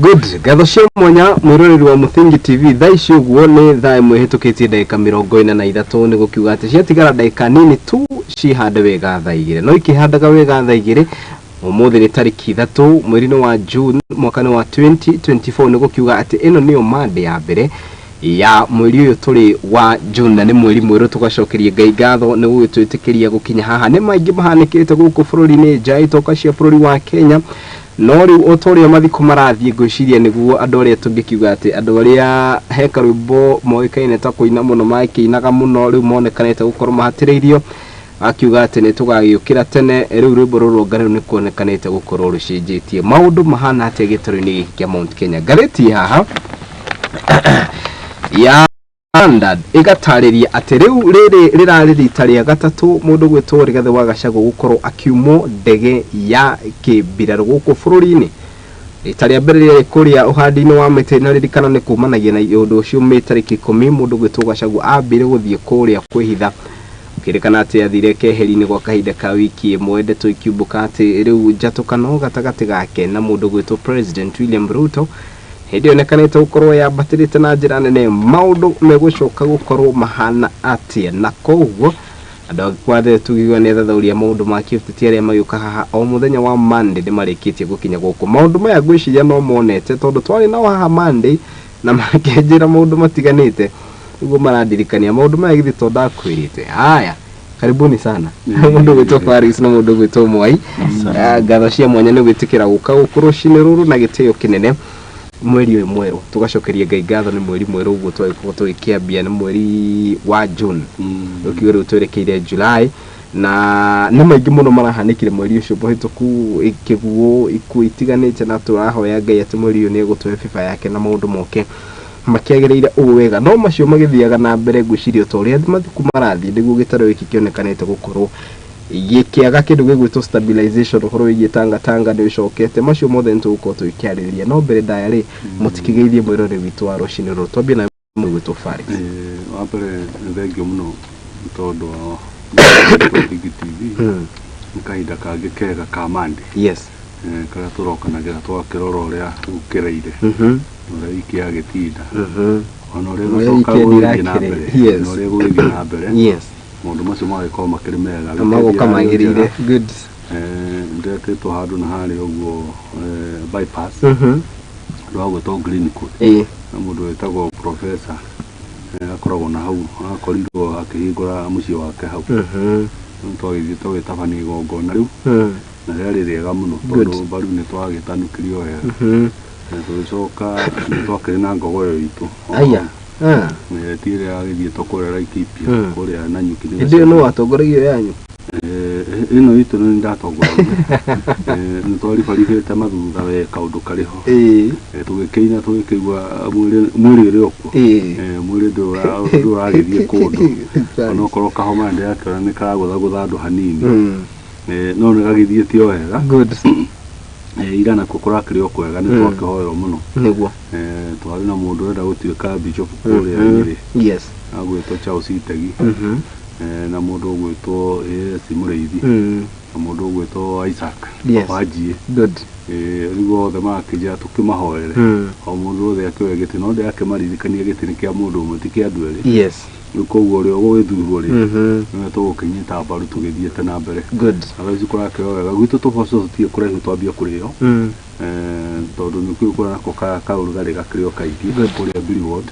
Good. Ngatho cia mwanya mwĩroreri wa Mũthingi TV. Thaa ici ũguo nĩ thaa 1 hĩtũkĩtie ndagĩka 43, nĩ gũkiuga atĩ ciatigara ndagĩka nini tu cihande wega thaa 2. No ikĩhandaga wega thaa 2, ũmũthĩ nĩ tarĩki 3 mweri-inĩ wa June mwaka-inĩ wa 2024, nĩ gũkiuga atĩ ĩno nĩyo Monday ya mbere ya mweri ũyũ tũrĩ wa June, na nĩ mweri mwerũ. Tũgacokeria Ngai ngatho nĩ gũgĩtwĩtĩkĩria gũkinya haha. Nĩ maingĩ mahanĩkĩte gũkũ bũrũri-inĩ, nja itoka cia bũrũri wa Kenya, no rĩu o ta ũrĩa mathiko marathiĩ, ngwĩciria nĩguo andũ arĩa tũngĩkiuga atĩ andũ arĩa he karwĩmbo moĩkaine ta kũina mũno, makĩinaga mũno, rĩu monekanĩte gũkorwo mahatĩrĩirio, akiuga atĩ nĩ tũgagĩũkĩra tene. Rĩu rwĩmbo rũrũ rũnga rĩu nĩ kuonekanĩte gũkorwo rũcenjetie maũndũ mahana atĩa gĩtarũ-inĩ gĩkĩ kĩa Mount Kenya. Ngathĩti haha ya Standard ĩgatarĩria atĩ rĩu rĩrĩ rĩrarĩ rita rĩa gatatũ mũndũ gwĩtwo Rigathĩ wa Gachagua gũkorwo akiumwo ndege ya kĩmbirarũ gũkũ bũrũri-inĩ. Rita rĩa mbere rĩarĩ kũrĩa ũhandi-inĩ wa mĩtĩ, na ririkana nĩ kumanagia na ũndũ ũcio Mĩĩ tarĩki 10 mũndũ gwĩtwo Gachagua ambire gũthiĩ kũrĩa kwĩhitha, ũkĩrĩkana atĩ athire keheri-inĩ gwa kahinda ka wiki ĩmwe. Ndeto ikiumbũka atĩ rĩu njatũkano gatagatĩ gake na mũndũ gwĩtwo President William Ruto hĩndĩ yonekanĩte gũkorwo yambatĩrĩte na njĩra nene. Maũndũ megũcoka gũkorwo mahana atĩa? Na koguo andũ akwathe tugiuga nĩ athathaũria maũndũ ma kĩũteti arĩa magĩũka haha o mũthenya wa Monday nĩ marĩkĩtie gũkinya gũkũ. Maũndũ maya ngwĩciria no monete, tondũ twarĩ nao haha Monday na makĩnjĩra maũndũ matiganĩte, nĩguo marandirikania maũndũ maya. Githĩ to ndakwĩrĩte? Haya, karibuni sana mũndũ gwĩtwo Paris na mũndũ gwĩtwo Mwai. Ngatho cia mwanya nĩ gwĩtĩkĩra gũka gũkũ rũcinĩ rũrũ na gĩtĩo kĩnene mweri ũyũ mwerũ. Tũgacokeria Ngai ngatho nĩ mweri mwerũ ũguo twagĩkorwo tũgĩkĩambia, nĩ mweri wa June, ũkiuga rĩu twerekeire July, na nĩ maingĩ mũno marahanĩkire mweri ũcio mũhĩtũku, kĩguũ, ikuũ itiganĩte, na tũrahoya Ngai atĩ mweri ũyũ nĩ egũtũhe favor yake na maũndũ moke makĩagĩrĩire ũũ wega. No macio magĩthiaga na mbere, ngwĩciria o ta ũrĩa mathikũ marathiĩ nĩguo gĩtarũ gĩkĩ kĩonekanĩte gũkorwo gĩkĩaga kĩndũ gĩgwĩtwo stabilization. Ũhoro wĩgiĩ Tanga Tanga nĩ ũcokete, macio mothe nĩ tũgũkorwo tũgĩkĩarĩrĩria. No mbere ndaya rĩ, mũtikĩgeithie mwĩrore witũ wa rũcinĩ rũrũ. Twambie na mũndũ gwĩtwo Faris. Wa mbere nĩ thengio mũno nĩ tondũ wa Mũthingi TV. Nĩ kahinda kangĩ kega ka Monday karĩa tũrokanagĩra tũgakĩrora ũrĩa gũkĩreire, ũrĩa wiki yagĩtinda, ona ũrĩa Ũrĩa gũcoka weekend gũgĩthiĩ na irakĩrĩ. mbere, na ũrĩa gũgĩthiĩ na mbere, maũndũ macio magagĩkorwo makĩrĩ mega. Na magoka Weekend yarĩ magĩrĩire njega. Good. Ndetĩtwo handũ na harĩa ũguo bypass, handũ hagwĩtwo Green Court, na mũndũ wĩtagwo professor akoragwo na hau, akorirwo akĩhingũra mũciĩ wake hau. Rĩu twagĩthiĩ tũgĩtabania igongona rĩu, na rĩarĩ rĩega mũno, tondũ mbaru nĩ twagĩtanukĩrio wega. Na tũgĩcoka nĩ twakĩrĩ na ngogoyo itũ. Aya. Ah. Ti ĩrĩa yagĩthiĩtwo kũrĩa Laikipia, kũrĩa Nanyuki. Hĩndĩ ĩyo nĩ watongoragia yanyu? Ĩno itũ nĩ ndatongoragia. Nĩ twaribaribĩte mathutha we kaũndũ karĩ ho. Tũgĩkĩina, tũgĩkĩigua mwĩrĩ ũrĩ o kuo. Mwĩrĩ ndũragĩthiĩ kũndũ, onokorwo kahoma ndĩrakĩona nĩ karagũthagũtha andũ hanini. No nĩ gagĩthiĩte o wega. Ira nakuo kũrakĩrĩ o kwega, nĩ twakĩhoerwo mũno. Twarĩ na mũndũ ũrenda gũtuĩka bishop kũrĩa Nyĩrĩ, agwĩtwo Charles Itegi, na mũndũ ũgwĩtwo AS Mũrĩithi, na mũndũ ũgwĩtwo Isaac Wanjiĩ. Rĩu othe marakĩnjĩra tũkĩmahoere, o mũndũ wothe akĩoe gĩtĩ, no ndĩrakĩmaririkania gĩtĩ nĩ kĩa mũndũ ũmwe, ti kĩa andũ erĩ. Rĩu koguo ũrĩa ũgũgĩthurwo rĩ, nĩwe tũgũkĩnyita mbaru tũgĩthiĩte na mbere. Na thaa ici kũrakĩrwo wega gwitũ, tũboco tũtirĩ kũraihu twambie kũrĩo, tondũ nĩ kũrĩ kũrĩa nako kaũrugarĩ gakĩrĩ o kaingĩ kũrĩa Mbiri Ward.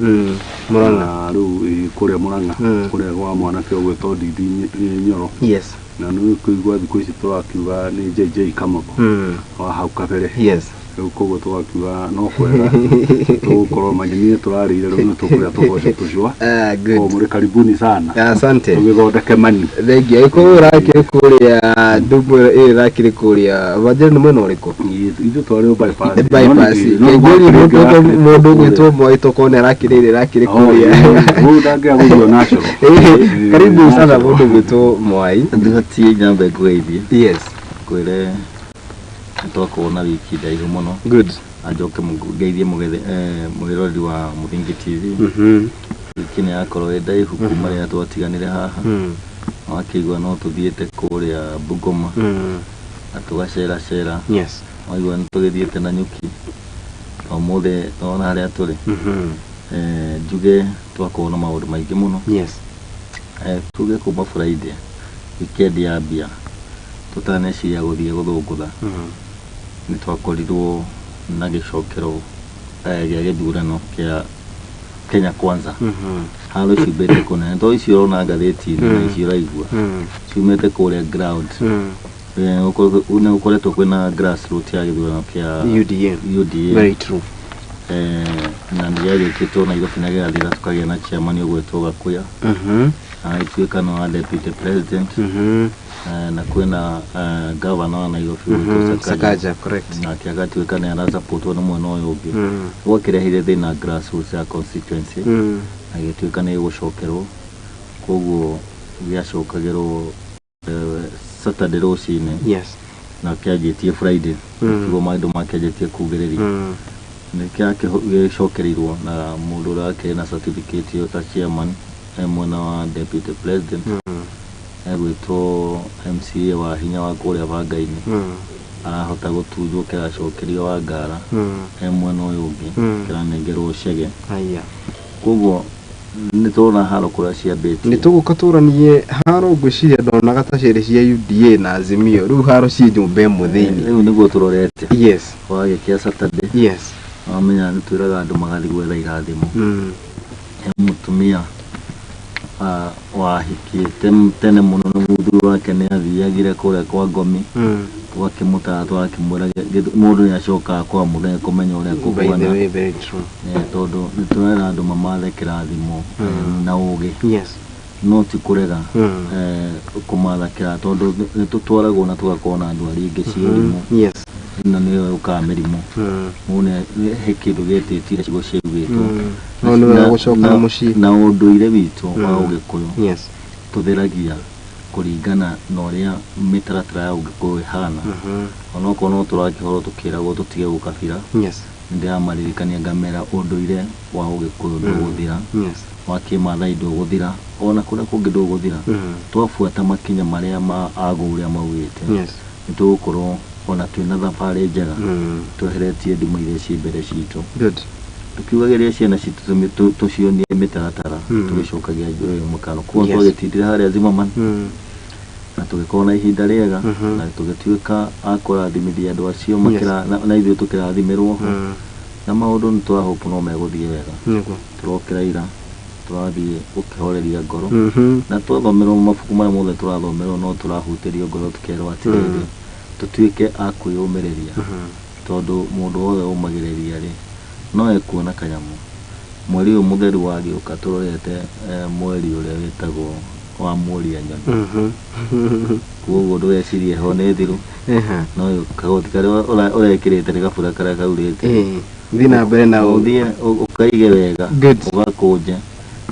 Murang'a. Na rĩu kũrĩa Murang'a, kũrĩa gwa mwanake ũgwĩtwo Ndindi Nyoro. Na nĩ kũigua thikũ ici tũrakiuga nĩ JJ Kamotho wa hau kabere. Rĩu koguo tũgakiuga no kwega tũgũkorwo manyeni tũrarĩire, rĩu nĩ tũkũrĩa tũboco tũcũa. Ah, good. Koguo mũrĩ karibuni sana. Asante. Tũgĩthondeke mani. Thengia. Ĩkorwo ũrakĩrĩ kũrĩa ndumo ĩyo ĩrakĩrĩ kũrĩa Wajir, nĩ mwena ũrĩkũ? Ithuĩ twarĩ o bypass. Bypass. Kengeri mũndũ ũgwĩtwo Moi tokorwo nĩ arakĩrĩ ĩrĩa ĩrakĩrĩ kũrĩa. Ũyũ ndangĩaga gũthiĩ natural. Karibu sana mũndũ ũgwĩtwo Mwai. Ndibatie nyambe ngũgeithie, ngwĩre twakorwo na wiki ndaihu mũno. Anjoke ngeithie mũgerori wa Mũthingi TV. Wiki nĩ yakorwo ĩ ndaihu kuma rĩrĩa twatiganire haha. Wakĩigua no tũthiĩte kũrĩa Bungoma na tũgacera cera. Waigua nĩ tũgĩthiĩte Nanyuki. Na ũmũthĩ nĩwona harĩa tũrĩ. Njuge twakorwo na maũndũ maingĩ mũno. Yes. Tuge kuma Friday weekend yambia tũtaneciria gũthiĩ gũthũngũtha, nĩ twakorirwo na gĩcokero gĩa gĩthurano kĩa Kenya Kwanza. Haro ciumĩte kũnene to icio ũrona ngathĩti-inĩ na icio ũraigua ciumĩte kũrĩa ground. Nĩ gũkoretwo kwĩna grassroots ya gĩthurano kĩa UDA. UDA. Very true. Na nĩ gĩagĩkĩtwo Nairobi na gĩgathira tũkagĩa na chairman ũgwĩtwo Gakuya, agĩtuĩka nĩ wa deputy president. Na kwĩna governor wa Nairobi ũgwĩtwo Sakaja, correct. Nake agatuĩka nĩ arasupportwo nĩ mwena ũyũ ũngĩ. Gwakĩrehire thĩna grassroots ya constituency, na gĩtuĩka nĩ gĩgũcokerwo, koguo gĩacokagĩrwo Saturday rũcinĩ. Na kĩanjĩtie Friday. Kiugo maũndũ makĩanjĩtie kugĩrĩria. Nĩ gĩcokereirwo na mũndũ ũrĩa wakĩrĩ na certificate ĩyo ta chairman mwena wa deputy president, egwĩtwo MCA wa hinya wa kũrĩa Bangainĩ, arahota gũtunjwo kĩracokerio Wangara he mwena ũyũ ũngĩ, kĩranengerwo Chege. Haya. Koguo nĩ tũrona haro kũrĩa ciambĩtie. Nĩ tũgũka tũranie haro, ngwĩciria ndonaga ta ciarĩ cia UDA na Azimio, rĩu haro ciĩ nyũmba ĩmwe thĩinĩ. Rĩu nĩguo tũrorete. Yes. Wagĩkia Saturday, Yes. wamenya nĩ twĩraga andũ magathiĩ gwetha irathimo. He mũtumia wahikĩte tene mũno na mũthuri wake nĩ athiagire kũrĩa kwa ngomi, twakĩmũtara twakĩmwĩra mũndũ nĩ acokaga kwa mũthenya kũmenya ũrĩa By the kũhuana. way, very true. Tondũ nĩ tũrera andũ mamathe kĩrathimo na ũgĩ, Yes. no ti kũrega kũmatha kĩra, tondũ nĩ tũtwaragwo na tũgakorwo na ndwari ingĩ cia ũrimũ. Yes. Ĩno nĩyo yũkaga mĩrimũ. Mũndũ he kĩndũ gĩtĩtire ciugo ciaugĩtwo. No nĩ wega gũcoka na mũciĩ. Na ũndũire witũ wa Ũgĩkũyũ, Yes. tũtheragia kũringana na ũrĩa mĩtaratara ya Ũgĩkũyũ ĩhana. Onokorwo no tũrakĩhorwo tũkĩragwo tũtige gũkabira, Yes. nĩndĩramaririkania ngamera ũndũire wa Ũgĩkũyũ ndũgũthira, Yes. wa kĩmathai ndũgũthira, ona kũrĩa kũngĩ ndũgũthira. Twabuata makinya marĩa ma agũ ũrĩa maugĩte, Yes. nĩ tũgũkorwo ona twĩna thabarĩ njega, tweheretie nduma iria ciĩ mbere citũ. Good. Tukiugagĩrĩria ciana citũ tũcionie mĩtaratara, tũgĩcokagia njũĩ mũkano. Koguo twagĩtindire harĩa Zimmerman, na tũgĩkorwo na ihinda rĩega, na tũgĩtuĩka a kũrathimithia andũ acio na ithuĩ tũkĩrathimĩrwo ho. Na maũndũ nĩ tũrahope no megũthiĩ wega. Nĩguo. Tũrokĩra ira tũrathiĩ gũkĩhoreria ngoro, na twathomerwo mabuku marĩa mothe tũrathomerwo, no tũrahutĩrio ngoro tũkerwo atĩrĩrĩ, tũtuĩke a kwĩyũmĩrĩria, tondũ mũndũ wothe ũmagĩrĩria rĩ no ekuona kanyamũ. Mweri ũyũ mũtheru wagĩũka tũrorete mweri ũrĩa wĩtagwo wa mũria nyoni. Koguo ndũgecirie ho nĩ thiru, no kagoti karĩa ũrekĩrĩte nĩ gabura karĩa kaurĩte. Thiĩ na mbere na ũthiĩ ũkaige wega, Good. ũgakũnje,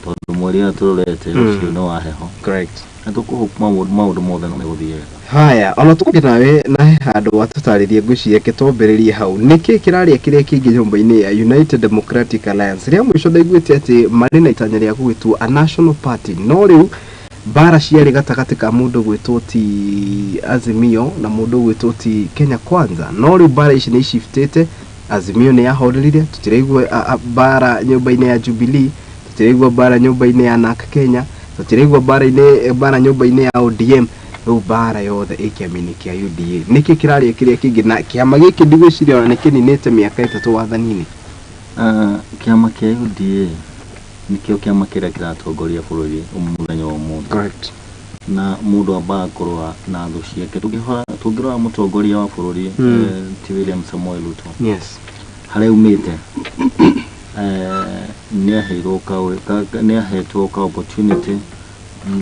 tondũ mweri ũrĩa tũrorete ũcio nĩ wa heho. Correct. Na tũkũhope maũndũ mothe no megũthiĩ wega. Haya, ona tũkũgĩa nawe na he handũ watũtarĩrie, ngwĩciria twambĩrĩrie hau. Nĩkĩ kĩrarĩa kĩrĩa kĩngĩ nyũmba-inĩ ya United Democratic Alliance? Rĩa mũico ndaiguĩte atĩ marĩ na itanya rĩa gũgĩtua a national party, no rĩu mbara ciarĩ gatagatĩ ka mũndũ gwĩtwo ti Azimio na mũndũ gwĩtwo ti Kenya Kwanza, no rĩu mbara ici nĩ iciftĩte. Azimio nĩ yahorerire, tũtiraigua mbara nyũmba-inĩ ya Jubilee, tũtiraigua mbara nyũmba-inĩ ya NARC Kenya, tũtiraigua mbara nyũmba-inĩ ya ODM. Rĩu mbara yothe ĩ kĩama-inĩ kĩa UDA. Nĩkĩ kĩrarĩa kĩrĩa kĩngĩ na kĩama gĩkĩ ndigwĩciria ona nĩ kĩninĩte mĩaka 3 wathani-inĩ? Kĩama kĩa UDA nĩkĩo kĩama kĩrĩa kĩratongoria bũrũri mũthenya wa ũmũthĩ. Correct. Na mũndũ ambaga kũrũa na thũ ciake. Tũngĩrora mũtongoria wa bũrũri, ti William Samoei Ruto, Yes. harĩa aumĩte, nĩ ahetwo ka opportunity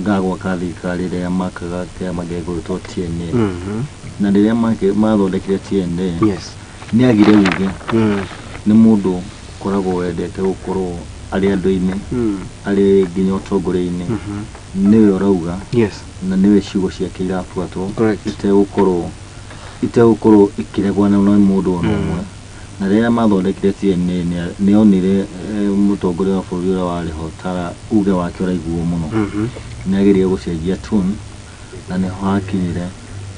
ga gwaka thirikari rĩrĩa makaga kĩama gĩgwĩtwo TNA. Na rĩrĩa mathondekire TNA, Yes. nĩ agire uge. Nĩ mũndũ ũkoragwo wendete gũkorwo arĩ andũ-inĩ, arĩ nginya ũtongoria-inĩ, nĩwe ũrauga, Yes. na nĩwe ciugo ciake irabuatwo, Correct. itegũkorwo ikĩregwo na mũndũ ona ũmwe. Na rĩrĩa mathondekire TNA, nĩ onire mũtongoria wa bũrũri ũrĩa warĩ ho tara uge wake ũraiguo mũno, nĩ ageririe gũcenjia tune, na nĩho hakinyire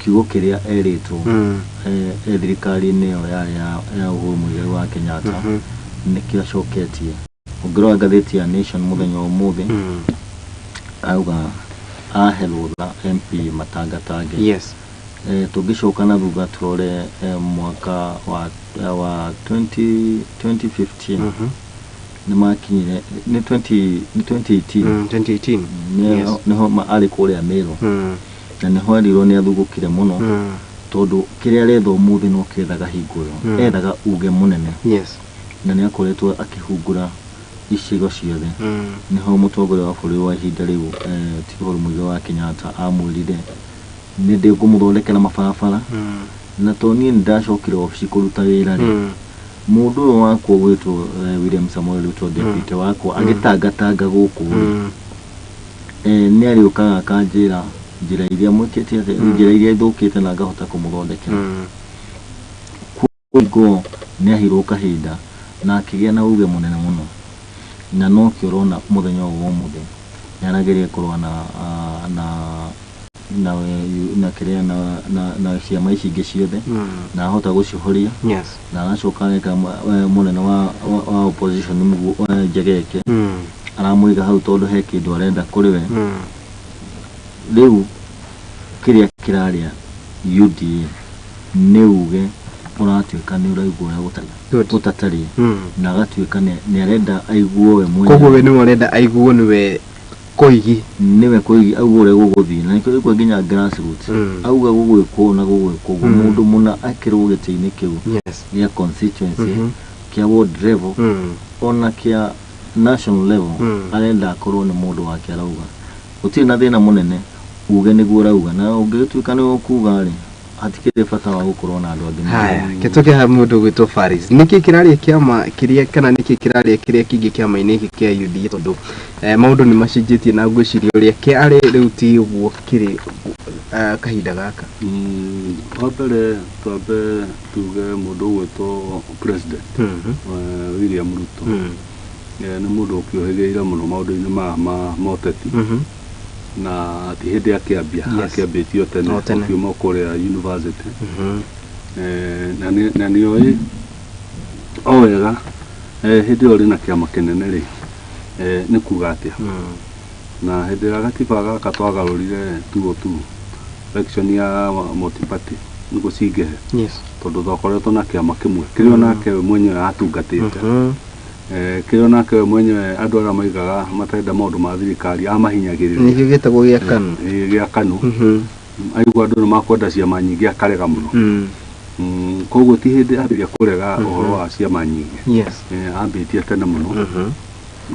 Kiugo kĩrĩa erĩtwo e thirikari-inĩ ĩyo yarĩ ya Uhuru Muigai wa Kenyatta nĩkĩo acoketie. Ũngĩrora ngathĩti ya Nation mũthenya wa ũmũthĩ, auga ahe rũtha MP matangatange. Tũngĩcoka na thutha tũrore mwaka wa 20 2015, nĩ makinyire nĩ 20 nĩ 2018. 2018. Nĩho arĩ kũrĩa Meru na nĩho erirwo nĩ athugũkire mũno, tondũ kĩrĩa aretha ũmũthĩ no kĩethaga hingo ĩyo. Ethaga uge mũnene na nĩ akoretwo akĩhungura icigo ciothe. Nĩho mũtongoria wa bũrũri wa ihinda rĩu, ti Uhuru Muigai wa Kenyatta, amwĩrire nĩ ndĩkũmũthondekera mabarabara, na to niĩ nĩ ndacokire obici kũruta wĩra rĩ, mũndũ ũyũ wakwa ũgwĩtwo William Samoei Ruto, deputy wakwa, agĩtangatanga gũkũ rĩ, nĩ arĩũkaga akanjĩra njĩra iria mwĩkĩte atĩa, njĩra iria ithũkĩte, na ngahota kũmũthondekera. Koguo nĩ aheirwo kahinda na akĩgĩa na uge mũnene mũno, na nokĩo ũrona mũthenya ũyũ wa ũmũthĩ nĩ arageria kũrũa na kĩrĩa na ciama ici ingĩ ciothe na ahota gũcihoria, na aracoka ageka mũnene wa opposition Njegeke, aramũiga hau tondũ he kĩndũ arenda kũrĩ we. Rĩu kĩrĩa kĩrarĩa UDA nĩ uge ũratuĩka nĩ ũraigua ũrĩa gũtatariĩ, na agatuĩka nĩ arenda aiguo we mwenyewe. Koguo we nĩwe ũrenda aiguo nĩwe Koigi. Nĩwe Koigi, auga ũrĩa gũgũthiĩ, na nĩkĩo ũraigua nginya grassroots auga gũgwĩkwo ũũ na gũgwĩkwo ũguo, mũndũ mũna akĩrwo gĩtĩ-inĩ kĩu gĩa constituency, kĩa ward level, ona kĩa national level, arenda akorwo nĩ mũndũ wake arauga. Gũtirĩ na thĩna mũnene, uge nĩguo ũrauga, na ũngĩgĩtuĩka nĩ ũkuga rĩ, hatikĩrĩ bata wa gũkorwo na andũ angĩ. Haya, kĩtũke ha mũndũ gwĩtwo Faris. Nĩkĩ kĩrarĩa kĩama kĩrĩa, kana nĩkĩ kĩrarĩa kĩrĩa kĩngĩ kĩama-inĩ gĩkĩ kĩa UDA? Tondũ maũndũ nĩ macenjetie na ngwĩciria ũrĩa kĩarĩ rĩu ti ũguo kĩrĩ kahinda gaka. Wa mbere twambe tuge mũndũ ũgwĩtwo president William Ruto nĩ mũndũ ũkĩũhĩgĩrĩire mũno maũndũ-inĩ maya ma moteti, na ti hĩndĩ akĩambia, akĩambĩtio tene. O tene. Ũkiuma kũrĩa university. Na nĩ oĩ o wega hĩndĩ ĩyo ũrĩ na kĩama kĩnene rĩ, nĩ kuga atĩa, na hĩndĩ ĩrĩa gatiba gaka twagarũrire 202, election ya multi-party nĩguo cingĩhe, tondũ twakoretwo na kĩama kĩmwe kĩrĩa onake we mwenyewe atungatĩte, kĩrĩa onake we mwenyewe andũ arĩa maigaga matarenda maũndũ ma thirikari amahinyagĩrĩria. Nĩkĩo gĩtagwo gĩa KANU. Gĩa KANU. Aigua andũ nĩ makwenda ciama nyingĩ akarega mũno. Koguo ti hĩndĩ ambĩrĩria kũrega ũhoro wa ciama nyingĩ. Ambĩtie tene mũno,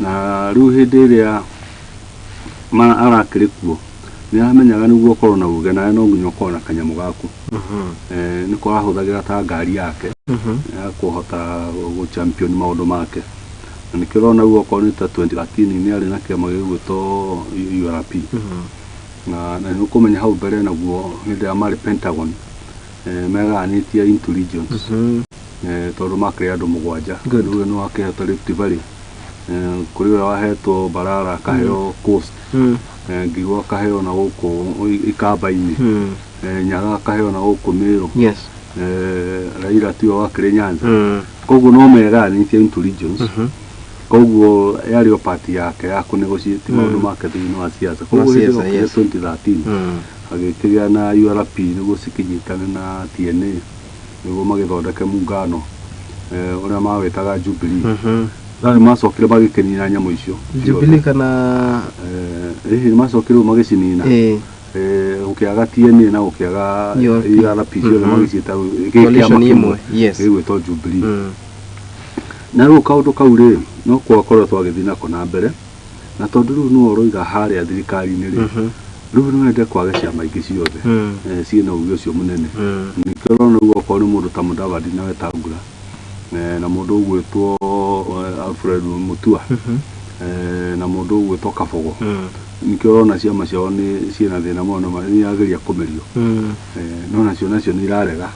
na rĩu hĩndĩ ĩrĩa arakĩrĩ kuo nĩ aramenyaga nĩguo ũkorwo na uge nawe no nginya ũkorwo na kanyamũ gaku. Nĩko arahũthagĩra ta ngari yake ya kũhota gũ champion maũndũ make, na nĩkĩo ũrona rĩu okorwo nĩ ta 2013 nĩ arĩ na kĩama gĩgwĩtwo URP, na nĩ ũkũmenya hau mbere naguo hĩndĩ ĩrĩa marĩ Pentagon, megayanĩtie into regions, tondũ makĩrĩ andũ 7. Rĩu nĩ wakĩhetwo Rift Valley, kũrĩ ũrĩa wahetwo Mbarara akaheo Coast, Ngigũ akaheo na gũkũ Ikamba-inĩ, Nyaga akaheo na gũkũ Meru, Raila tiwe wakĩrĩ Nyanza. Koguo no megayanĩtie into regions. Koguo yarĩ o party yake ya kũ negotiate maũndũ make thĩinĩ wa siasa. Koguo hĩndĩ ĩyo siasa, 2013 agĩkĩgĩa na URP nĩguo cikĩnyitane na TNA nĩguo magĩthondeke muungano ũrĩa mawĩtaga Jubilee. No nĩ macokire magĩkĩnina nyamũ icio. Jubilee kana? Hihi nĩ macokire rĩu magĩcinina. Gũkĩaga TNA na gũkĩaga URP. URP ciothe, magĩciĩta gĩkĩ Coalition kĩama kĩmwe ĩmwe. Gĩgwĩtwo Jubilee. Na rĩu kaũndũ kau rĩ, no gwakorwo twagĩthiĩ nako na mbere, na tondũ rĩu nĩwe ũroiga harĩa thirikari-inĩ rĩ, rĩu nĩ wende kwage ciama ingĩ ciothe ciĩna uge ũcio mũnene. Nĩkĩo ũrona rĩu okorwo nĩ mũndũ ta Mudavadi na Wetangula, na mũndũ ũgwĩtwo Alfred Mutua, na mũndũ ũgwĩtwo Kabogo, nĩkĩo ũrona ciama ciao nĩ ciĩna thĩna mũno na nĩ irageria kũmerio. No nacio nĩ irarega,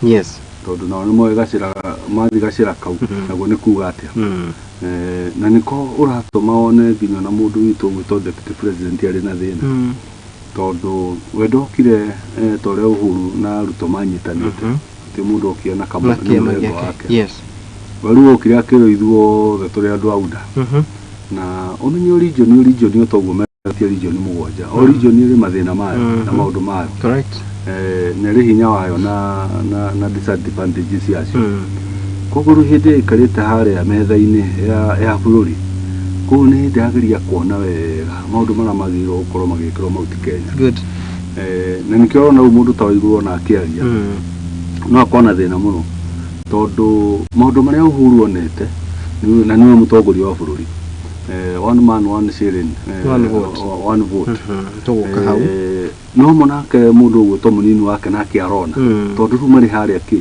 tondũ nao nĩ moĩ gacĩra mathiĩ gacĩra kau naguo nĩ kuga atĩa. Na nĩko ũratũma wone nginya na mũndũ witũ ũgwĩtwo deputy president arĩ na thĩna. Tondũ we ndokire ta ũrĩa Uhuru na Ruto manyitanĩte. Gũtirĩ mũndũ okire na na kĩama mũrengo gĩake. wake. Yes. We rĩu okire akĩrwo ithuothe tũrĩ andũ a UDA. Na ũmenye o region o toguo metie region 7. O region ĩrĩ mathĩna mayo na maũndũ mayo. Correct. Na ĩrĩ hinya wayo na disadvantages yacio. Koguo rĩu hĩndĩ ĩrĩa aikarĩte harĩa metha-inĩ ya bũrũri, koguo nĩ hĩndĩ ageria kuona wega maũndũ marĩa magĩrĩirwo gũkorwo magĩkĩrwo Mount Kenya. Good. Na nĩkĩo ũrona rĩu mũndũ ta Waiguru ona akĩaria no akorwo na thĩna mũno, tondũ maũndũ marĩa Uhuru onete na nĩwe mũtongoria wa bũrũri, one man one shilling, One vote. One vote. Tũgũka hau. No monake mũndũ ũgwĩtwo mũnini wake nake arona, tondũ rĩu marĩ harĩa kĩ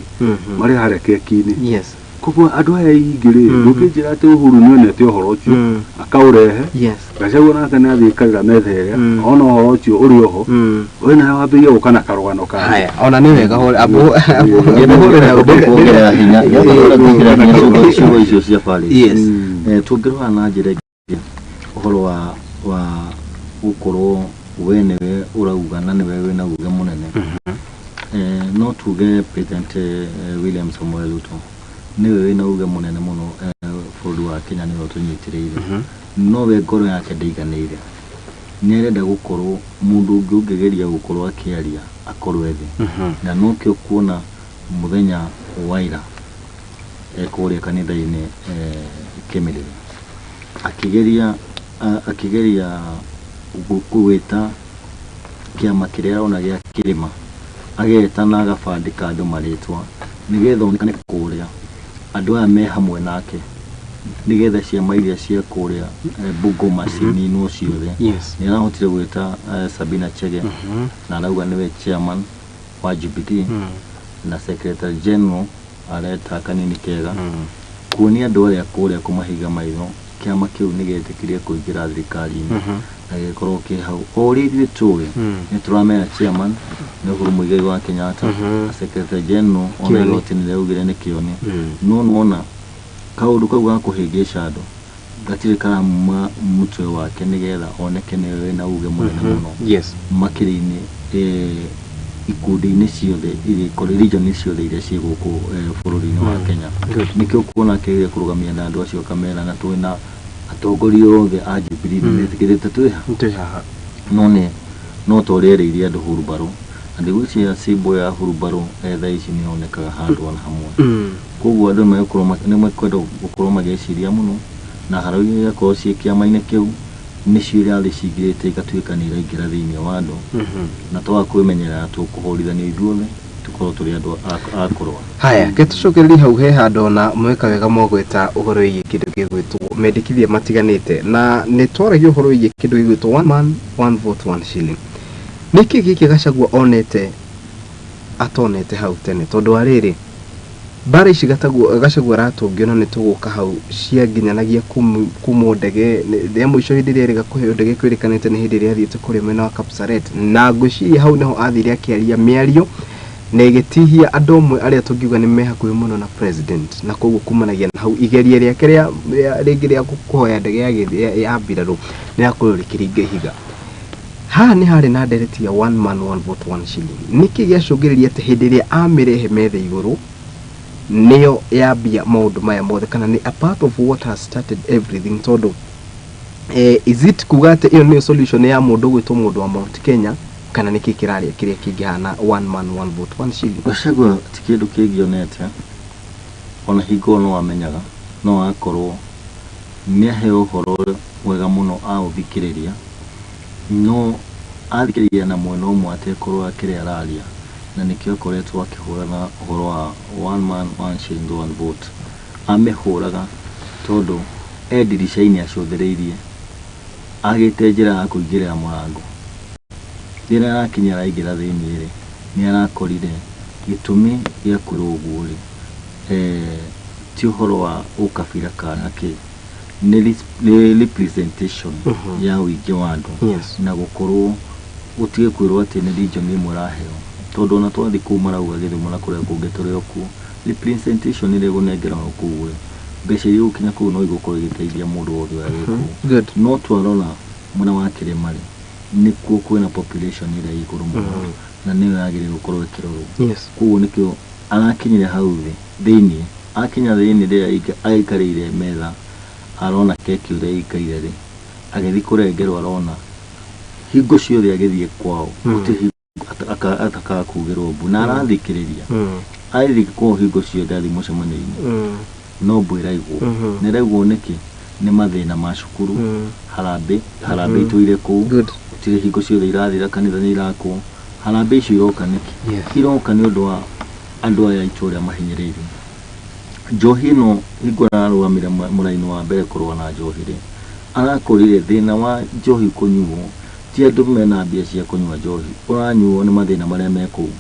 marĩ harĩa keki-inĩ. Yes. Koguo andũ aya aingĩ rĩ, ndũngĩnjĩra atĩ Uhuru nĩonete ũhoro ũcio akaũrehe. Yes. Gachagua nake nĩ athiĩ aikarĩra metha ĩrĩa ona ũhoro ũcio ũrĩ oho, we nawe wambĩrĩrie gũka na karũgano kangĩ. Haya, ona nĩ wega hũre abu Kuongerera hinya kuongerera hinya ciugo icio cia Faris. Yes. Tũngĩrora na njĩra ĩngĩ ũhoro wa gũkorwo we nĩwe ũrauga na nĩwe wĩna uge mũnene, no tuge President William Samoei Ruto nĩwe wĩna uge mũnene mũno bũrũri wa Kenya, nĩwe ũtũnyitĩrĩire, no we ngoro yake ndĩiganĩire, nĩ arenda gũkorwo mũndũ ũngĩ ũngĩgeria gũkorwo akĩaria akorwo ethĩ, na nokĩo kuona mũthenya wa ira kũrĩa kanitha-inĩ Kĩmĩrĩrĩ akĩgeria gwĩta kĩama kĩrĩa arona gĩa kĩrĩma, ageta na agabandĩka andũ marĩtwa nĩgetha onekane kũrĩa andũ aya me hamwe nake, nĩgetha ciama iria cia kũrĩa Bungoma cininwo ciothe. Yes. Nĩ arahotire gwĩta Sabina Chege, na arauga nĩwe chairman wa Jubilee na secretary general areta Kanini Kega, kuonia andũ arĩa kũrĩa kũmahinga maitho kĩama kĩu nĩ gĩetĩkirie kũingĩra thirikari-inĩ na gĩgĩkorwo kĩ hau. O ũrĩa ithuĩ tũĩ, nĩ tũramenya chairman nĩ Uhuru Muigai wa Kenyatta, na secretary general ona Kĩoni. Igoti nĩ rĩaugire nĩ Kĩoni, no nĩwona kaũndũ kau ga kũhĩngĩca andũ gatirĩ karamuma mũtwe wake nĩgetha oneke nĩwe wĩna uge mũnene mũno Yes. makĩria-inĩ ikundi-inĩ ciothe iria region ciothe iria ciĩ gũkũ bũrũri-inĩ wa Kenya. Good. Nĩkĩo kuona akĩgeria kũrũgamia na andũ acio akamera na twĩna atongoria othe a Jubilee nĩ metĩkĩrĩte twĩ ha Twĩ haha. No nĩ no ta ũrĩa erĩire andũ hurumbarũ, na ndigwĩciria symbol ya hurumbarũ thaa ici nĩ yonekaga handũ ona hamwe. Koguo andũ nĩ mekwenda gũkorwo magĩciria mũno, na haro iria igakorwo ciĩ kĩama-inĩ kĩu nĩcio irathiĩ cingĩrĩte igatuĩka nĩ iraingĩra thĩinĩ wa andũ, na twaga kwĩmenyerera tũkũhũrithanio ithuothe tũkorwo tũrĩ andũ a kũrũa. Haya, ke tũcokererie hau he handũ ona mweka wega mwagweta ũhoro wĩgiĩ kĩndũ gĩgwĩtwo mendekithia matiganĩte, na nĩ twaragia ũhoro wĩgiĩ kĩndũ gĩgwĩtwo one man one vote one shilling. Nĩkĩ gĩkĩ Gachagua onete atonete hau tene? Tondũ wa rĩrĩ, mbara ici Gachagua aratũngio na nĩ tũgũka hau cianginyanagia kumwo ndege rĩa mũico hĩndĩ ĩrĩa erĩga kũheo ndege kwĩrĩkanĩte nĩ hĩndĩ ĩrĩa athiĩte kũrĩa mwena wa Kapsaret, na ngwĩciria hau nĩho athire akĩaria mĩario na ĩgĩtihia andũ amwe arĩa tũngiuga nĩ me hakuhĩ mũno na president, na koguo kumanagia na hau igeria rĩake rĩa rĩngĩ rĩa kũhoya ndege ya mbirarũ nĩ rakorwo rĩkĩringa ihiga. Haha nĩ harĩ na ndereti ya one man one vote one shilling. Nĩkĩ gĩacũngĩrĩria atĩ hĩndĩ ĩrĩa amĩrehe metha igũrũ nĩyo yambia maũndũ maya mothe, kana nĩ a part of what has started everything? Tondũ is it kuga atĩ ĩyo nĩyo solution ya mũndũ gwĩtwo mũndũ wa Mount Kenya, kana nĩkĩ kĩrarĩa kĩrĩa kĩngĩhana one man one vote one shilling? Gachagua ti kĩndũ kĩngĩ onete, ona hingo no amenyaga no akorwo nĩ aheo ũhoro wega mũno aũthikĩrĩria, no athikĩrĩria na mwena ũmwe atekorwo kĩrĩa araria, na nĩkĩo akoretwo akĩhũrana ũhoro wa one man one shilling one vote. Amĩhũraga tondũ e ndirica-inĩ acũthĩrĩirie agĩte njĩra ya kũingĩrĩra mũrango. Rĩrĩa arakinya araingĩra thĩinĩ rĩ, nĩ arakorire gĩtũmi gĩa kwĩrwo ũguo rĩ, ti ũhoro wa ũkabira kana kĩ, nĩ representation ya ũingĩ wa andũ. Yes. Na gũkorwo gũtige kwĩrwo atĩ nĩ region ĩmwe ĩraheo, tondũ ona twathiĩ kũu marauga Gĩthumo na kũrĩa kũngĩ tũrĩ o kuo, representation ĩrĩa ĩgũnengerwo kũu rĩ, mbeca iria igũkinya kũu no igũkorwo igĩteithia mũndũ wothe ũrĩa wĩ kũu. Good. No twarora mwena wa kĩrĩma rĩ, Nĩkuo kwĩna population ĩrĩa ĩ igũrũ mũno na nĩyo yagĩrĩirwo gũkorwo ĩkĩrorwo. Koguo nĩkĩo arakinyire hau thĩ thĩiniĩ, akinya thĩiniĩ rĩrĩa aikarĩire metha arona keki ũrĩa ĩikaire rĩ, agĩthiĩ kũrengerwo arona hingo ciothe agĩthiĩ kwao gũtirĩ hingo atakaga kugĩrwo mbu na arathikĩrĩria. Athiĩ kwao hingo ciothe athiĩ mũcemanio-inĩ no mbu ĩraigwo. Na ĩraigwo nĩkĩ? Nĩ mathĩna ma cukuru, harambĩ harambĩ itũire kũu. Gũtirĩ hingo ciothe irathira, kanitha nĩ irakwo. Harambĩ icio iroka nĩkĩ? Iroka nĩ ũndũ wa andũ aya aitũ ũrĩa mahinyĩrĩirio. Njohi ĩno hingo ararũgamire mũraini wa mbere kũrũa na njohi rĩ, arakorire thĩna wa njohi kũnyuo ti andũ mena mbia cia kũnyua njohi, ũranyuo nĩ mathĩna marĩa me kũu,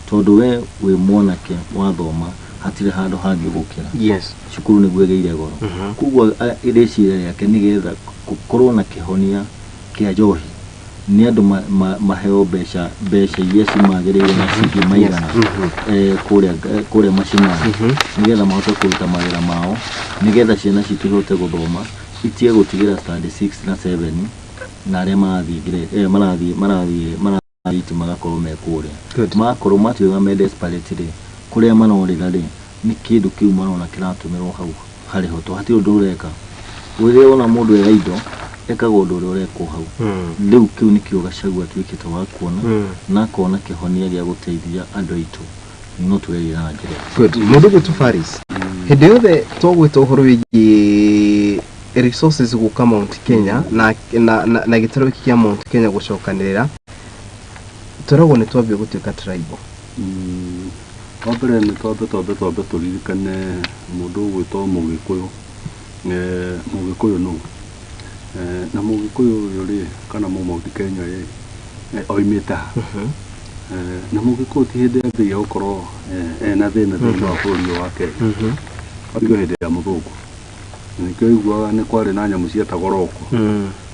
tondũ we wĩ mwanake wathoma hatirĩ handũ hangĩ gũkĩra. Cukuru nĩguo ĩgĩire goro. Koguo rĩciria rĩake nĩgetha gũkorwo na kĩhonia kĩa njohi nĩ andũ maheo mbeca mbeca iria cimagĩrĩire na cingĩmaigana kũrĩa macinani, nĩgetha mahote kũruta mawĩra mao, nĩgetha ciana citũ ihote gũthoma, itige gũtigĩra standard 6 na 7 na arĩa marathiĩ marathiĩ marathiĩ marathiĩ eight magakorwo me kũrĩa. Makorwo matuĩka me desperate rĩ, kũrĩa marorĩra rĩ, nĩ kĩndũ kĩu marona kĩratũmĩrwo hau harĩ ho, to hatirĩ ũndũ ũreka. Rĩrĩa wona mũndũ e idle, ekaga ũndũ ũrĩa ũrekwo hau. Rĩu kĩu nĩkĩo Gachagua atuĩkĩte wa kuona na akona kĩhonia gĩa gũteithia andũ aitũ, no tũgerie na njĩra ĩyo. Good. Mũndũ gwĩtwo Faris, hĩndĩ yothe twagwĩta ũhoro wĩgiĩ resources gũka Mount Kenya na gĩtarũ gĩkĩ kĩa Mount Kenya gũcokanĩrĩra, twĩragwo nĩ twambia gũtuĩka tribal. Wa mbere nĩ twambe tũririkane mũndũ ũgwĩtwo Mũgĩkũyũ. Mũgĩkũyũ nũ? Na Mũgĩkũyũ ũyũ rĩ, kana mũ Mount Kenya rĩ, oimĩte ha? Na Mũgĩkũyũ ti hĩndĩ ambĩrĩria gũkorwo ena thĩna thĩinĩ wa bũrũri ũyũ wa Kenya. Tiga hĩndĩ ya mũthũngũ. Na nĩkĩo ũiguaga nĩ kwarĩ na nyamũ cietagwo roko,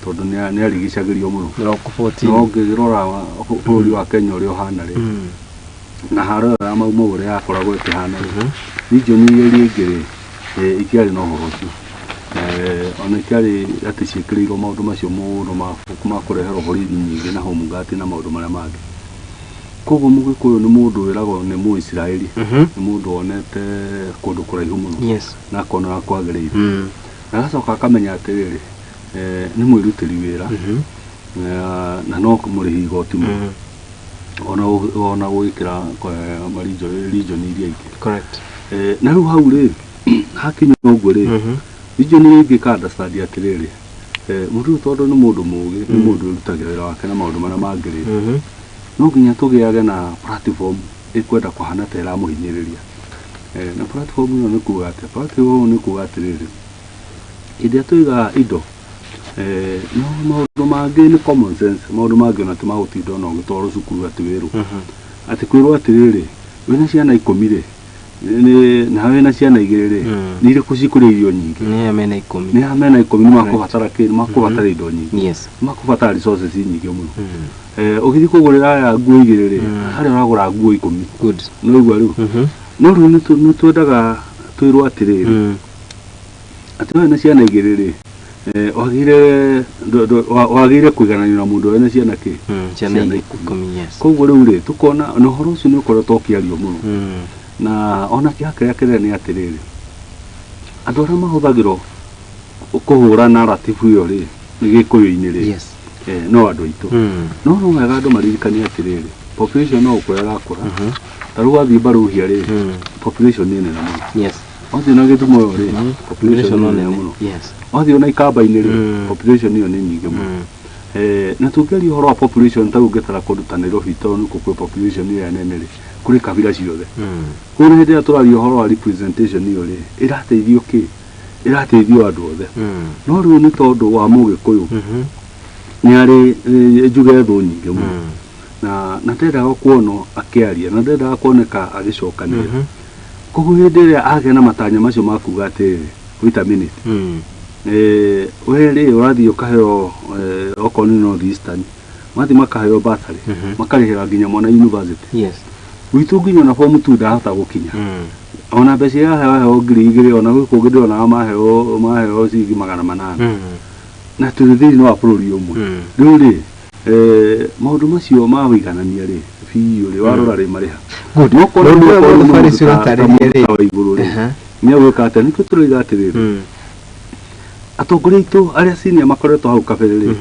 tondũ nĩ arigicagĩrio mũno. Roko 14. No ũngĩrora bũrũri wa Kenya ũrĩa ũhana rĩ, na haro ĩyo ya Mau Mau ũrĩa yakoragwo ĩkĩhana rĩ, region iria ingĩ rĩ, itiarĩ na ũhoro ũcio. Ona itiarĩ atĩ ciĩkĩrĩirwo maũndũ macio mũno ma kũreherwo borithi nyingĩ na home guard na maũndũ marĩa mangĩ. Koguo Mũgĩkũyũ nĩ mũndũ wĩragwo nĩ Mũisiraeli, nĩ mũndũ wonete kũndũ kũraihu mũno na akona ũrĩa kwagĩrĩire. Na agacoka akamenya atĩrĩrĩ, nĩ mwĩrutĩri wĩra na no mũrĩhi igoti mũno. Ona gũgĩkĩra region iria ingĩ. Na rĩu hau rĩ, hakinya ũguo rĩ, region iria ingĩ ika understand atĩrĩrĩ, mũndũ ũyũ tondũ nĩ mũndũ mũgĩ, nĩ mũndũ wĩrutagĩra wĩra wake na maũndũ marĩa mangĩ rĩ, no nginya tũgĩage na platform ĩkwenda kũhana ta ĩramũhinyĩrĩria. Na platform ĩyo nĩ kuga atĩa? Platform ĩyo nĩ kuga atĩrĩrĩ, hĩndĩ ĩrĩa twaiga indo, no maũndũ mangĩ nĩ common sense, maũndũ mangĩ ona ti ma gũtinda ona ũgĩtwarwo cukuru atĩ wĩrwo. Atĩ kwĩrwo atĩrĩrĩ, wĩna ciana 10 rĩ, na wĩna ciana 2 rĩ, nĩ irĩkũ cikũrĩa irio nyingĩ? Nĩ aya mena 10. Nĩ aya mena 10 nĩ makũbatara kĩ? Nĩ makũbatara indo nyingĩ. Nĩ makũbatara resources nyingĩ mũno. Ũgĩthiĩ kũgũrĩra aya nguo 2 rĩ, harĩa ũragũra nguo 10. Nĩ waigua rĩu? No rĩu nĩ twendaga twĩrwo atĩrĩrĩ, atĩ wena ciana 2 rĩ, wagĩrĩire kũigananio na mũndũ wĩna ciana kĩ? Ciana 10, yes. Koguo rĩu rĩ, tũkona na ũhoro ũcio nĩ ũkoretwo ũkĩario mũno. Na ona kĩeha kĩrĩa kĩnene nĩ atĩrĩrĩ, andũ arĩa mahũthagĩrwo kũhũra narrative ĩyo rĩ, gĩkũyũ-inĩ rĩ, no andũ aitũ. No no wega andũ maririkane atĩrĩrĩ, population no gũkũra ĩrakũra. Ta rĩu wathiĩ Mbaruhia rĩ, population nĩ nene mũno. Wathiĩ na Gĩthumo rĩ, population nĩ nene mũno. Wathiĩ ona Ikamba-inĩ rĩ, population ĩyo nĩ nyingĩ mũno. Na tũngĩaria ũhoro wa population ta rĩu ũngĩtara kũndũ ta Nairobi, tondũ nĩkuo kwĩ population ĩrĩa nene rĩ, kũrĩ kabira ciothe. Koguo hĩndĩ ĩrĩa tũraria ũhoro wa representation ĩyo rĩ, ĩrateithio kĩ? Ĩrateithio andũ othe. No rĩu nĩ tondũ wa Mũgĩkũyũ, nĩ arĩ njuge thũ nyingĩ mũno. Na ndendaga kuonwo akĩaria, na ndendaga kuoneka agĩcokanĩrĩra. Koguo hĩndĩ ĩrĩa agĩa na matanya macio ma kuga atĩrĩrĩ, wait a minute. We rĩ, ũrathiĩ ũkaheo, okorwo nĩ North Eastern, mathiĩ makaheo bursary, makarĩhĩra nginya mwana university. Gwitũ nginya ona form 2 ndahota gũkinya. Ona mbeca iria aheo 2000, ona gwĩ kũngĩ ndĩronaga maheo ciringi 800. Na tũrĩ thĩinĩ wa bũrũri ũmwe. Rĩu rĩ, Maũndũ macio ma wĩiganania rĩ biũ rĩ warora rĩ marĩ ha? Good. No korwo Maũndũ nĩ maya okorwo mothe nĩ Faris mũndũ ta ũratarĩria mũndũ rĩ. ta wa igũrũ rĩ Aha. nĩ egwĩka atĩa? Nĩkĩo tũroiga atĩrĩrĩ, atongoria aitũ arĩa senior makoretwo hau kabere rĩ,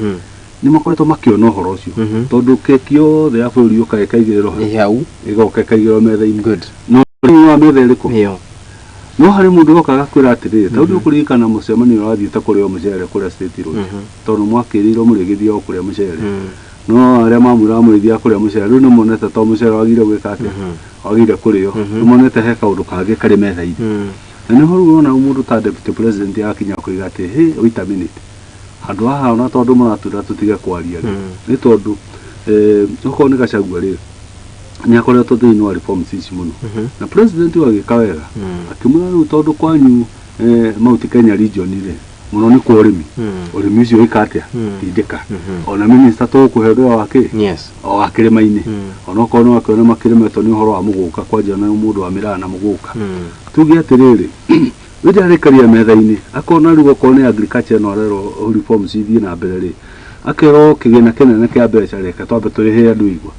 nĩ makoretwo makĩona ũhoro ũcio, tondũ keki yothe ya bũrũri yũkaga ĩkaigĩrĩrwo Nĩ hau. Ĩgoka ĩkaigĩrĩrwo metha-inĩ. Good. No thĩinĩ wa metha ĩrĩkũ? Nĩyo. No harĩ mũndũ ũroka agakwĩra atĩrĩrĩ, ta rĩu ũkũririkana mũcemanio ũrathiĩte kũrĩa mũcere kũrĩa State Road, tondũ mwakĩrĩirwo mũrĩgĩthiaga kũrĩa mũcere, no arĩa mamwĩraga mũrĩthiaga kũrĩa mũcere rĩu nĩ monete to mũcere wagĩrĩire gwĩka atĩa, wagĩrĩire kũrĩo, nĩ monete he kaũndũ kangĩ karĩ metha-inĩ. Na nĩho rĩu ũrona mũndũ ta deputy president akinya koiga atĩ, hey, wait a minute, handũ haha ona tondũ mũratwĩra tũtige kwaria rĩ, nĩ tondũ okorwo nĩ Gachagua rĩ, nĩ akoretwo thĩinĩ wa reforms ici mũno, na president ũyũ agĩka wega akĩmwĩra rĩu tondũ kwanyu Mount Kenya region rĩ mũno nĩ kwa ũrĩmi, ũrĩmi ũcio wĩka atĩa, tindĩka ona minister tũgũkũhe ũrĩa wa kĩ o wa kĩrĩma-inĩ, onokorwo nĩ wakĩona makĩrĩmetwo nĩ ũhoro wa mũgũka, kwanja na mũndũ wa mĩraa na mũgũka. Tuge atĩrĩrĩ, rĩrĩa arĩkaria metha-inĩ akona rĩu okorwo nĩ agriculture ĩno arerwo reforms ithiĩ na mbere rĩ, akerwo kĩgĩna kĩnene kĩa mbeca reke twambe tũrĩhe andũ igwa.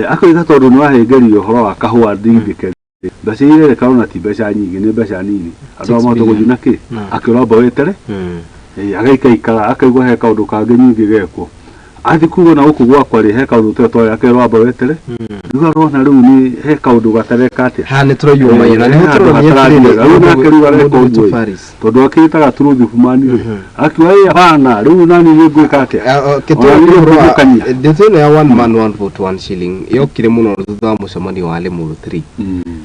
Akoiga tondũ nĩ wahĩngĩrio ũhoro wa kahũa ndindĩke mbeca iria irerekana na ti mbeca nyingĩ, nĩ mbeca nini andũ Six aya mahote billion. gũthiĩ na kĩ, akĩrwo amba wetere. Agaikaikara akaigua he kaũndũ kangĩ nyingĩ gekwo, athiĩ kuga na gũkũ gwakwa rĩ he kaũndũ tũrĩa akerwo amba wetere, rĩu arona rĩu nĩ he kaũndũ gatareka atĩa. Haha nĩ tũraiywo maĩ na nĩho Handũ tũronio hatarathiĩ atĩrĩrĩ, wega. Rĩu nake rĩu areka mũndũ ũguo witũ ĩ. Faris. Tondũ akĩĩtaga truth man rĩ, akiuga ĩ hapana, rĩu nani nĩ ngwĩka atĩa? Ona niĩ ngũmũkania. Ndeto ĩno ya one man one vote one shilling yokire mũno thutha wa mũcemanio wa Limuru 3.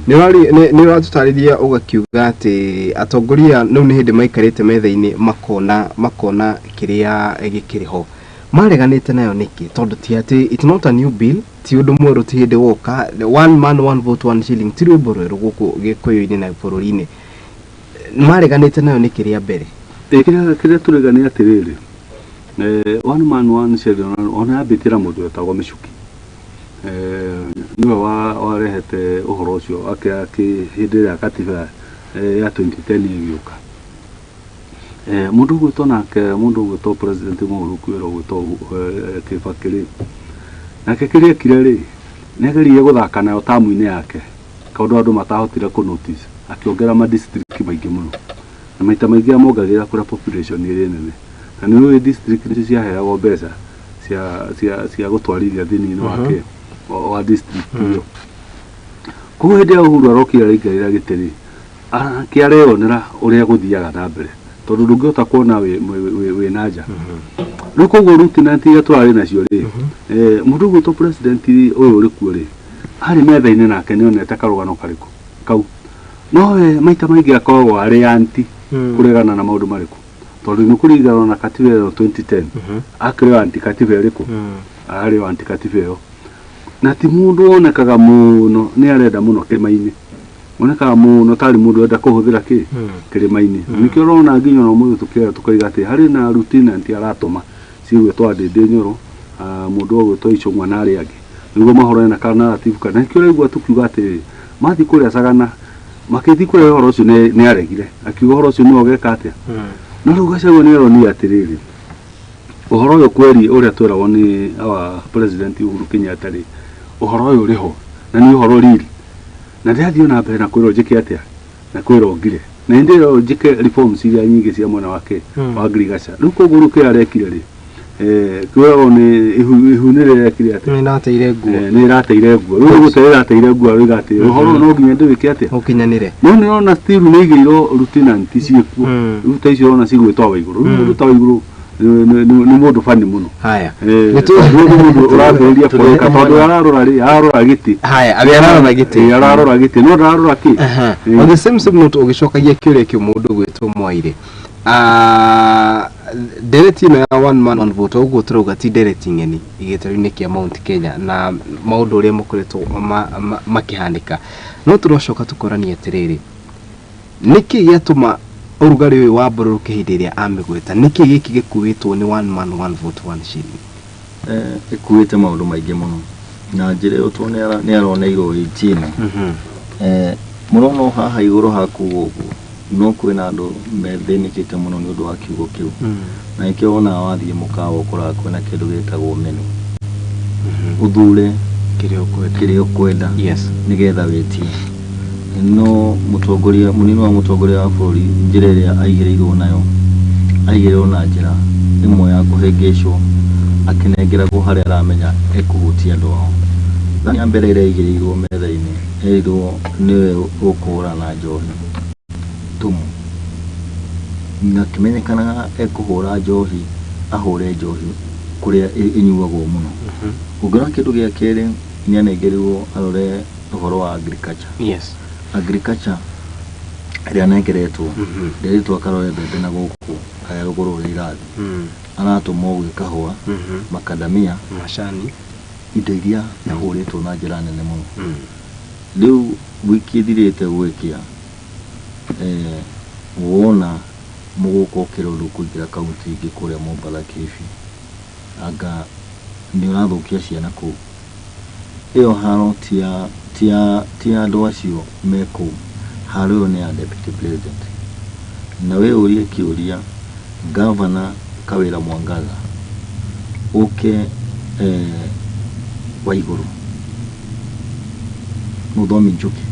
Nĩ ũratũtarĩria ũgakiuga atĩ atongoria rĩu nĩ hĩndĩ maikarĩte metha-inĩ makona kĩrĩa gĩkĩrĩ ho, mareganĩte nayo nĩkĩ? Tondũ ti atĩ it's not a new bill, ti ũndũ mwerũ, ti hĩndĩ woka. One man one vote one shilling ti rwĩmbo rwerũ gũkũ gĩkũyũ-inĩ na bũrũri-inĩ. Mareganĩte nayo nĩkĩ rĩa mbere? Kĩrĩa tũrega nĩ atĩrĩrĩ, one man one shilling ona yambĩtie na mũndũ wetagwo Michuki. Nĩwe warehete ũhoro ũcio hĩndĩ ĩrĩa katiba ya 2010 ĩgĩũka. Mũndũ ũgwĩtwo nake, mũndũ ũgwĩtwo president mũhũrũku wĩra ũgwĩtwo Kibaki rĩ, nake kĩrĩa ekire rĩ, nĩ ageririe gũthaka nayo tamu-inĩ yake, kaũndũ andũ matahotire kũ notice, akĩongera ma district maingĩ mũno, na maita maingĩ amongagĩrĩra kũrĩa population ĩrĩ nene, na nĩ ũĩ district nĩcio ciaheagwo mbeca cia gũtwarithia thĩinĩ wa kĩ wa district ĩyo. Koguo hĩndĩ ĩrĩa Uhuru arokire araingĩrĩra gĩtĩ rĩ, akĩareyonera ũrĩa gũthiaga na mbere, tondũ ndũngĩhota kuona wĩ na nja. Rĩu koguo lieutenant iria tũrarĩ nacio rĩ, mũndũ ũgwĩtwo president ũyũ ũrĩ kuo rĩ, arĩ metha-inĩ nake nĩonete karũgano karĩkũ kau, no we maita maingĩ akoragwo arĩ anti kũregana na maũndũ marĩkũ, tondũ nĩ kũringana na katiba ĩyo 2010 akĩrĩ anti katiba ĩrĩkũ, arĩ anti katiba ĩyo, na ti mũndũ wonekaga mũno nĩ arenda mũno kĩrĩma-inĩ, wonekaga mũno tarĩ mũndũ ũrenda kũhũthĩra kĩ kĩrĩma-inĩ. Nĩkĩo ũrona nginya ona ũmũthĩ tũkĩoya tũkoiga atĩ harĩ na lieutenant aratũma cigwĩtwo Ndĩndĩ Nyoro, mũndũ ũgwĩtwo Icũng'wa na arĩa angĩ, nĩguo mahũrane na ka narrative kana nĩkĩo ũraigua tũkiuga atĩrĩrĩ, mathiĩ kũrĩa Sagana, makĩthiĩ kũrĩa ũhoro ũcio nĩ aregire, akiuga ũhoro ũcio nĩwe ũgeka atĩa. No rĩu Gachagua nĩ aronire atĩrĩrĩ, ũhoro ũyũ kweri ũrĩa tweragwo nĩ our president Uhuru Kenyatta rĩ, ũhoro ũyũ ũrĩ ho na nĩ ũhoro riri, na ndĩrathiĩ ona mbere na kwĩrwo njĩke atĩa, na kwĩrwo ngire, na hĩndĩ ĩyo njĩke reforms iria nyingĩ cia mwena wake wa ngirigaca. Rĩu koguo rĩu kĩrĩa arekire rĩ, kwĩragwo nĩ ihu nĩ rĩrekire atĩa, Nĩ ĩrateire nguo. Nĩ ĩrateire nguo. Rĩu gũte ĩrateire nguo rĩu atĩ ũhoro ũyũ no nginya ndĩwĩke atĩa, Ũkinyanĩre. No nĩ ũrona still nĩ igĩirwo lieutenant ciĩkuo. Rĩu ta icio ũrona cigwĩtwo Waigũrũ. Rĩu mũndũ ta Waigũrũ nĩ mũndũ bani mũno. Haya. Tondũ nĩ mũndũ ũrambĩrĩria kũreka, tondũ ararora rĩ, ararora gĩtĩ. Haya, arĩa ararora gĩtĩ. Ararora gĩtĩ, no ndararora kĩ. On the same note, ũgĩcokagia kĩũria kĩu mũndũ ũgwĩtwo Mwaire, ndereti ĩno ya one man one vote, ũguo tũrauga ti ndereti ng'eni gĩtarũ-inĩ kĩa Mount Kenya na maũndũ ũrĩa makoretwo makĩhanĩka, no tũrocoka tũkoranie atĩrĩrĩ, nĩkĩ gĩatũma ũrugarĩ ũyũ wambũrũrũke hĩndĩ ĩrĩa amĩgweta? Nĩkĩ gĩkĩ gĩkuĩtwo nĩ one man one vote one shilling? Ĩkuĩte maũndũ maingĩ mũno na njĩra ĩyo, tondũ nĩ aroneirwo wĩ China. Mũrona haha igũrũ hakuo ũguo No kwĩna andũ methĩnĩkĩte mũno nĩ ũndũ wa kiugo kĩu. Na nĩkĩo wonaga wathiĩ mũkawa ũkoraga kwĩna kĩndũ gĩtagwo menu. Ũthure kĩrĩa ũkwenda. Kĩrĩa ũkwenda. Yes. Nĩgetha wĩtie. No mũtongoria mũnini wa mũtongoria wa bũrũri, njĩra ĩrĩa aigĩrĩirwo nayo, aigĩrĩirwo na njĩra ĩmwe ya kũhĩngĩcwo, akĩnengeragwo harĩa aramenya ekũhutia andũ ao. Thani ya mbere ĩrĩa aigĩrĩirwo metha-inĩ, erirwo nĩwe ũkũhũrana na njohi thumu, na kĩmenyekanaga ekũhũra njohi, ahũre njohi kũrĩa ĩnyuagwo mũno. Ũngĩona kĩndũ gĩa kerĩ, nĩ anengerirwo arore ũhoro wa agriculture. Yes. Agriculture ĩrĩa anengeretwo, nderĩtwo akarore mbembe na gũkũ harĩa rũgũrũ ũrĩa irathiĩ. Aratũmwo gwĩ kahũa, makadamia, macani, indo iria ihũrĩtwo na njĩra nene mũno. Rĩu wiki ĩthirĩte gwĩkĩa wona mũgũka ũkĩrwo kũingĩra kaunti ingĩ kũrĩa Mombatha, Kilifi, anga nĩ ũrathũkia ciana kũu. Ĩyo haro ti ya andũ acio me kũu, haro ĩyo nĩ ya deputy president. Na wĩyũrie kĩũria, Gavana Kawĩra Mwangaza ũke Waigũrũ, Mũthomi Njuki,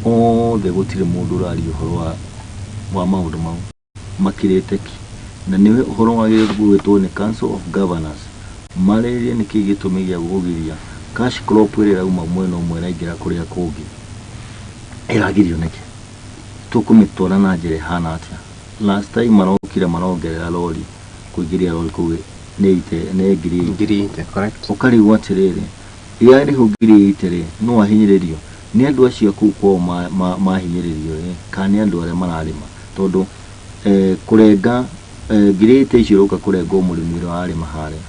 othe gũtirĩ mũndũ ũraria ũhoro wa maũndũ mau, makirĩte ki. Na nĩwe ũhoro wagĩrĩirwo gwĩtwo nĩ Council of Governors, marĩrĩrie nĩkĩ gĩtũmi gĩa kũgiria cash crop ĩrĩa ĩrauma mwena ũmwe ĩraingĩra kũrĩa kũngĩ ĩragirio nĩkĩ, tũkũmĩtwara na njĩra ĩhana atĩa. Last time marokire marongerera rori, kũingĩria rori kũu nĩ ite nĩ 80,000. 80,000, correct. Ũkarigwo atĩrĩrĩ, yarĩhwo 80,000 rĩ, no ahinyĩrĩrio nĩ andũ acio kũu kwao mahinyĩrĩrio ĩ, kana nĩ andũ arĩa mararĩma? Tondũ kũrenga 80,000 icio iroka kũrengwo mũrĩmi ũrĩa warĩma harĩa.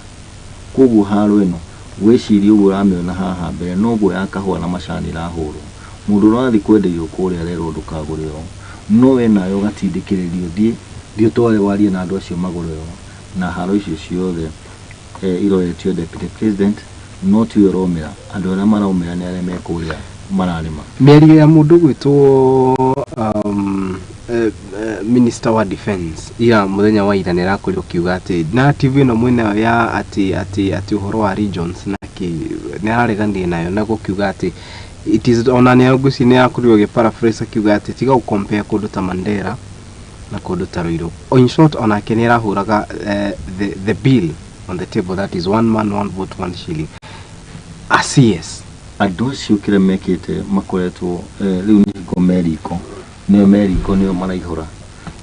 Koguo haro ĩno wĩcirie ũguo ũramĩona haha mbere noguo ya kahũa na macani ĩrahũrwo. Mũndũ ũrathiĩ kwenderio kũrĩa arerwo ndũkagũre ũũ, no we nawe ũgatindĩkĩrĩrio thiĩ thiĩ ũtware warie na andũ acio magũre ũũ. Na haro icio ciothe iroretio deputy president, no tiwe ũromĩra, andũ arĩa maraumĩra nĩ arĩa me kũrĩa mararĩma. Mĩario ya mũndũ gwĩtwo minister wa defense ira, mũthenya wa ira, nĩ arakorirwo akiuga atĩ narrative ĩno mwĩnayo ya atĩ ũhoro wa regions na kĩ nĩ arareganire nayo, na gũkiuga atĩ it is ona nĩ ngwĩciria nĩ arakorirwo agĩ paraphrase akiuga atĩ tiga gũ compare kũndũ ta Mandera na kũndũ ta Ruiru. In short, onake nĩ arahũraga the bill on the table, that is one man, one vote, one shilling, a CS. Andũ acio kĩrĩa mekĩte makoretwo rĩu nĩ hingo meriko, nĩo meriko, nĩo maraihũra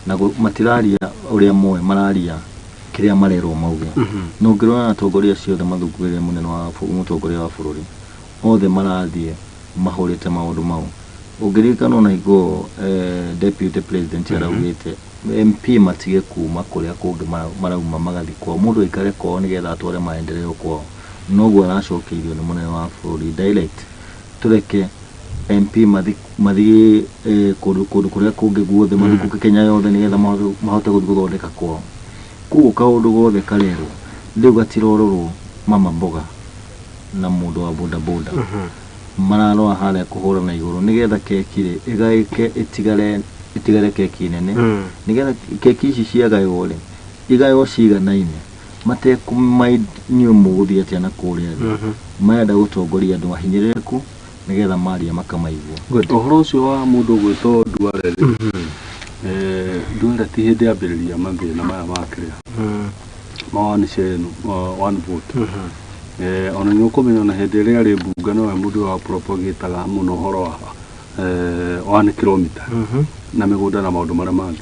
na matiraria ũrĩa moĩ, mararia kĩrĩa marerwo mauge. Na ũngĩrora atongoria acio othe mathungurĩire mũnene wa mũtongoria wa bũrũri, othe marathiĩ mahũrĩte maũndũ mau. Ũngĩririkana ona hingo deputy president araugĩte MP matige kuma kũrĩa kũngĩ marauma magathiĩ kwao, mũndũ aikare kwao nĩgetha atware maendeleo kwao. Noguo aracokeirio nĩ mũnene wa bũrũri direct, tũreke MP mathiĩ kũndũ kũrĩa kũngĩ guothe, mathungũke Kenya yothe nĩgetha mahote gũthiĩ gũthondeka kwao. Koguo kaũndũ gothe karerwo rĩu gatirororwo mama mboga na mũndũ wa boda boda, mararora harĩa kũhũrana igũrũ nĩgetha keki rĩ ĩgaĩke, ĩtigare keki nene, nĩgetha keki ici ciagaywo rĩ, igaywo ciganaine matekũmaid inyuĩ mũgũthiĩ atĩa na kũrĩa thĩ. Marenda gũtongoria andũ ahinyĩrĩrĩku nĩgetha maria makamaigua. Good. Ũhoro ũcio wa mũndũ ũgwĩtwo Duale rĩ, Duale ti hĩndĩ ambĩrĩria mathĩna maya ma kĩrĩa ma one shilling, one vote. Ona nĩ ũkũmenya ona hĩndĩ ĩrĩa arĩ mbunge nowe mũndũ wa propagataga mũno ũhoro wa 1 kilometer na mĩgũnda na maũndũ marĩa mangĩ.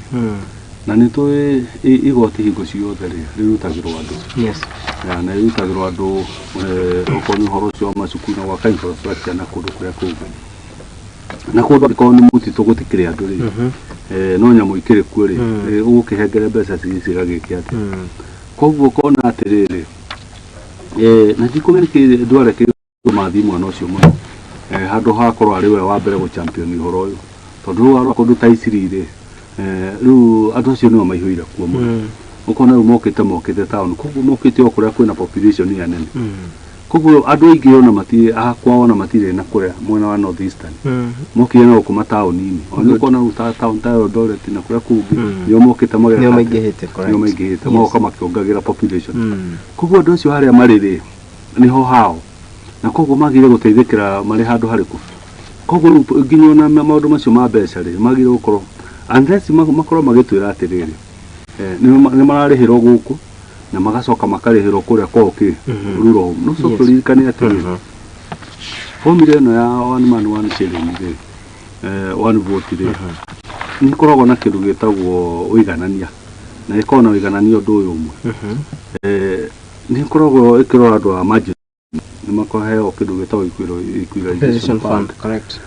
Na nĩ tũĩ igoti hingo ciothe rĩ rĩrutagĩrwo andũ. Ya, na rĩrutagĩrwo andũ okorwo nĩ ũhoro ũcio wa macukuru na gwaka infrastructure na kũndũ kũrĩa kũngĩ na kũndũ angĩkorwo nĩ mũtitũ gũtikĩrĩ andũ rĩ, no nyamũ ikĩrĩ kuo rĩ, ũgũkĩhengere mbeca cithiĩ cigagĩke atĩa? Koguo ũkona atĩrĩrĩ, na ndikũmenya nĩkĩ Duale kĩmathiĩ mwena ũcio mũno, handũ ha korwo arĩ we wa mbere gũ champion ũhoro ũyũ, tondũ rĩu warora kũndũ ta Isiri rĩ, rĩu andũ acio nĩo maihũire kuo mũno. Ũkona rĩu mokĩte town, koguo mokĩte o kũrĩa kwĩna population ya nene. Koguo andũ aingĩ ona matirĩ a kwao ona matirĩ na kũrĩa mwena wa North Eastern. Mokire na gũkũ mataũni-inĩ. Ona nĩ ũkuona rĩu ta taũni ta Eldoret na kũrĩa kũngĩ nĩo mokĩte mageka Nĩo atĩa? maingĩhĩte, correct. Nĩo maingĩhĩte, Yes. magoka makĩongagĩra population. Koguo andũ acio harĩa marĩ rĩ, nĩho hao. Na koguo magĩrĩire gũteithĩkĩra marĩ handũ harĩkũ? Koguo rĩu nginya ona maũndũ macio ma mbeca rĩ, magĩrĩire gũkorwo unless makorwo magĩtwĩra atĩrĩrĩ, nĩ mararĩhĩrwo gũkũ na magacoka makarĩhĩrwo kũrĩa kwao kĩ rural home. No ũcoke ũririkane atĩrĩrĩ, formula ĩno ya one man one shilling rĩ, one vote rĩ, nĩ ĩkoragwo na kĩndũ gĩtagwo ũiganania, na ĩkoragwo na ũiganania ũndũ ũyũ ũmwe. Nĩ ĩkoragwo ĩkĩrora andũ a margin, nĩ makaheo kĩndũ gĩtagwo equalization Pension fund. fund, correct.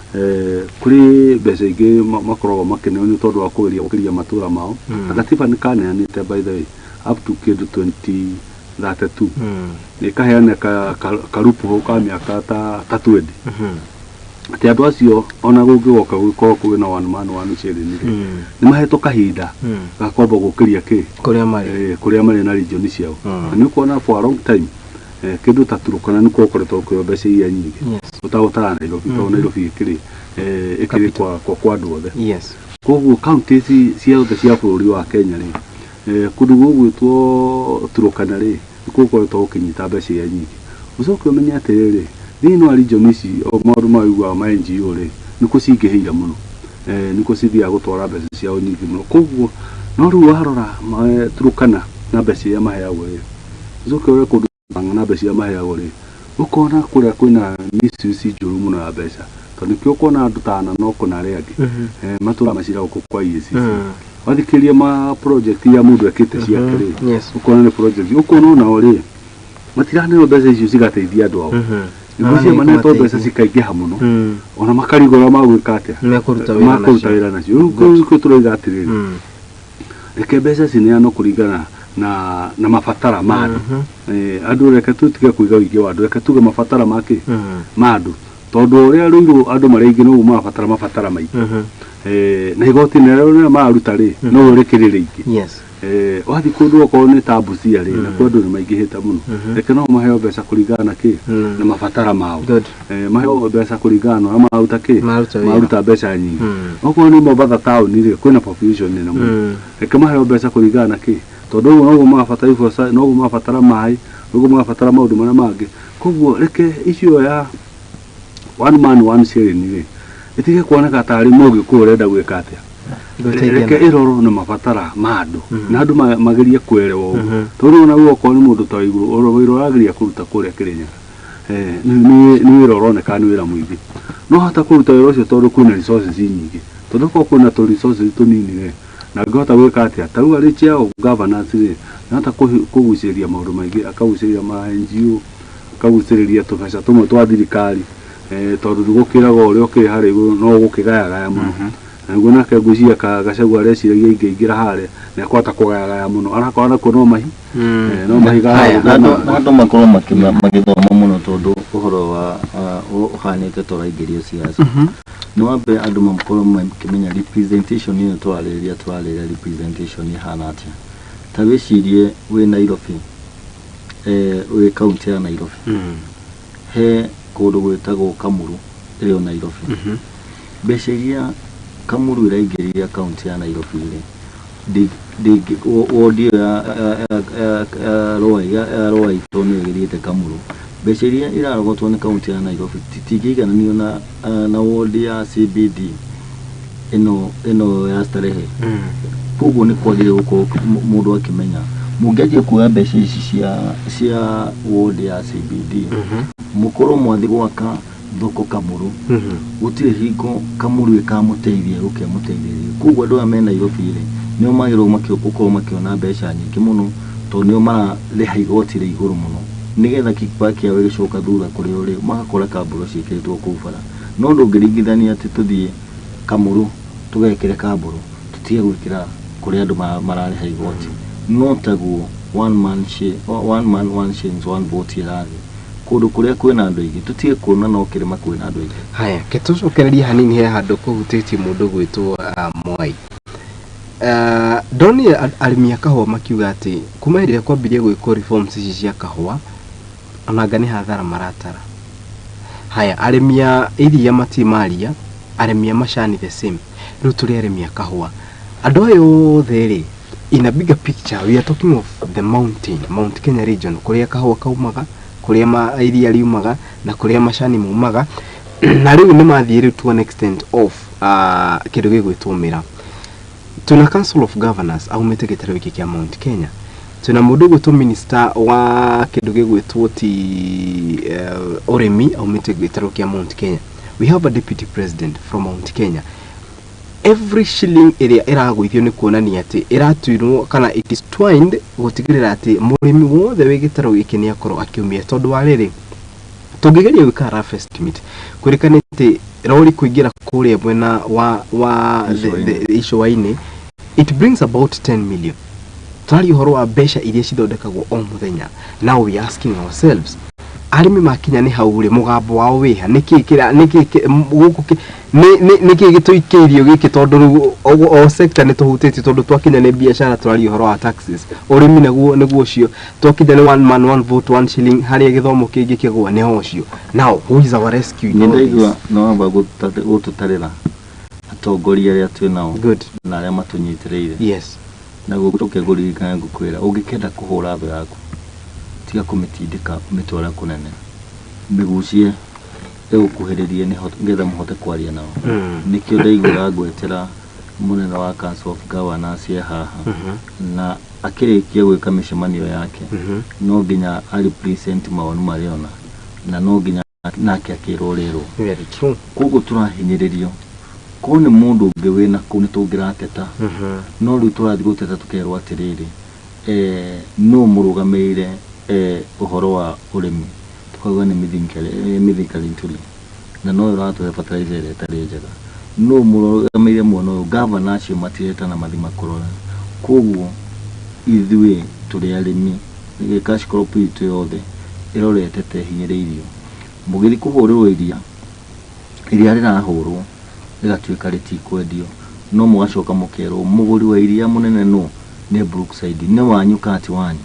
Kũrĩ mbeca ingĩ makoragwo makĩneo nĩ tondũ wa kũgeria gũkĩria matũra mao. Na gatiba nĩ kaneanĩte by the way up to kĩndũ 2032. Nĩ ĩkaheana karupu hau ka mĩaka ta 20. Atĩ andũ acio ona gũngĩgoka gũkorwo kwĩna one man one shilling rĩ, nĩ mahetwo kahinda ga kwamba gũkĩria kĩ? Kũrĩa marĩ. Kũrĩa marĩ na region ciao. Na nĩ ũkuona for a long time, kĩndũ ta Turkana nĩkuo gũkoretwo kũheo mbeca iria nyingĩ. Ũtagũtara Nairobi, tondũ Nairobi ĩkĩrĩ kwa andũ othe. Koguo county ici ciothe cia bũrũri wa Kenya rĩ, kũndũ gũgwĩtwo Turkana rĩ, nĩkuo gũkoretwo gũkĩnyita mbeca iria nyingĩ. Ũcoke ũmenye atĩrĩrĩ, thĩinĩ wa region ici o maũndũ maya ũiguaga ma NGO rĩ, nĩkuo cingĩhĩire mũno. Nĩkuo cithiaga gũtwara mbeca ciao nyingĩ mũno. Koguo no rĩu warora Turkana na mbeca iria maheagwo rĩ, ũcoke ũrore kũndũ na mbeca iria maheagwo rĩ, ũkona kũrĩa kwĩna misuse njũru mũno ya mbeca. Tondũ nĩkĩo ũkuona andũ ta Nanok na arĩa angĩ, matũraga macira gũkũ kwa EACC. Wathikĩrĩria ma project iria mũndũ ekĩte ciake rĩ, ũkona nĩ project, ũkona onao rĩ, matiraneo mbeca icio cigateithia andũ ao. Ngwĩciria manetwo mbeca cikaingĩha mũno. Ona makarigwo ũrĩa magwĩka atĩa. Mekũruta wĩra Makũruta nacio. wĩra nacio. Rĩu kũu tũroiga atĩrĩrĩ, reke mbeca cineanwo kũringana na mabatara ma andũ. Andũ reke tũtige kũiga ũingĩ wa andũ, reke tuge mabatara ma kĩ? Ma andũ. Tondũ ũrĩa rũirũ andũ marĩ aingĩ noguo marabatara mabatara maingĩ. Na igoti narĩo rĩrĩa mararuta rĩ, noguo rĩkĩrĩ rĩingĩ. Wathiĩ kũndũ okorwo nĩ ta Busia rĩ, nakuo andũ nĩ maingĩhĩte mũno. Reke no maheo mbeca kũringana na kĩ? Na mabatara mao. Maheo mbeca kũringana na ũrĩa mararuta kĩ? Mararuta wĩra. Mararuta mbeca nyingĩ. Okorwo nĩ Mombatha taũni rĩ, kwĩna population nene mũno. Reke maheo mbeca kũringana na kĩ? Tondũ ũguo noguo marabatara infrastructure, noguo marabatara maĩ, noguo marabatara maũndũ marĩa mangĩ. Koguo reke issue ya one man one shilling rĩ, ĩtige kuoneka tarĩ mũgĩkũyũ ũrenda gwĩka atĩa. Reke ĩrorwo na mabatara ma andũ, na andũ magerie kuelewa ũguo. Tondũ ona rĩu okorwo nĩ mũndũ ta Waiguru, oro wĩra ũrageria kũruta kũrĩa Kĩrĩnyaga, nĩ wĩra ũroneka nĩ wĩra mũingĩ. No hota kũruta wĩra ũcio tondũ kwĩna resources nyingĩ. Tondũ okorwo kwĩna tũ resources tũnini rĩ, na angĩhota gwĩka atĩa? Ta rĩu arĩ chair of governance rĩ, nĩahota kũgucĩrĩria maũndũ maingĩ, akagucĩrĩria ma NGO, akagucĩrĩria tũbeca tũmwe twa thirikari, tondũ nĩgũkĩragwo ũrĩa ũkĩrĩ harĩa igũrũ no ũgũkĩgayagaya mũno. Na nĩguo nake ngwĩciria Gachagua areciragia ingĩingĩra harĩa, nĩ akũhota kũgayagaya mũno. Arakorwo nakuo no mahi, no mahiga Haya, na andũ makorwo magĩthoma mũno tondũ ũhoro wa ũhanĩte ta ũraingĩrio siasa. Nĩ wambe andũ makorwo makĩmenya representation ĩno tũrarĩrĩria, tũrarĩrĩria representation ĩhana atĩa. Ta wĩcirie wĩ Nairobi, wĩ kaunti ya Nairobi. He kũndũ gwĩtagwo Kamuru ĩrĩ o Nairobi. Mbeca iria Kamuru ĩraingĩria kaunti ya Nairobi rĩ, wodi ĩyo ya Ruai tondũ nĩyo ĩgĩthiĩte Kamuru. Mbeca iria irarogotwo nĩ kaunti ya Nairobi citingĩigananio na wodi ya CBD ĩno ya Starehe. Koguo nĩ kwagĩrĩire gũkorwo mũndũ akĩmenya mũngĩanjia kuoya mbeca ici cia wodi ya CBD, mũkorwo mwathiĩ gwaka thoko Kamuru, gũtirĩ hingo Kamuru ĩkamũteithia gũkĩra mũteithĩrĩrio. Koguo andũ aya me Nairobi rĩ, nĩo magĩrĩirwo gũkorwo makĩona mbeca nyingĩ mũno, tondũ nĩo mararĩha igoti rĩa igũrũ mũno, nĩgetha kickback yao ĩgĩcoka thutha kũrĩ o rĩ, magakora kambũro ciĩkĩrĩtwo kũu bara. No ndũngĩringithania atĩ tũthiĩ Kamuru tũgekĩre kambũro, tũtige gwĩkĩra kũrĩa andũ mararĩha igoti. No taguo one man one man one shillings one vote ĩrathiĩ. Kũndũ kũrĩa kwĩna andũ aingĩ, tũtige kuona no kĩrĩma kwĩna andũ aingĩ. Haya, ke tũcokererie hanini he handũ kũhutĩtie mũndũ gwĩtwo Mwai. Ndonire arĩmi a kahũa makiuga atĩ kuma hĩndĩ ĩrĩa kwambirie gwĩkwo reforms ici cia kahũa, Onanga nĩ hathara maratara. Haya, arĩmi a iria matimaria, arĩmi a macani the same. Rĩu tũrĩ arĩmi a kahũa. Andũ aya othe rĩ, in a bigger picture we are talking of the mountain, Mount Kenya region, kũrĩa kahũa kaumaga, kũrĩa iria riumaga na kũrĩa macani maumaga. Na rĩu nĩ mathiĩ rĩu to an extent of kĩndũ gĩgwĩtwo mĩra. Twĩna Council of Governors aumĩte gĩtarũ gĩkĩ kĩa Mount Kenya. Twĩna mũndũ ũgwĩtwo minister wa kĩndũ gĩgwĩtwo ti ũrĩmi aumĩte gĩtarũ kĩa Mount Kenya. We have a deputy president from Mount Kenya. Every shilling ĩrĩa ĩragũithio nĩ kuonania atĩ ĩratuirwo kana it is twined gũtigĩrĩra atĩ mũrĩmi wothe wĩ gĩtarũ gĩkĩ nĩ akorwo akĩumia, tondũ wa rĩrĩ, tũngĩgeria gwĩka rough estimate, kwĩrĩkana atĩ rori kũingĩra kũrĩa mwena wa icũa-inĩ, it brings about 10 million. Tũraria ũhoro wa mbeca iria cithondekagwo o mũthenya. Now we are asking ourselves, arĩmi makinya nĩ hau rĩ, mũgambo wao wĩha? Nĩkĩ kĩra nĩkĩ gũkũ nĩkĩ gĩtũikĩirio gĩkĩ? Tondũ rĩu o sector nĩ tũhutĩtio, tondũ twakinya nĩ biacara tũraria ũhoro wa taxes, ũrĩmi naguo nĩguo ũcio, twakinya nĩ one man one vote one shilling, harĩa gĩthomo kĩngĩ kĩgũa nĩ ho ũcio. Now who is our rescue in all this? Ndaigua no wamba gũtũtarĩra atongoria arĩa twĩ nao na arĩa matũnyitĩrĩire. Naguo gũcoke ngũririkane, ngũkwĩra, ũngĩkenda kũhũra thũ yaku, tiga kũmĩtindĩka ũmĩtware kũnene, mĩgucie ĩgũkuhĩrĩrie nĩgetha mũhote kwaria nao. Nĩkĩo ndaiguaga ngwetera mũnene wa Council of Governors e haha, na akĩrĩkia gwĩka mĩcemanio yake, no nginya a represent mawoni marĩa ona, na no nginya nake akĩrwo rĩrwo. Very true. Koguo tũrahinyĩrĩrio. Korwo nĩ mũndũ ũngĩ wĩna kũu nĩ tũngĩrateta, no rĩu tũrathiĩ gũteta tũkerwo atĩrĩrĩ, nũ mũrũgamĩrĩire ũhoro wa ũrĩmi? Tũkauga nĩ Mithika Linturi, na no ũratũhe fertilizer ĩrĩa ĩtarĩ njega. Nũ mũrũgamĩrĩire mwena ũyũ? Gavana acio matiretana mathi makũrora. Koguo ithuĩ tũrĩ arĩmi, cash crop itũ yothe ĩrorete ta ĩhinyĩrĩirio. Mũgĩthiĩ kũhũrĩrwo iria, iria rĩrahũrwo rĩgatuĩka rĩtikwendio, no mũgacoka mũkerwo mũgũri wa iria mũnene nũ? Nĩ Brookside. Nĩ wanyu kana ti wanyu?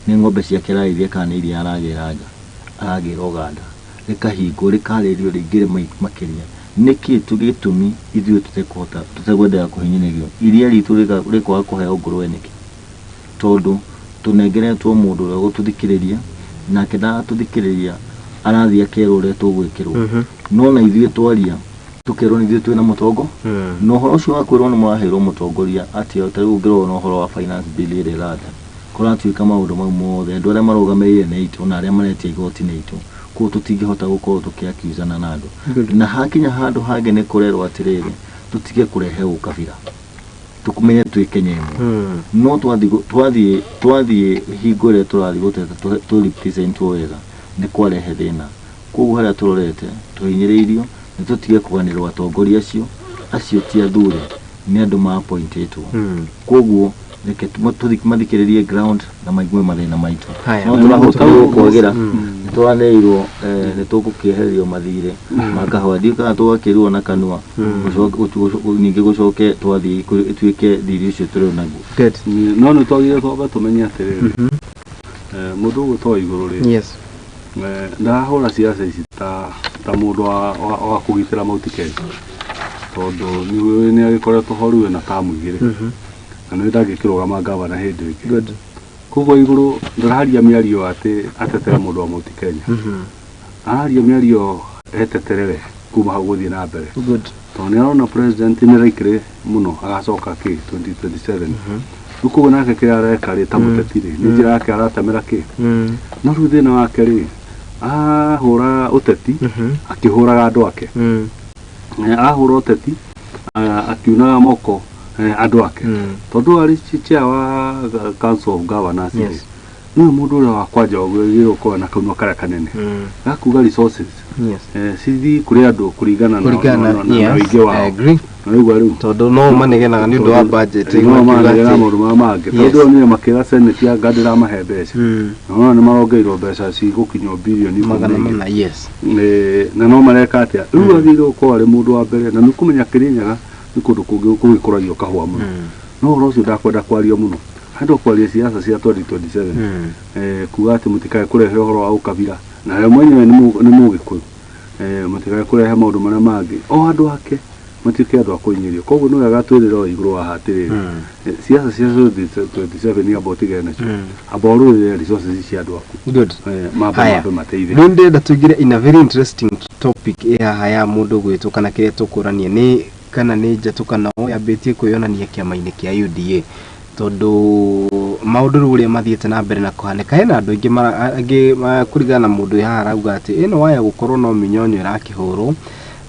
Nĩ ng'ombe ciake ararĩithia kana nĩ iria aragĩra nja, aragĩra Ũganda? Rĩkahingwo, rĩkarĩrio rĩingĩre makĩria. Nĩkĩ gĩtũmi ithuĩ tũtekũhota, tũtekwendaga kũhinyĩrĩrio? Iria ritũ rĩkwaga kũheo ngũrwe nĩkĩ? Tondũ tũnengeretwo mũndũ ũrĩa ũgũtũthikĩrĩria, nake ndagatũthikĩrĩria, arathiĩ akerwo ũrĩa tũgwĩkĩrwo. No na ithuĩ twaria tũkerwo nĩ ithuĩ twĩna mũtongo, na ũhoro ũcio wa kwĩrwo nĩ mũraheirwo mũtongoria atĩ ta rĩu ũngĩrora ũhoro wa finance bill ĩrĩa ĩrathiĩ, kũratuĩka maũndũ mau mothe andũ arĩa marũgamĩrĩire nĩ aitũ, na arĩa maretia igoti nĩ aitũ. Koguo tũtingĩhota gũkorwo tũkĩaccusana na andũ. Na hakinya handũ hangĩ nĩ kũrerwo atĩrĩrĩ, tũtige kũrehe ũkabira, tũmenye twĩ Kenya ĩmwe. No twathiĩ hingo ĩrĩa tũrathiĩ gũteta tũ representwo wega nĩ kwarehe thĩna. Koguo harĩa tũrorete tũhinyĩrĩirio nĩ tũtige kũganĩrwo atongoria acio. Acio ti athure, nĩ andũ ma appointĩtwo. Koguo reke mathikĩrĩrie ground na maigue mathĩna maitũ. Haya, no tũrahota kwagĩra nĩ tũranĩirwo, nĩ tũgũkĩehererio mathirĩ ma kahũa, ndiũĩ kana tũgakĩrwo na kanua, ningĩ gũcoke twathiĩ ĩtuĩke thirĩ ũcio tũrĩ naguo. Good. No nĩ twagĩrĩire twambe tũmenye atĩrĩrĩ, mũndũ ũgwĩtwo igũrũ rĩ, ndarahũra ciaca ici ta mũndũ wa kũgitĩra Mount Kenya, tondũ nĩ agĩkoretwo ho rĩu ena tamu igĩrĩ, na nĩ ndangĩkĩrũgama gavana hĩndĩ ĩngĩ. Koguo igũrũ ndararia mĩario atĩ atetere mũndũ wa Mount Kenya, araria mĩario eteterere kuma hau gũthiĩ na mbere. Tondũ nĩ arona president nĩ likely mũno agacoka kĩ 2027. Rĩu koguo nake kĩrĩa areka rĩ, ta mũteti rĩ, nĩ njĩra yake aratemera kĩ. No rĩu thĩna wake rĩ, ahũra ũteti akĩhũraga andũ ake. Ahũra ũteti akiunaga moko andũ ake, tondũ arĩ chair wa Council of Governors rĩ, nĩwe mũndũ ũrĩa wa kwanja wagĩrĩirwo gũkorwo na kanua karĩa kanene gakuga resources cithiĩ kũrĩ andũ kũringana na Kũringana na ũingĩ I wao. agree. Na rĩu rĩu Tondũ no manegenaga nĩ ũndũ wa budget. No makiuga manegenaga maũndũ marĩa mangĩ, tondũ onire makĩra senate anga ndĩramahe mbeca, na ona nĩ marongereirwo mbeca cigũkinya birioni 10 Magana na igĩrĩ. 4. Na no mareka atĩa? Rĩu agĩrĩirwo gũkorwo arĩ mũndũ wa mbere, na nĩ kũmenya Kĩrĩnyaga nĩ kũndũ kũngĩ kũgĩkũragio kahũa mũno, no ũhoro ũcio ndakwenda kwaria mũno. Andũ kwaria siasa cia 2027, kuga atĩ mũtikae kũrehe ũhoro wa ũkabira, na we mwenyewe nĩ Mũgĩkũyũ, mũtikae kũrehe maũndũ marĩa mangĩ, o andũ ake matuĩke andũ a kũhinyĩrĩrio. Koguo nĩ wega twĩrĩre o igũrũ haha atĩrĩrĩ, siasa cia 2027 nĩ amba ũtigane nacio, amba ũrũĩrĩre resources cia andũ aku. Good. Mambe Haya. mambe mateithie. Rĩu ndĩrenda tũingĩre in a very interesting topic ĩ haha ya mũndũ gwĩtwo kana kĩrĩa tũkũrania nĩ kana nĩ njatũkano yambĩtie kwĩyonania kĩama-inĩ kĩa UDA, tondũ maũndũ rĩu ũrĩa mathiĩte na mbere na kũhanĩka, hena andũ aingĩ angĩ kũringana na mũndũ wĩ haha arauga atĩ ĩno waya gũkorwo no mĩnyonyo ĩrakĩhũrwo,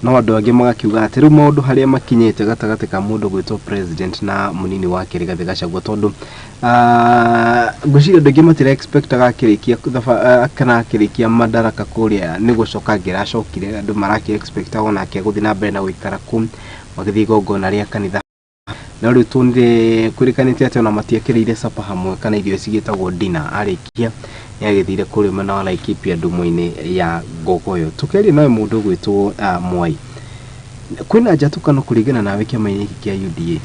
no andũ angĩ magakiuga atĩ rĩu maũndũ harĩa makinyĩte gatagatĩ ka mũndũ gwĩtwo president na mũnini wake Rigathĩ Gachagua, tondũ ngwĩciria andũ aingĩ matira expectaga akĩrĩkia kana akĩrĩkia madaraka kũrĩa nĩ gũcoka angĩracokire. Andũ marakĩ expectaga onake gũthiĩ na mbere na gũikara kũu magĩthiĩ igongona rĩa kanitha, no rĩu tuonire kwĩrĩkanĩte atĩ ona matiekĩrĩire supper hamwe kana irio cigĩtagwo dinner. Arĩkia nĩ agĩthire kũrĩa mwena wa Laikipia ndumo-inĩ ya Ngogoyo. Tũkĩaria nawe mũndũ ũgwĩtwo Mwai, kwĩna njatũkano kũringana nawe kĩama-inĩ gĩkĩ kĩa UDA?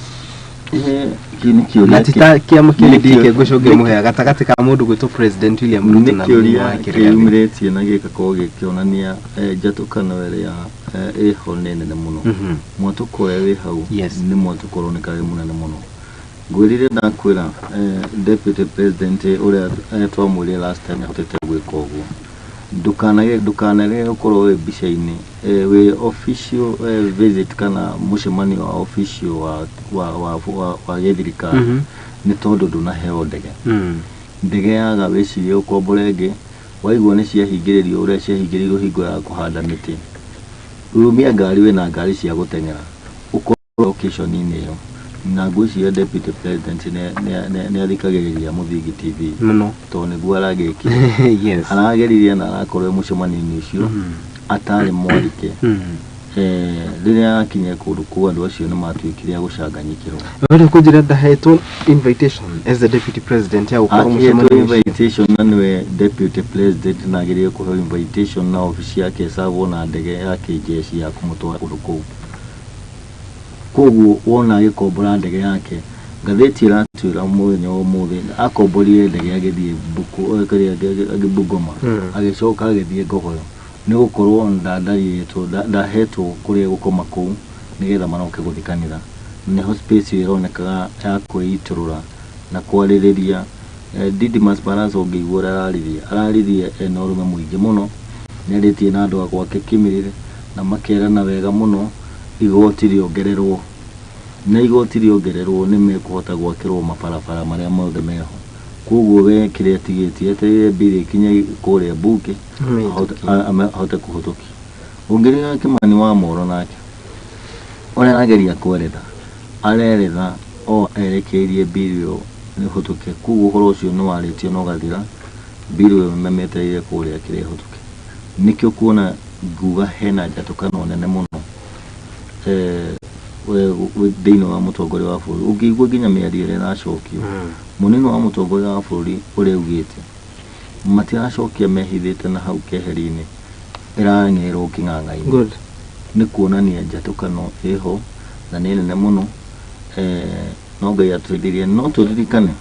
Kĩu nĩ kĩũria Na ti ta kĩama kĩa nĩ UDA kĩngũcokia mũhea gatagatĩ ka mũndũ gwĩtwo President William Ruto nĩ na mũnini kĩũria wake Rigathĩ. kĩyumĩrĩtie na gĩgakorwo gĩkĩonania njatũkano ĩrĩa ĩho nĩ nene mũno. Mwatũko ũrĩa wĩ hau nĩ mwatũko ũroneka wĩ mũnene mũno. Ngwĩrire ndakwĩra, deputy president ũrĩa twamwĩrire last time ahotete gwĩka ũguo, ndũkanarege gũkorwo wĩ mbica-inĩ, wĩ official visit kana mũcemanio wa official wa gĩthirikari, nĩ tondũ ndũnaheo ndege. Ndege yaga wĩcirie ũkombore ĩngĩ, waigua nĩ ciahingĩrĩrio ũrĩa ciahingĩrĩirio hingo ya kũhanda mĩtĩ. Rumia ngari, wĩna ngari cia gũteng'era, ũkorwo location-inĩ ĩyo. Na ngwĩciria deputy president nĩ athikagĩrĩria Mũthingi TV mũno, tondũ nĩguo aragĩkire. Arageririe na arakorwo e mũcemanio-inĩ ũcio atarĩ mwarike. Rĩrĩa akinyire kũndũ kũu, andũ acio nĩ matuĩkire a gũcanganyikĩrwo. Wenda kũnjĩra ndahetwo invitation as the deputy president ya gũkorwo Akĩhetwo mũcemanio ũcio? invitation na nĩwe deputy president na agĩrĩire kũheo invitation na obici yake ĩcagwo na ndege ya kĩnjeshi ya kũmũtwara kũndũ kũu. Koguo wona agĩkombora ndege yake, ngathĩti ĩratwĩra mũthenya wa ũmũthĩ akomborire ndege agĩthiĩ kĩrĩa, agĩthiĩ Bungoma, agĩcoka agĩthiĩ Ngogoyo, nĩ gũkorwo ona ndarĩtwo, ndahetwo kũrĩa gũkoma kũu nĩgetha maroke gũthiĩ kanitha. Nĩho space ĩyo ĩronekaga ya kwĩitũrũra na kwarĩrĩria. Didmus Barasa ũngĩigua ũrĩa araririe, araririe ena ũrũme mũingĩ mũno. Nĩarĩtie na andũ a gwake Kimilili na makerana wega mũno igoti rĩongererwo, na igoti rĩongererwo nĩ mekũhota gwakĩrwo mabarabara marĩa mothe meho. Koguo we kĩrĩa atigĩtie, etereire bill ĩkinye kũrĩa bunge ahote kũhĩtũkia. Ũngĩrĩra Kĩmani wa Moro nake ũrĩa arageria kweretha, areretha o erekeirie bill ĩyo ĩhĩtũke. Koguo ũhoro ũcio nĩ warĩtio na ũgathira, bill ĩyo mamĩetereire kũrĩa kĩrĩa ĩhĩtũke. Nĩkĩo kuona nguga hena njatũkano nene mũno thĩinĩ wa mũtongoria wa bũrũri. Ũngĩigua nginya mĩario ĩrĩa ĩracokio, mũnini wa mũtongoria wa bũrũri ũrĩa augĩte matiracokia mehithĩte na hau keheri-inĩ, ĩrang'erwo kĩng'ang'a-inĩ. Nĩ kuonania njatũkano ĩho na nĩ nene mũno. No Ngai atũteithirie. No tũririkane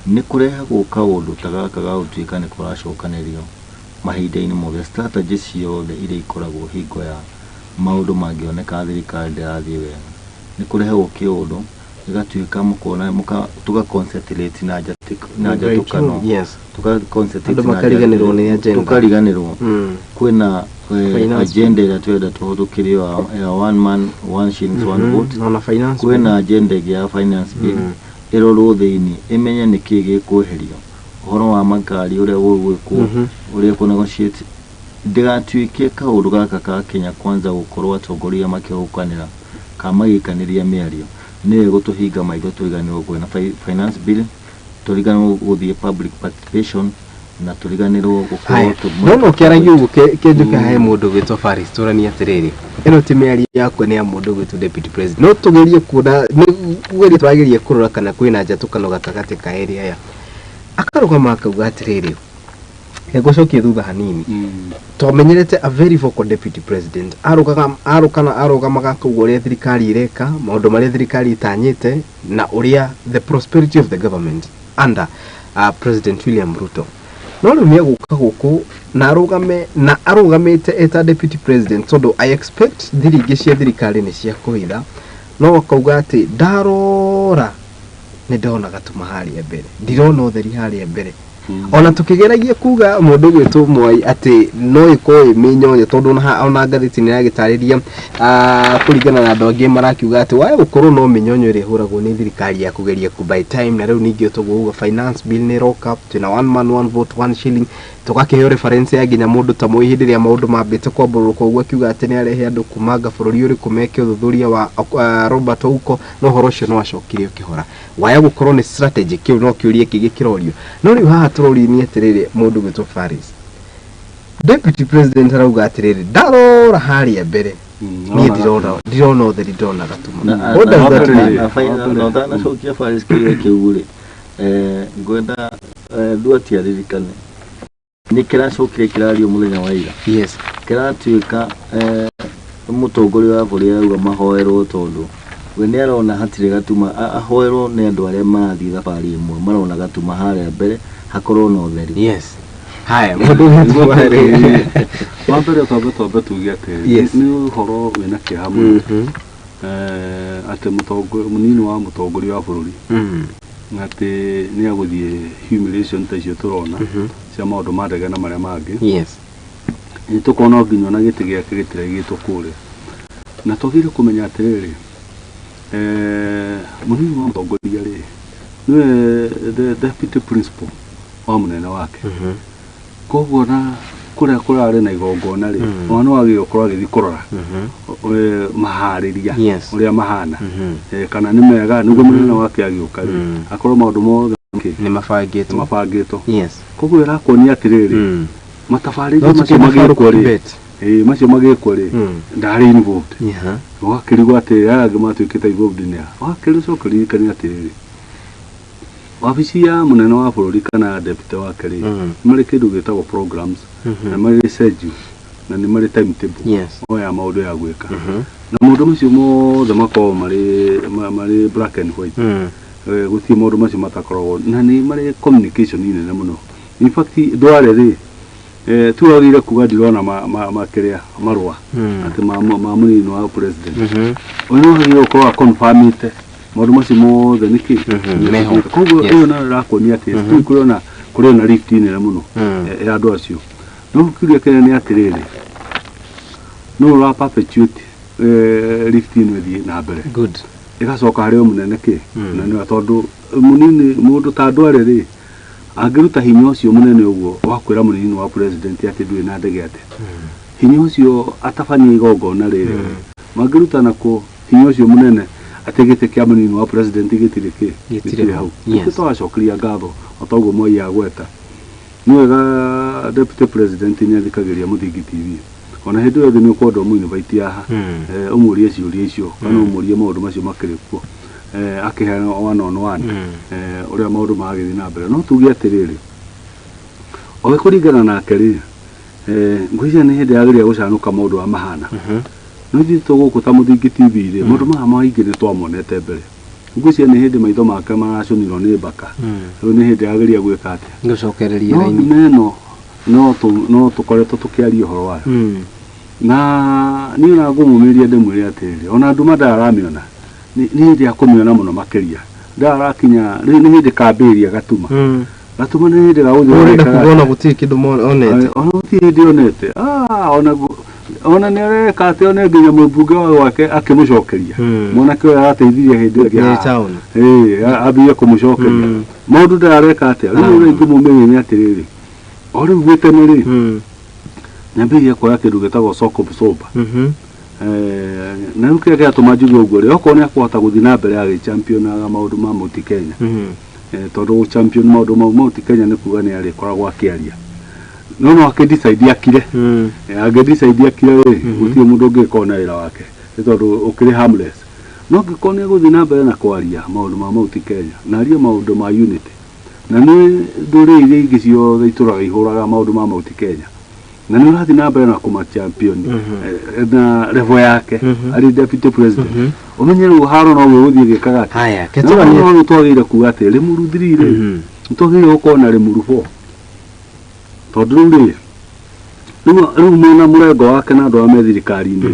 nĩ kũrehagwo kaũndũ ta gaka ga gũtuĩka nĩ kũracokanĩrio mahinda-inĩ mothe, strategy ciothe iria ikoragwo hingo ya maũndũ mangĩoneka thirikari ndĩrathiĩ wega, nĩ kũrehagwo kĩũndũ gĩgatuĩka mũkona tũga concentrate na njatũkano, tũga concentrate Andũ na makariganĩrwo nĩ agenda. Tũkariganĩrwo kwĩna agenda ĩrĩa tũrenda tũhĩtũkĩrio ya one man one shillings one vote. Na ona finance Kwĩna bill. Agenda ĩngĩ ya finance bill, ĩrorwo thĩinĩ ĩmenye nĩkĩĩ gĩkweherio, ũhoro wa makari ũrĩa gũgwĩkwo, ũrĩa kũ negotiate, ndĩgatuĩke kaũndũ gaka ka Kenya Kwanza gũkorwo atongoria makĩhũkanĩra kana magĩikanĩria mĩario nĩyo ĩgũtũhinga maitho tũriganĩrwo kwĩna finance bill, tũriganĩrwo gũthiĩ public participation na tũriganĩrwo gũkorwo Haya, no kĩaragia ũguo kĩnjũke he mũndũ gwĩtwo Faris, tũranie atĩrĩrĩ, ĩno ti mĩario yakwa, nĩ ya mũndũ gwĩtwo deputy president, no tũgerie kuona, nĩ kũgeria tũrageria kũrora kana kwĩna njatũkano gatagatĩ ka erĩ aya. Akarũgama akauga atĩrĩrĩ, Ngũcokie thutha hanini. Twamenyerete a very vocal deputy president arũgaga arũkana arũgamaga akauga ũrĩa thirikari ĩreka, maũndũ marĩa thirikari ĩtanyĩte na ũrĩa the prosperity of the government under President William Ruto. No rĩu nĩ egũka gũkũ na arũgame na arũgamĩte eta deputy president, tondũ I expect thiri ingĩ cia thirikari nĩ cia kũhitha, no akauga atĩ ndarora nĩ ndona gatuma harĩa mbere, ndirona ũtheri harĩa mbere. Ona tukĩgeragia kuga mũndũ gwĩtwo Mwai atĩ no ĩkorwo ĩ mĩnyonyo, tondũ ona ngathĩti nĩ ĩragĩtarĩria kũringana na andũ angĩ marakiuga atĩ wae gũkorwo no mĩnyonyo ĩrĩa ĩhũragwo nĩ thirikari ya kũgeria ku buy time. Na rĩu ningĩ toguo uga finance bill nĩ ĩroka, twĩna one man one vote one shilling, tũgakĩheo reference ya nginya mũndũ ta Moi hĩndĩ ĩrĩa maũndũ mambĩte kwambũrũrũka ũguo, akiuga atĩ nĩ arehe andũ kumanga bũrũri ũrĩkũ meke ũthuthuria wa Robert Ouko, no ũhoro ũcio no acokire ũkĩhora. Waya gũkorwo nĩ strategy, kĩu no kĩũria kĩngĩ kĩrorio. No rĩu haha tũrorio nĩ atĩrĩrĩ, mũndũ gwĩtwo Faris, deputy president arauga atĩrĩrĩ, ndarora harĩa mbere niĩ ndirona ũtheri, ndĩrona gatuma. What does that mean? Na ũtanacokia Faris kĩũria kĩu rĩ, ngwenda Nduati aririkane nĩ kĩracokire kĩrario mũthenya wa ira. Kĩratuĩka mũtongoria wa bũrũri arauga mahoerwo, tondũ we nĩ arona hatirĩ gatuma, ahoerwo nĩ andũ arĩa marathiĩ thabarĩ ĩmwe, marona gatuma harĩa mbere hakorwo na ũtheri. Yes, haya, mũndũ gwĩtwo Wa mbere twambe tuge atĩ nĩ ũhoro wĩna kĩeha mũno atĩ mũnini wa mũtongoria wa bũrũri atĩ nĩ agũthiĩ humiliation ta icio tũrona cia maũndũ ma ndege na marĩa mangĩ. Nĩ tũkona nginya ona gĩtĩ gĩake gĩtiraigĩtwo kũrĩa, na twagĩrĩire kũmenya atĩrĩrĩ, mũnini wa mũtongoria rĩ, nĩwe the deputy principal wa mũnene wake. Koguo na kũrĩa kũrarĩ na igongona rĩ, ona no agĩrĩirwo gũkorwo agĩthiĩ kũrora maharĩria ũrĩa mahana, kana nĩ mega, nĩguo mũnene wake agĩũka rĩ, akorwo maũndũ mothe nĩ mabangĩtwo. Nĩ mabangĩtwo. Koguo ĩrakuonia atĩrĩrĩ, matabarĩre No macio tũkĩenda magĩkwo Farouk rĩ, Kibet. Macio magĩkwo rĩ, ndarĩ involved. Ũgakĩrigwo atĩ aya angĩ matuĩkĩte involved nĩ a. Wakĩrĩ ũcoke ũririkane atĩrĩrĩ, wabici ya mũnene wa bũrũri kana deputy wake rĩ, nĩ marĩ kĩndũ gĩtagwo programs, na marĩ schedule, na nĩ marĩ timetable o ya maũndũ ya gwĩka, na maũndũ macio mothe makoragwo marĩ black and white. Gũtirĩ maũndũ macio matakoragwo, na nĩ marĩ communication nene mũno. In fact, ndware rĩ, tu wagĩrĩire kuga ndirona makĩrĩa marũa atĩ ma mũnini wa president, ũyũ nĩ wagĩrĩire gũkorwo aconfirmĩte maũndũ macio mothe nĩkĩ. Meho. Koguo ĩyo nayo ĩrakuonia atĩ still kũrĩ ona rift nene mũno ya andũ acio. No kĩũria kĩnene nĩ atĩrĩrĩ, no ũra perpetuate rift ĩno ĩthiĩ na mbere, ĩgacoka harĩ o mũnene kĩ mũnene ũyũ, tondũ mũnini mũndũ ta ndware rĩ, angĩruta hinya ũcio mũnene ũguo wa kwĩra mũnini wa president atĩ ndũrĩ na ndege, atĩ hinya ũcio atabania igongona rĩrĩ, mangĩruta nakũ hinya ũcio mũnene atĩ gĩtĩ kĩa mũnini wa president gĩtirĩ kĩ Gĩtirĩ hau? Yes. Nĩkĩo twacokeria ngatho o ta ũguo Moi agweta. Nĩ wega deputy president nĩ athikagĩrĩria Mũthingi TV, ona hĩndĩ ĩyo nĩ ũkwenda ũmũ-invite haha, ũmũrie ciũria icio kana ũmũrie maũndũ macio makĩrĩ kuo, akĩheana one on one ũrĩa maũndũ maragĩthiĩ na mbere. No tuge atĩrĩrĩ, o we kũringana nake rĩ, ngwĩciria nĩ hĩndĩ yagĩrĩire gũcanũka maũndũ ũrĩa mahana. No ithuĩ tũgũkũ ta Mũthingi TV rĩ, maũndũ maya maingĩ nĩ twamonete mbere. Ngwĩciria nĩ hĩndĩ maitho make maracũnirwo nĩ mbaka, rĩu nĩ hĩndĩ yagĩrĩire gwĩka atĩa? Gũcokereria No raini. nduma ĩno no tũkoretwo tũkĩaria ũhoro wayo, na niĩ ona ngũmũmĩria ndĩmwĩre atĩrĩrĩ, ona nduma ndaramĩona, nĩ hĩndĩ ya kũmĩona mũno makĩria, ndarakinya rĩu, nĩ hĩndĩ kambĩrĩria gatuma. Gatuma nĩ hĩndĩ gagũthiĩ Ũrenda gagĩkaga. kuga ona gũtirĩ kĩndũ onete? Ona gũtirĩ hĩndĩ onete. Ah, ona nĩ areka atĩ one nginya mũmbunge wa gwake akĩmũcokeria, mwanake ũyũ arateithirie hĩndĩ ĩngĩ Nĩ haha. town. Ĩĩ, ambĩrĩrie kũmũcokeria maũndũ ndarareka atĩa. Rĩu ũrĩa ingĩmũmĩria nĩ atĩrĩrĩ, o rĩu gwĩ tene rĩ, nyambĩrĩrie kuoya kĩndũ gĩtagwo shock absorber. Na rĩu kĩrĩa kĩratũma njuge ũguo rĩ, okorwo nĩ akũhota gũthiĩ na mbere agĩchampionaga maũndũ ma Mount Kenya, tondũ gũchampion maũndũ ma Mount Kenya nĩ kuga nĩ arĩkoragwo akĩaria, no akĩdecide akire. Angĩdecide akire rĩ, gũtirĩ mũndũ ũngĩkorwo na wĩra wake, nĩ tondũ ũkĩrĩ harmless. No angĩkorwo nĩ egũthiĩ na mbere na kwaria maũndũ ma Mount Kenya na arie maũndũ ma unity. Na nĩ ndũrĩrĩ iria ingĩ ciothe itũraga ihũraga maũndũ ma Mount Kenya, na nĩ ũrathiĩ na mbere na kũma champion na level yake arĩ deputy president. Ũmenye rĩu haro no gũthiĩ gĩkaga atĩ Haya, na no twagĩrĩire kuga atĩ Limuru 3 rĩ, nĩ twagĩrĩire gũkorwo na Limuru 4, tondũ rĩu rĩ, rĩu mwena mũrengo wake na andũ arĩa me thirikari-inĩ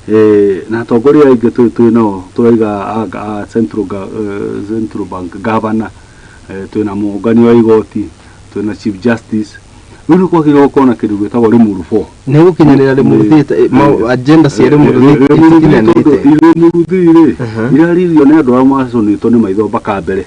rĩ, na atongoria aingĩ twĩ nao, tũraiga a Central Bank governor, twĩna mũngania wa igoti, twĩna chief justice. Rĩu nĩ kwagĩrĩirwo gũkorwo na kĩndũ gĩtagwo Limuru 4. Nĩ gũkinyanĩra Limuru 3, agenda cia Limuru 3 itikinyanĩte. Limuru 3 rĩ, iraririo nĩ andũ arĩa maconĩtwo nĩ maitho mpaka mbere.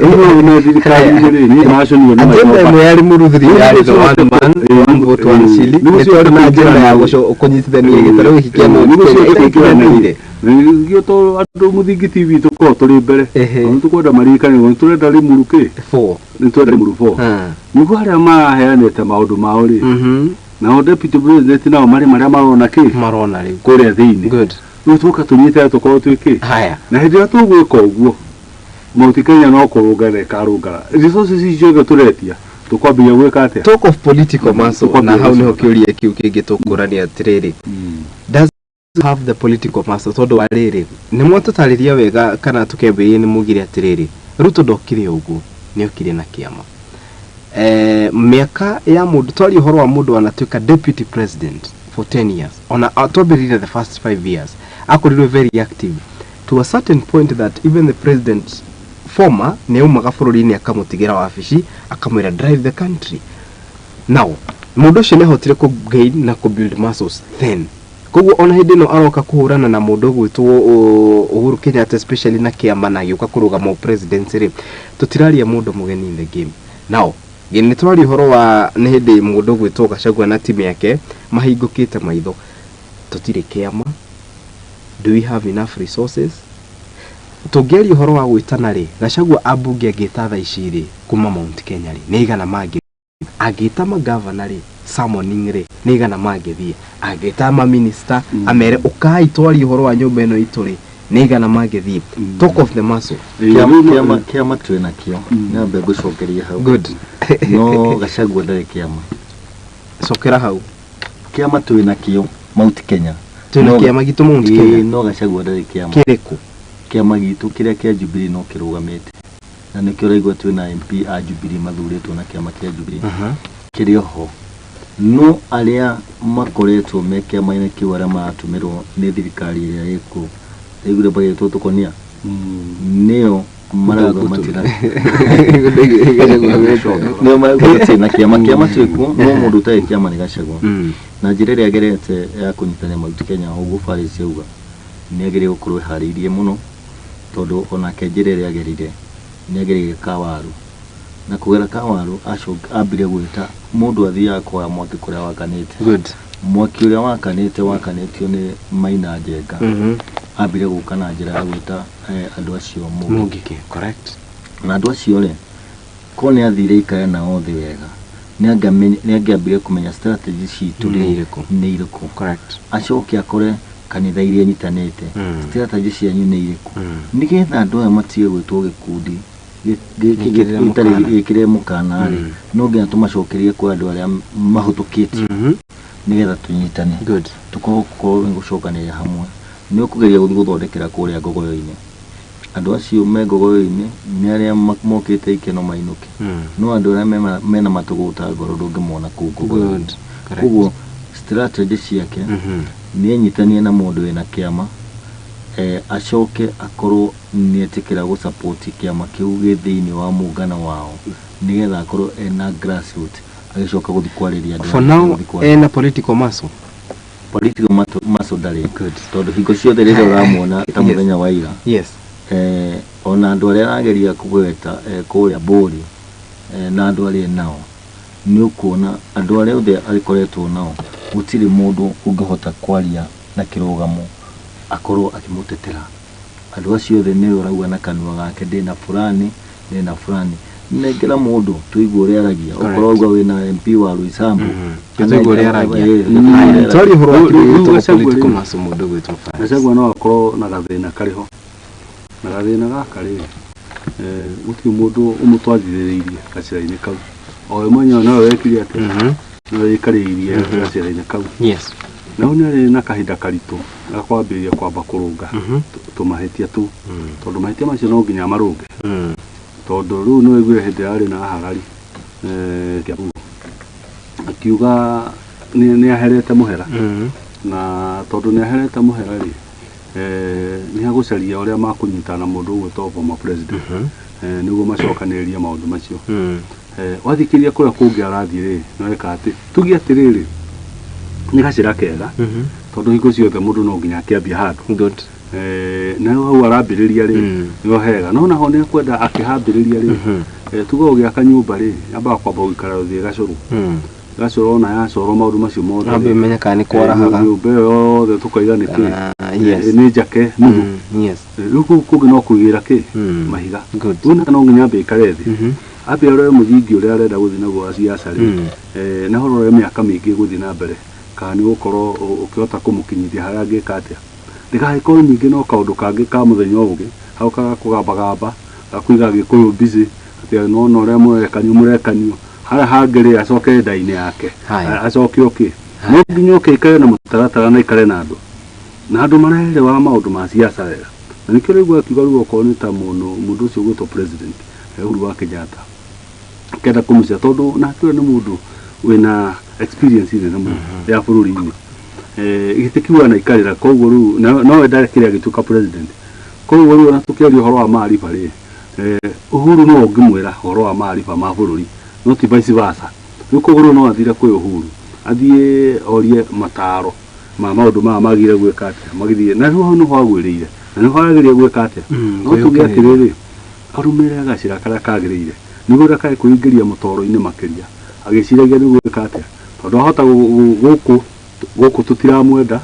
Rĩu no me thirikari-inĩ rĩ, niĩ maconirwo nĩ maitho. Agenda ĩmwe ya Limuru 3 yarĩ the one man, one vote, one shilling. Nĩ tũrĩ na agenda ya kũnyitithania gĩtarũ gĩkĩ kĩa Mount Kenya ĩtakinyanĩire. Nĩgĩo to andũ Mũthingi TV tũkorwo tũrĩ mbere. Nĩ tũkwenda maririkane, nĩ tũrenda Limuru kĩ? 4. Nĩ tũrenda Limuru 4. Nĩguo arĩa maraheanĩte maũndũ mao rĩ, nao deputy president nao marĩ marĩa marona kĩ? Marona rĩu kũrĩa thĩinĩ. Good. Rĩu tũka tũnyite tũkorwo twĩ kĩ? Haya. Na hĩndĩ ĩrĩa tũgwĩka ũguo, Mount Kenya no kũrũngara ĩkarũngara. Resources ici ciothe tũretia, tũkwambĩrĩria gwĩka atĩa? Talk of political muscle, na hau nĩho kĩũria kĩu kĩngĩ tũkũrania atĩrĩrĩ, does have the political muscle? Tondũ wa rĩrĩ, nĩ mwatũtarĩria wega kana tũkĩambĩrĩria nĩ mugire atĩrĩrĩ, Ruto ndokire ũguo, nĩ okire na kĩama. Mĩaka ya mũndũ, twaria ũhoro wa mũndũ wanatuĩka deputy president for 10 years, ona twambĩrĩirie the first 5 years akorirwo very active to a certain point that even the president former nĩ aumaga bũrũri-inĩ akamũtigĩra wabici akamwĩra, "Drive the country." Now mũndũ ũcio nĩ ahotire kũ gain na kũ build muscles then, koguo ona hĩndĩ ĩno aroka kũhũrana na mũndũ ũgwĩtwo Uhuru Kenyatta, especially na kĩama na agĩũka kũrũgama presidency rĩ, tũtiraria mũndũ mũgeni in the game. Now nĩ twaria ũhoro wa nĩ hĩndĩ mũndũ ũgwĩtwo Gachagua na timu yake mahingũkĩte maitho, tũtirĩ kĩama. Do we have enough resources? Tũngĩaria ũhoro wa gwĩtana rĩ, Gachagua ambunge angĩta thaa ici rĩ kuma Mount Kenya rĩ, nĩ igana mangĩ? Angĩta magavana rĩ, summoning rĩ, nĩ igana mangĩthiĩ? Angĩta maminista amere ũkai twarie ũhoro wa nyũmba ĩno itũ rĩ, nĩ igana mangĩthiĩ? Talk of the muscle. Kĩama twĩ nakĩo, nyambe ngũcokerie hau. Good. No Gachagua ndarĩ kĩama. Cokera hau. Kĩama twĩ nakĩo Mount Kenya. Twĩna kĩama gitũ Mount Kenya. No Gachagua ndarĩ kĩama. Kĩrĩkũ? Kĩama gitũ kĩrĩa kĩa Jubilee no kĩrũgamĩte, na nĩkĩo ũraigua twĩna MP a Jubilee mathurĩtwo na kĩama kĩa Jubilee kĩrĩ oho, no arĩa makoretwo me kĩama-inĩ kĩu, arĩa maratũmĩrwo nĩ thirikari ĩrĩa ĩkuo, ndaiguire magĩtwo tũkonia, nĩo marauga matina, nĩo marauga matirĩ na kĩama. Kĩama twĩkuo, no mũndũ ũtarĩ kĩama nĩ Gachagua. Na njĩra ĩrĩa agerete ya kũnyitania Mount Kenya, ũguo Faris auga, nĩ agĩrĩire gũkorwo ĩharĩirie mũno, tondũ onake njĩra ĩrĩa agerire, nĩ agereire kawaru, na kũgera kawaru ambire gwĩta mũndũ athiaga kũhoya mwaki kũrĩa wakanĩte. Mwaki ũrĩa wakanĩte wakanĩtio nĩ Maina Njenga. Ambire gũka na njĩra ya gwĩta andũ acio Mũngĩkĩ. Mũngĩkĩ, correct. Na andũ acio rĩ, ko nĩ athire ikare nao thĩ wega, nĩ angĩambire kũmenya strategy citũ rĩ Nĩ irĩkũ. Nĩ irĩkũ. Acoke akore kanitha iria nyitanĩte, strategy cianyu nĩ irĩkũ, nĩgetha andũ aya matige gwĩtwo gĩkundi Gĩkĩrĩre gĩtarĩ mũkana. Gĩkĩrĩre mũkana rĩ, no nginya tũmacokerie kwĩ andũ arĩa mahũtũkĩtio, nĩgetha tũnyitane, tũkorwo gũkorwo nĩ gũcokanĩrĩra hamwe. Nĩ ũkũgeria gũthiĩ gũthondekera kũrĩa ngogoyo-inĩ, andũ acio me ngogoyo-inĩ nĩ arĩa mokĩte ikeno mainũke, no andũ arĩa mena matũgũta ngoro ndũngĩmona kũu ngogoyo-inĩ. Koguo strategy ciake nĩ enyitanie na mũndũ wĩna kĩama, acoke akorwo nĩ etĩkĩra gũsupport kĩama kĩu gĩ thĩinĩ wa mũngano wao, nĩgetha akorwo ena grassroots agĩcoka gũthiĩ kwarĩria andũ For aya now gũthiĩ kwarĩria. Ena political muscle. Political muscle ndarĩ, tondũ hingo ciothe rĩrĩa ũramuona ta mũthenya wa ira, ona andũ arĩa arageria kũgweta kũrĩa Mbũri, na andũ arĩa nao, nĩ ũkuona andũ arĩa othe agĩkoretwo nao, gũtirĩ mũndũ ũngĩhota kwaria na kĩrũgamo akorwo akĩmũtetera. Andũ acio othe nĩwe ũrauga na kanua gake, ndĩna fulani, ndĩna fulani. Nengera mũndũ tũigue ũrĩa aragia, okorwo auga wĩna MP wa Roysambu. Tũigue ũrĩa aragia. Tũigue ũrĩa aragia. Twaria ũhoro wa Rĩu- kĩndũ rĩu gĩtagwo Gachagua political rĩ- muscle, mũndũ gwĩtwo Faris. Gachagua no akorwo na gathĩna karĩ ho, na gathĩna gaka rĩ, Gũtirĩ mũndũ ũmũtwarithĩrĩirie gacĩra-inĩ kau. O we mwenyewe nowe wekire atĩa? Nowe wĩikarĩirie gacĩra-inĩ kau. Na rĩu nĩ arĩ na kahinda karitũ ga kwambĩrĩria kwamba kũrũnga tũmahĩtia tũu, tondũ mahĩtia macio no nginya marũnge. Tondũ rĩu nĩ waiguire hĩndĩ ĩrĩa arĩ na Harari Kiambu, akiuga nĩ aherete mũhera. Na tondũ nĩ aherete mũhera rĩ, nĩ agũcaria ũrĩa makũnyitana na mũndũ ũgwĩtwo former president, nĩguo macokanĩrĩrie maũndũ macio. Wathikĩrĩria kũrĩa kũngĩ arathiĩ rĩ, nĩweka atĩ tuge atĩrĩrĩ, nĩ gacĩra kega, tondũ hingo ciothe mũndũ no nginya akĩambia handũ. Na rĩu hau arambĩrĩria rĩ, nĩho hega, no naho nĩ ekwenda akĩhambĩrĩria rĩ, tuge ũgĩaka nyũmba rĩ, yambaga kwamba gũikara ũthiĩ gacũrũ. Gacũrũ ona yacorwo maũndũ macio mothe rĩ, Ambe menye kana nĩ kwarahaga. Nyũmba ĩyo yothe tũkaiga nĩ kĩ? Nĩ njake nuthu. Rĩu kũu kũngĩ no kũigĩra kĩ? Mahiga. Rĩu no nginya ambe aikare thĩ, ambe arore mũthingi ũrĩa arenda gũthiĩ naguo wa siasa rĩ, na ũrore mĩaka mĩingĩ gũthiĩ na mbere kana nĩ ũgũkorwo ũkĩhota kũmũkinyithia harĩa angĩka atĩa. Ndĩgagĩkorwo ningĩ no kaũndũ kangĩ ka mũthenya ũngĩ hau kagakũgambagamba gakũiga Gĩkũyũ busy atĩ nona ũrĩa mũrekanio mũrekanio harĩa hangĩ rĩ, acoke nda-inĩ yake. Acoke oke no nginya oke aikare na mũtaratara na aikare na andũ, na andũ marerewa maũndũ ma siasa wega. Na nĩkĩo rĩu akiuga rĩu okorwo nĩ ta mũndũ mũndũ ũcio ũgwĩtwo president Uhuru wa Kenyatta kenda kũmũcia, tondũ nake ũyũ nĩ mũndũ wĩna experience nene mũno ya bũrũri-inĩ. Gĩtĩ kĩu anaikarĩra, koguo rĩu no we ndakĩrĩ agĩtuĩka president. Koguo rĩu ona tũkĩaria ũhoro wa maariba rĩ, Uhuru no ũngĩmwĩra ũhoro wa maariba ma bũrũri, no ti vice versa. Rĩu koguo rĩu no athire kwĩ Uhuru, athiĩ orie mataro ma maũndũ maya magire gwĩka atĩa magĩthiĩ, na rĩu hau nĩho agwĩrĩire na nĩho agĩrĩire gwĩka atĩa. No tuge kwĩyũkĩrĩria. Atĩrĩrĩ, arũmĩrĩre gacĩra karĩa kagĩrĩire nĩguo ndakae kwĩingĩria mũtoro-inĩ makĩria agĩciragia nĩ gwĩka atĩa, tondũ ahota gũkũ gũkũ tũtiramwenda.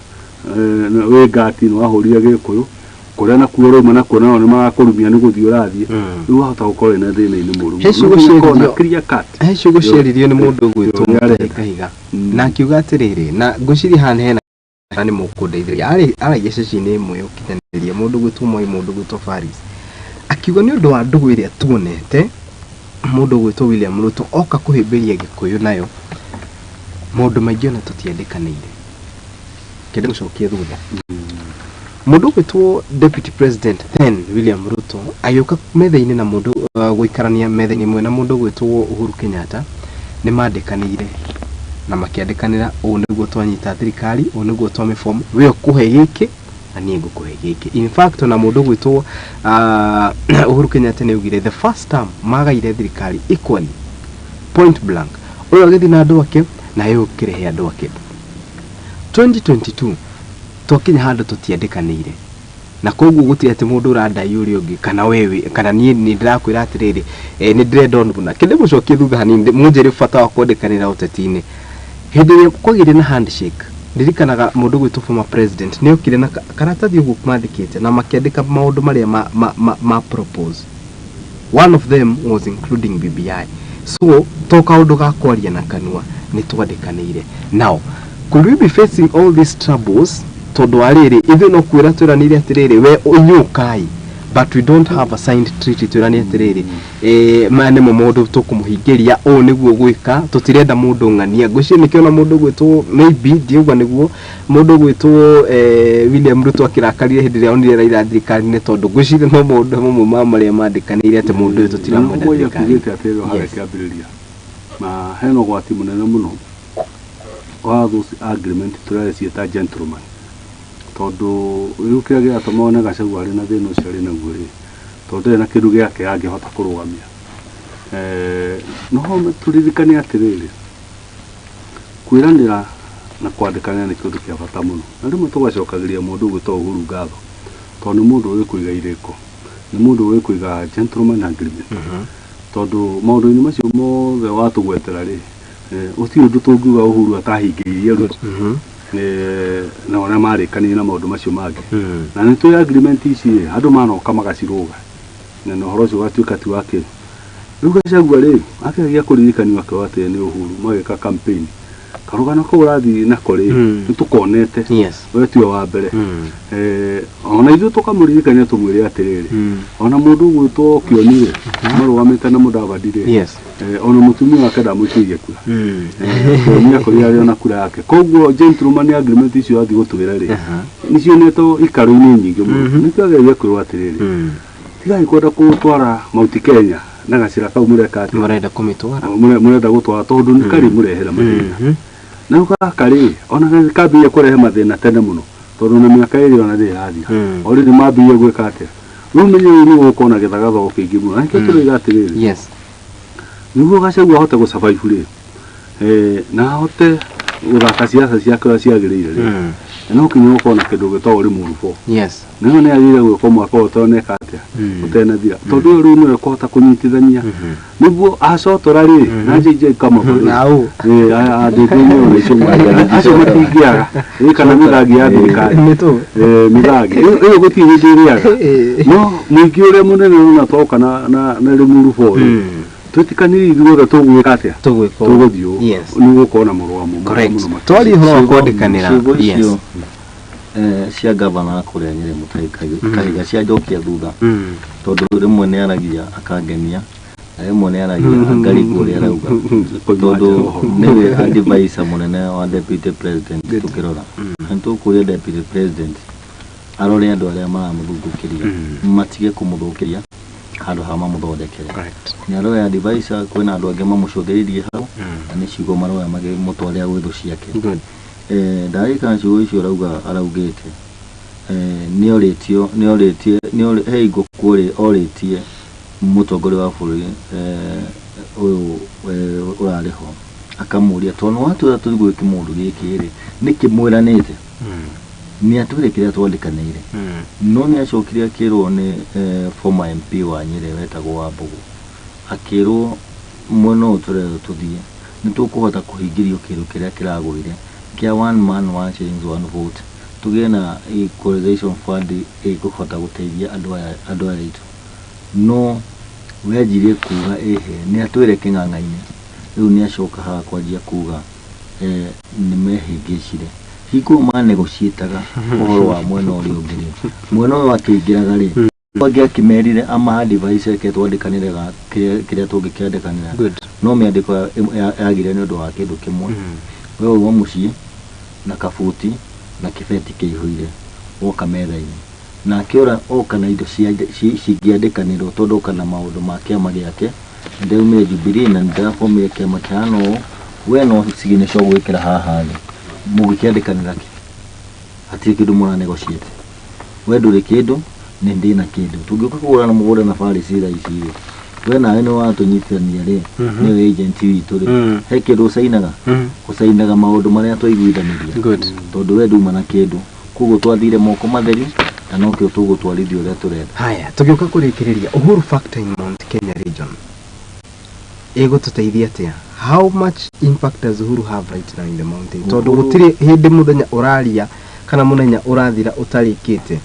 Wĩ ngati nĩ wahũrire Gĩkũyũ kũrĩa nakuo ũrauma nakuo, nao nĩ marakũrumia nĩ gũthiĩ ũrathiĩ. Rĩu wahota gũkorwo wĩna thĩna-inĩ mũru He mũno. ciugo No nginya akorwo na ciaririo clear cut. He ciugo ciaririo nĩ mũndũ ũgwĩtwo ũrĩa Mũtahi arenda. Kahiga, na akiuga atĩrĩrĩ, na ngwĩciria haha hena nĩ mũkũndeithĩrĩria. Arĩ aragia ceceni ĩmwe ya ũkinyanĩria, mũndũ ũgwĩtwo Moi, mũndũ ũgwĩtwo Faris, akiuga nĩ ũndũ wa ndũgũ ĩrĩa tuonete mũndũ ũgwĩtwo William Ruto oka kũhĩmbĩria Gĩkũyũ nayo, maũndũ maingĩ ona tũtiandĩkanĩire. Kĩndũ gũcokia thutha, mũndũ ũgwĩtwo deputy president then William Ruto agĩũka metha-inĩ na mũndũ gũikarania metha-inĩ ĩmwe na mũndũ ũgwĩtwo Uhuru Kenyatta, nĩ mandĩkanĩire na makĩandĩkanĩra ũũ nĩguo twanyita thirikari, ũũ nĩguo twamĩform, we ũkũhe gĩkĩ na niĩ ngũkũhe gĩkĩ. In fact, ona mũndũ ũgwĩtwo Uhuru Kenyatta nĩ augire the first term magaire thirikari equally, point blank, ũyũ agĩthiĩ na andũ ake na ũyũ ũkĩrehe andũ ake. 2022 twakinya handũ tũtiandĩkanĩire, na koguo gũtirĩ atĩ mũndũ ũrandai ũrĩa ũngĩ kana wewe kana niĩ nĩ ndĩrakwĩra atĩrĩrĩ, nĩ ndĩrenda ũndũ na kĩndĩ mũcokie thutha hanini mũnjĩre bata wa kwandĩkanĩra ũteti-inĩ. Hĩndĩ ĩrĩa kwagĩire na handshake, ndirikanaga mũndũ gwĩtwo former president nĩ okire na karatathi ũguo mandĩkĩte na makĩandĩka maũndũ marĩa ma propose. One of them was including BBI. So to kaũndũ ga kwaria na kanua, nĩ twandĩkanĩire. Now could we be facing all these troubles tondũ wa rĩrĩ, ithuĩ no kwĩra twĩranĩire atĩrĩrĩ, we inyuĩ but we don't have a signed treaty twĩranĩire atĩrĩrĩ, maya nĩmo maũndũ tũkũmũhingĩria, ũũ nĩguo gwĩka, tũtirenda mũndũ ng'ania. Ngwĩciria nĩkĩo ona mũndũ gwĩtwo, maybe ndiauga nĩguo, mũndũ gwĩtwo William Ruto akĩrakarire hĩndĩ ĩrĩa onire Raila thirikari-inĩ, tondũ ngwĩciria no maũndũ mamwe ma marĩa mandĩkanĩire atĩ mũndũ ũyũ tũtiramwenda Moi thirikari. akugĩte atĩrĩ harĩa kĩambĩrĩria, na hena ũgwati mũnene mũno wa those agreement tũreciĩta gentleman, tondũ rĩu kĩrĩa kĩratũma one Gachagua arĩ na thĩna ũcio arĩ naguo rĩ, tondũ ndarĩ na kĩndũ gĩake angĩhota kũrũgamia. No tũririkane atĩrĩrĩ, kwĩranĩra na kwandĩkanĩra nĩ kĩndũ kĩa bata mũno, na rĩmwe tũgacokagĩria mũndũ ũgwĩtwo Uhuru ngatho, tondũ nĩ mũndũ ũĩ kũiga irĩko, nĩ mũndũ ũĩ kũiga gentleman agreement, tondũ maũndũ-inĩ macio mothe watũgwetera rĩ, gũtirĩ ũndũ tũngiuga Uhuru atahingĩirie Ruto na ũrĩa marĩkanire na maũndũ macio mangĩ. Na nĩ tũĩ agreement ici rĩ, andũ manoka magacirũga na ũhoro ũcio ũgatuĩka ti wa kĩ. Rĩu Gachagua rĩ, akĩgeria kũririkanio akĩrwo atĩ nĩ Uhuru magĩka campaign. Karũgano kau ũrathiĩ nako rĩ, nĩ tũkonete. We tiwe wa mbere. Ona ithuĩ tũkamũririkania tũmwĩre atĩrĩrĩ, ona mũndũ ũgwĩtwo Kĩoni rĩ, marũgamĩte na Mũdavadi rĩ, ona mũtumia wake ndamũikĩirie kura. Kĩoni akorire arĩ ona kura yake. Koguo gentleman agreement icio athiĩ gũtwĩra rĩ, nĩcionetwo ikaro-inĩ nyingĩ mũno. Nĩkĩo ageragia kwĩrwo atĩrĩrĩ, tigai kwenda gũtwara Mount Kenya na gacĩra kau mũreka atĩa? Mũrenda kũmĩtwara. Mũrenda gũtwara tondũ nĩ karĩ mũrehera mathĩna. Na rĩu gaka rĩ, ona kambĩrĩria kũrehe mathĩna tene mũno, tondũ na mĩaka ĩrĩ ona ndĩrĩ ĩrathira. Already mambĩrĩria gwĩka atĩa? Rĩu menye rĩu nĩ gũgũkorwo na gĩthagathago kĩingĩ mũno. Na nĩkĩo tũroiga atĩrĩrĩ, nĩguo Gachagua ahote gũ survive rĩ, na ahote gũthaka siasa ciake ũrĩa ciagĩrĩire rĩ, no kinya gũkorwo na kĩndũ gĩtagwo Limuru Four. Na ĩyo nĩ yagĩrĩire gwĩkwo mwaka ũyũ ũtoneka atĩa, ũtenathira, tondũ ũyũ rĩu nĩwe ũkũhota kũnyitithania nĩguo acotora rĩ na JJ Kamau rĩ, andĩndĩ ona icio acio matingĩaga, kana mĩthangi ya thirikari. Mĩthangi ĩyo gũtirĩ hĩndĩ ĩrĩaga, no mũingĩ ũrĩa mũnene ũrona twoka na Limuru Four rĩ, twĩtĩkanĩrie ithuothe tũgwĩka atĩa, tũgũthiĩ ũũ, nĩ gũkorwo na mũrũgamo mũno makĩria. Twarie ũhoro wa kwandĩkanĩra. Ciugo icio cia gavana kũrĩa Nyĩrĩ Mutahi Kahiga cianjokia thutha, tondũ rĩmwe nĩ aragia akangenia na rĩmwe nĩ aragia angarigwo ũrĩa arauga, tondũ nĩwe advisor mũnene wa deputy president. Tũkĩrora nĩ tũkũria deputy president arore andũ arĩa maramũthungũkĩria, matige kũmũthũkĩria handũ ha mamũthondekere. Nĩ arore advisor, kwĩna andũ angĩ mamũcũthĩrĩirie hau na nĩ ciugo maroya magĩmũtwarĩra gwĩ thũ ciake. Ndarĩkana ciugo icio arauga, araugĩte nĩ orĩtio nĩ he hingo orĩtie mũtongoria wa bũrũri ũyũ ũrarĩ ho, akamũria tondũ nĩ watwĩra tũthiĩ gwĩka kĩũndũ gĩkĩ rĩ, nĩkĩ mwĩranĩte? Nĩ atwĩre kĩrĩa twandĩkanĩire. No nĩ acokire akĩrwo nĩ former MP wa Nyĩrĩ wetagwo Wambũgũ, akĩrwo mwena ũyũ tũrerwo tũthiĩ nĩ tũkũhota kũhingĩrio kĩndũ kĩrĩa kĩragũire kĩa one man one shillings one vote, tũgĩe na equalization fund ĩkũhota gũteithia andũ aya aitũ. No wenjirie kuga ĩhĩ nĩ atwĩre kĩng'ang'a-inĩ, rĩu nĩ acoka haha kwanjia kuga nĩ mehĩngĩcire. Hingo manegotiataga ũhoro wa mwena ũrĩa ũngĩ rĩ, mwena ũyũ akĩingĩraga rĩ, angĩ akĩmerire ama advice reke twandĩkanĩre kĩrĩa tũngĩkĩandĩkanĩra. No mĩandĩko yagire nĩ ũndũ wa kĩndũ kĩmwe. We uma mũciĩ na kabuti na kĩbeti kĩihũire woka metha-inĩ, nake ũrĩa oka na indo cingĩandĩkanĩrwo, tondũ oka na maũndũ ma kĩama gĩake, nĩndaumire Jubilee na nĩndĩrabomire kĩama kĩhana ũũ, we no signature ũgwĩkĩra haha thĩ, mũgĩkĩandĩkanĩra kĩ? Hatirĩ kĩndũ mũra negotiate. We ndũrĩ kĩndũ, nĩ ndĩna kĩndũ. Tũngĩũka kũgũrana mũgũnda na Paris thaa ici rĩ, we nawe nĩ watũnyitithania rĩ, nĩwe agent witũ rĩ, he kĩndũ ũcainaga, ũcainaga maũndũ marĩa twaiguithanirie, tondũ we nduma na kĩndũ, koguo twathire moko matheri na nokĩo tũgũtwarithia ũrĩa tũrenda. Haya, tũgĩũka kũrĩkĩrĩria, Uhuru factor in Mount Kenya region ĩgũtũteithia atĩa? How much impact does Uhuru have right now in the mountain? Tondũ gũtirĩ hĩndĩ mũthenya ũraria kana mũthenya ũrathira ũtarĩkĩte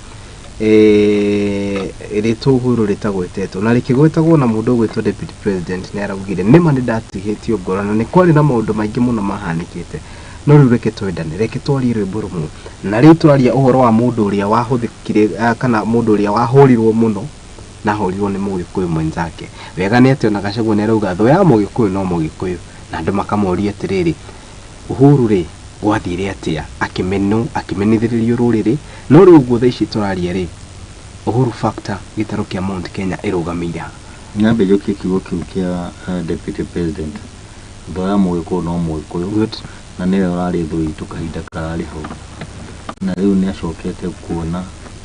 rĩtwa Uhuru rĩtagwetetwo, na rĩkĩgwetagwo na mũndũ ũgwĩtwo deputy president nĩ araugire nĩma nĩ ndatihĩtio ngoro na nĩ kwarĩ na maũndũ maingĩ mũno mahanĩkĩte, no rĩu reke twendane, reke twarie rwĩmbo rũmwe. Na rĩu tũraria ũhoro wa mũndũ ũrĩa wahũthĩkire, kana mũndũ ũrĩa wahũrirwo mũno, na ahũrirwo nĩ mũgĩkũyũ mwenzake. Wega nĩ atĩ ona Gachagua nĩ arauga thũ ya mũgĩkũyũ no mũgĩkũyũ, na andũ makamũria atĩrĩrĩ, Uhuru rĩ, gwathire atĩa akĩmenwo, akĩmenithĩrĩrio rũrĩrĩ? No rĩu ũguo thaa ici tũraria rĩ, Uhuru factor gĩtarũ kĩa Mount Kenya ĩrũgamĩire ha? Nyambe njokie kiugo kĩu kĩa deputy president, thũ ya mũgĩkũyũ no mũgĩkũyũ, na nĩwe ũrarĩ thũ itũ kahinda kararĩ ho, na rĩu nĩ acokete kuona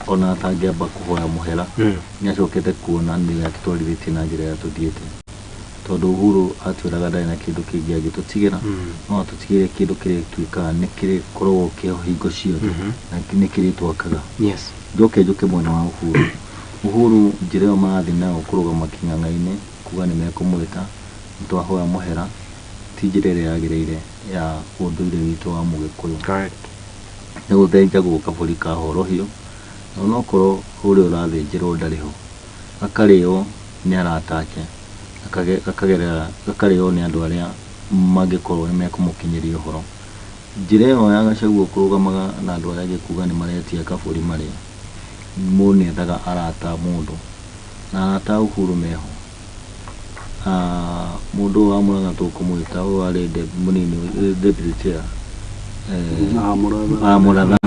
ona atangĩamba kũhoya mũhera, nĩ acokete kuona nĩwe atũtwarithĩtie na njĩra ĩrĩa tũthiĩte, tondũ Uhuru atwĩraga ndarĩ na kĩndũ kĩngĩ angĩtũtigĩra, no atũtigĩre kĩndũ kĩrĩa gĩtuĩkaga nĩ kĩrĩkoragwo kĩho hingo ciothe na nĩ kĩrĩtwakaga. Njoke njũke mwena wa Uhuru. Uhuru njĩra ĩyo marathiĩ nayo kũrũgama kĩng'ang'a-inĩ kuga nĩ mekũmwĩta nĩ twahoya mũhera, ti njĩra ĩrĩa yagĩrĩire ya ũndũire witũ wa mũgĩkũyũ. Nĩ gũthĩnjagwo kabũri ka horohio, na onokorwo ũrĩa ũrathĩnjĩrwo ndarĩ ho, gakarĩo nĩ arata ake, gakarĩo nĩ andũ arĩa mangĩkorwo nĩ mekũmũkinyĩria ũhoro. Njĩra ĩyo ya Gachagua kũrũgamaga na andũ arĩa angĩ kuga nĩ maretia kabũri marĩa, mũndũ nĩethaga arata a mũndũ, na arata a Uhuru meho. Mũndũ ũyũ wa Mũrang'a tũkũmwĩta ũyũ warĩ mũnini deputy chair, Mũratha.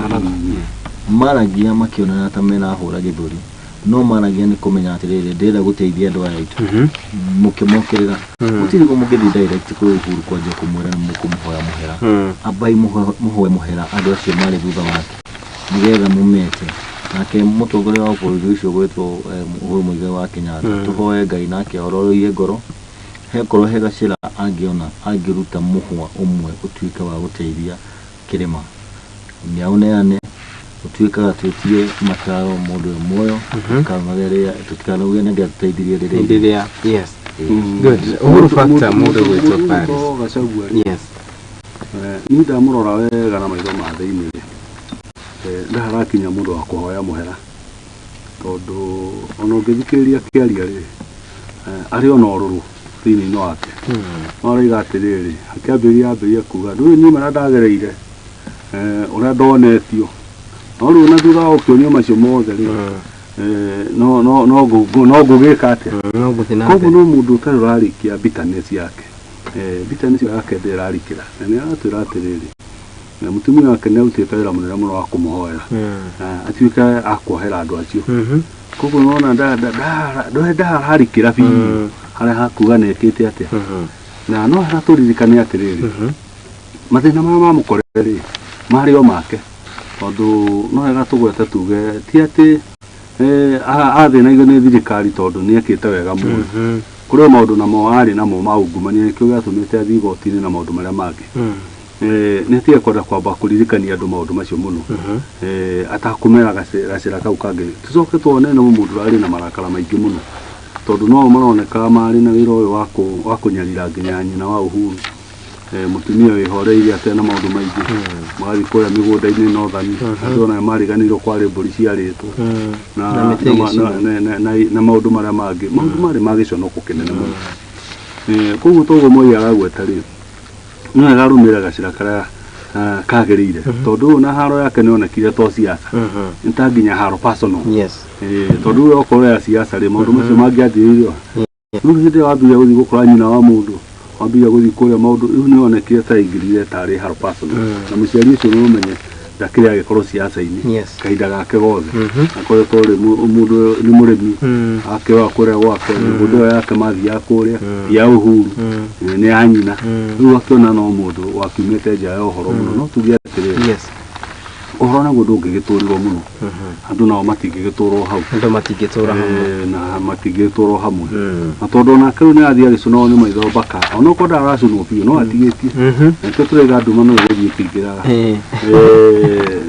Maragia makĩonana ta merahũra gĩthũri, no maragia nĩ kũmenya atĩrĩrĩ, ndĩrenda gũteithia andũ aya aitũ. Mũkĩmokĩrĩra gũtirĩ guo mũngĩthiĩ direct kwĩ Uhuru kwanjia kũmwĩra nĩ mũkũmũhoya mũhera. Ambai mũhoe mũhera andũ acio marĩ thutha wake nĩgetha mũmete. Nake mũtongoria wa bũrũri ũcio gwetwo Uhuru Muigai wa Kenyatta, tũhoe Ngai nake ororoiye ngoro, hekorwo he gacĩra angĩona angĩruta mũhwa ũmwe ũtuĩke wa gũteithia kĩrĩma, nĩaũneane, ũtuĩkaga twĩtie mataro mũndũ wĩ muoyo, tũtikanauge nĩ angĩatũteithirie rĩrĩa. Rĩrĩa, yes. Good. Uhuru factor mũndũ gwĩtwo Paris. Gachagua rĩ, Yes. Niĩ ndamũrora wega na maitho ma thĩinĩ rĩ, ndaharakinya mũndũ wa kũhoya mũhera, tondũ ona ũngĩthikĩrĩria akĩaria rĩ, arĩ ona ũrũrũ thĩinĩ-inĩ wake. No arauga atĩrĩrĩ, akĩambĩrĩria ambĩrĩria kuga ndũĩ niĩ marĩa ndagereire, ũrĩa ndonetio, no rĩu na thutha wa gũkĩonio macio mothe rĩ, no no no no ngũgĩka atĩa? No ngũthiĩ na Koguo no mũndũ ũtarĩ ũrarĩkia bitterness yake. Bitterness yake ndĩrarikĩra, na nĩ aratwĩra atĩrĩrĩ, na mũtumia wake nĩ arutĩte wĩra mũnene mũno wa kũmũhoera, atuĩke a kuohera andũ acio. Koguo nĩwona ndararikĩra biũ harĩa hakuga nĩ ekĩte atĩa. Na no haratũririkania atĩrĩrĩ, mathĩna marĩa mamũkorete rĩ, marĩ o make, tondũ no wega tũgwete tuge ti atĩ athĩnagio nĩ thirikari tondũ nĩ ekĩte wega mũno. Kũrĩ o maũndũ namo arĩ namo ma ungumania, nĩkĩo gĩatũmĩte athiĩ igoti-inĩ na maũndũ marĩa mangĩ. Nĩ atige kwenda kwamba kũririkania andũ maũndũ macio mũno, atakũmera gacĩra kau kangĩ. Tũcoke tuone no mũndũ ũrarĩ na marakara maingĩ mũno, tondũ no maroneka marĩ na wĩra ũyũ wa kũnyarira nginya nyina wa Uhuru. Mũtumia wĩhoreire atarĩ na maũndũ maingĩ, magathiĩ kũrĩa mĩgũnda-inĩ Northern, andũ ona mariganĩirwo kwarĩ mbũri ciarĩtwo Na mĩtĩ ĩgĩcinwo. Na maũndũ marĩa mangĩ, maũndũ marĩ ma gĩconoko kĩnene mũno. Koguo toguo Moi aragweta rĩ, no wega arũmĩrĩre gacĩra karĩa kagĩrĩire, tondũ ũyũ na haro yake nĩonekire to siasa, nĩ ta nginya haro personal. Tondũ ũyũ okorwo ya siasa rĩ, maũndũ macio mangĩanjĩrĩirio rĩu hĩndĩ ĩyo wambĩrĩria gũthiĩ gũkora nyina wa mũndũ, wambĩrĩria gũthiĩ kũrĩa maũndũ rĩu nĩonekire ta aingĩrire tarĩ haro personal. Na mũciari ũcio nĩ ũmenye ndakĩrĩ agĩkorwo siasa-inĩ kahinda gake gothe, akoretwo rĩ mũndũ nĩ mũrĩmi, akĩoya kũrĩa gwake mĩgũnda ĩyo yake mathiaga kũrĩa ti ya Uhuru, nĩ ya nyina. Rĩu akĩona no mũndũ wakiumĩte nja ya ũhoro mũno. No tuge atĩrĩrĩ, ũhoro naguo ndũngĩgĩtũrĩrwo mũno, andũ nao matingĩgĩtũrwo hau. Andũ matingĩtũra hamwe. Na matingĩtũrwo hamwe, na tondũ onake rĩu nĩ athiĩ agĩcũnagwo nĩ maitho mbaka, onokorwo ndaracũnwo biũ no atigĩtie, nĩkĩo tũraiga nduma no ĩgũthiĩ ĩkĩingĩraga.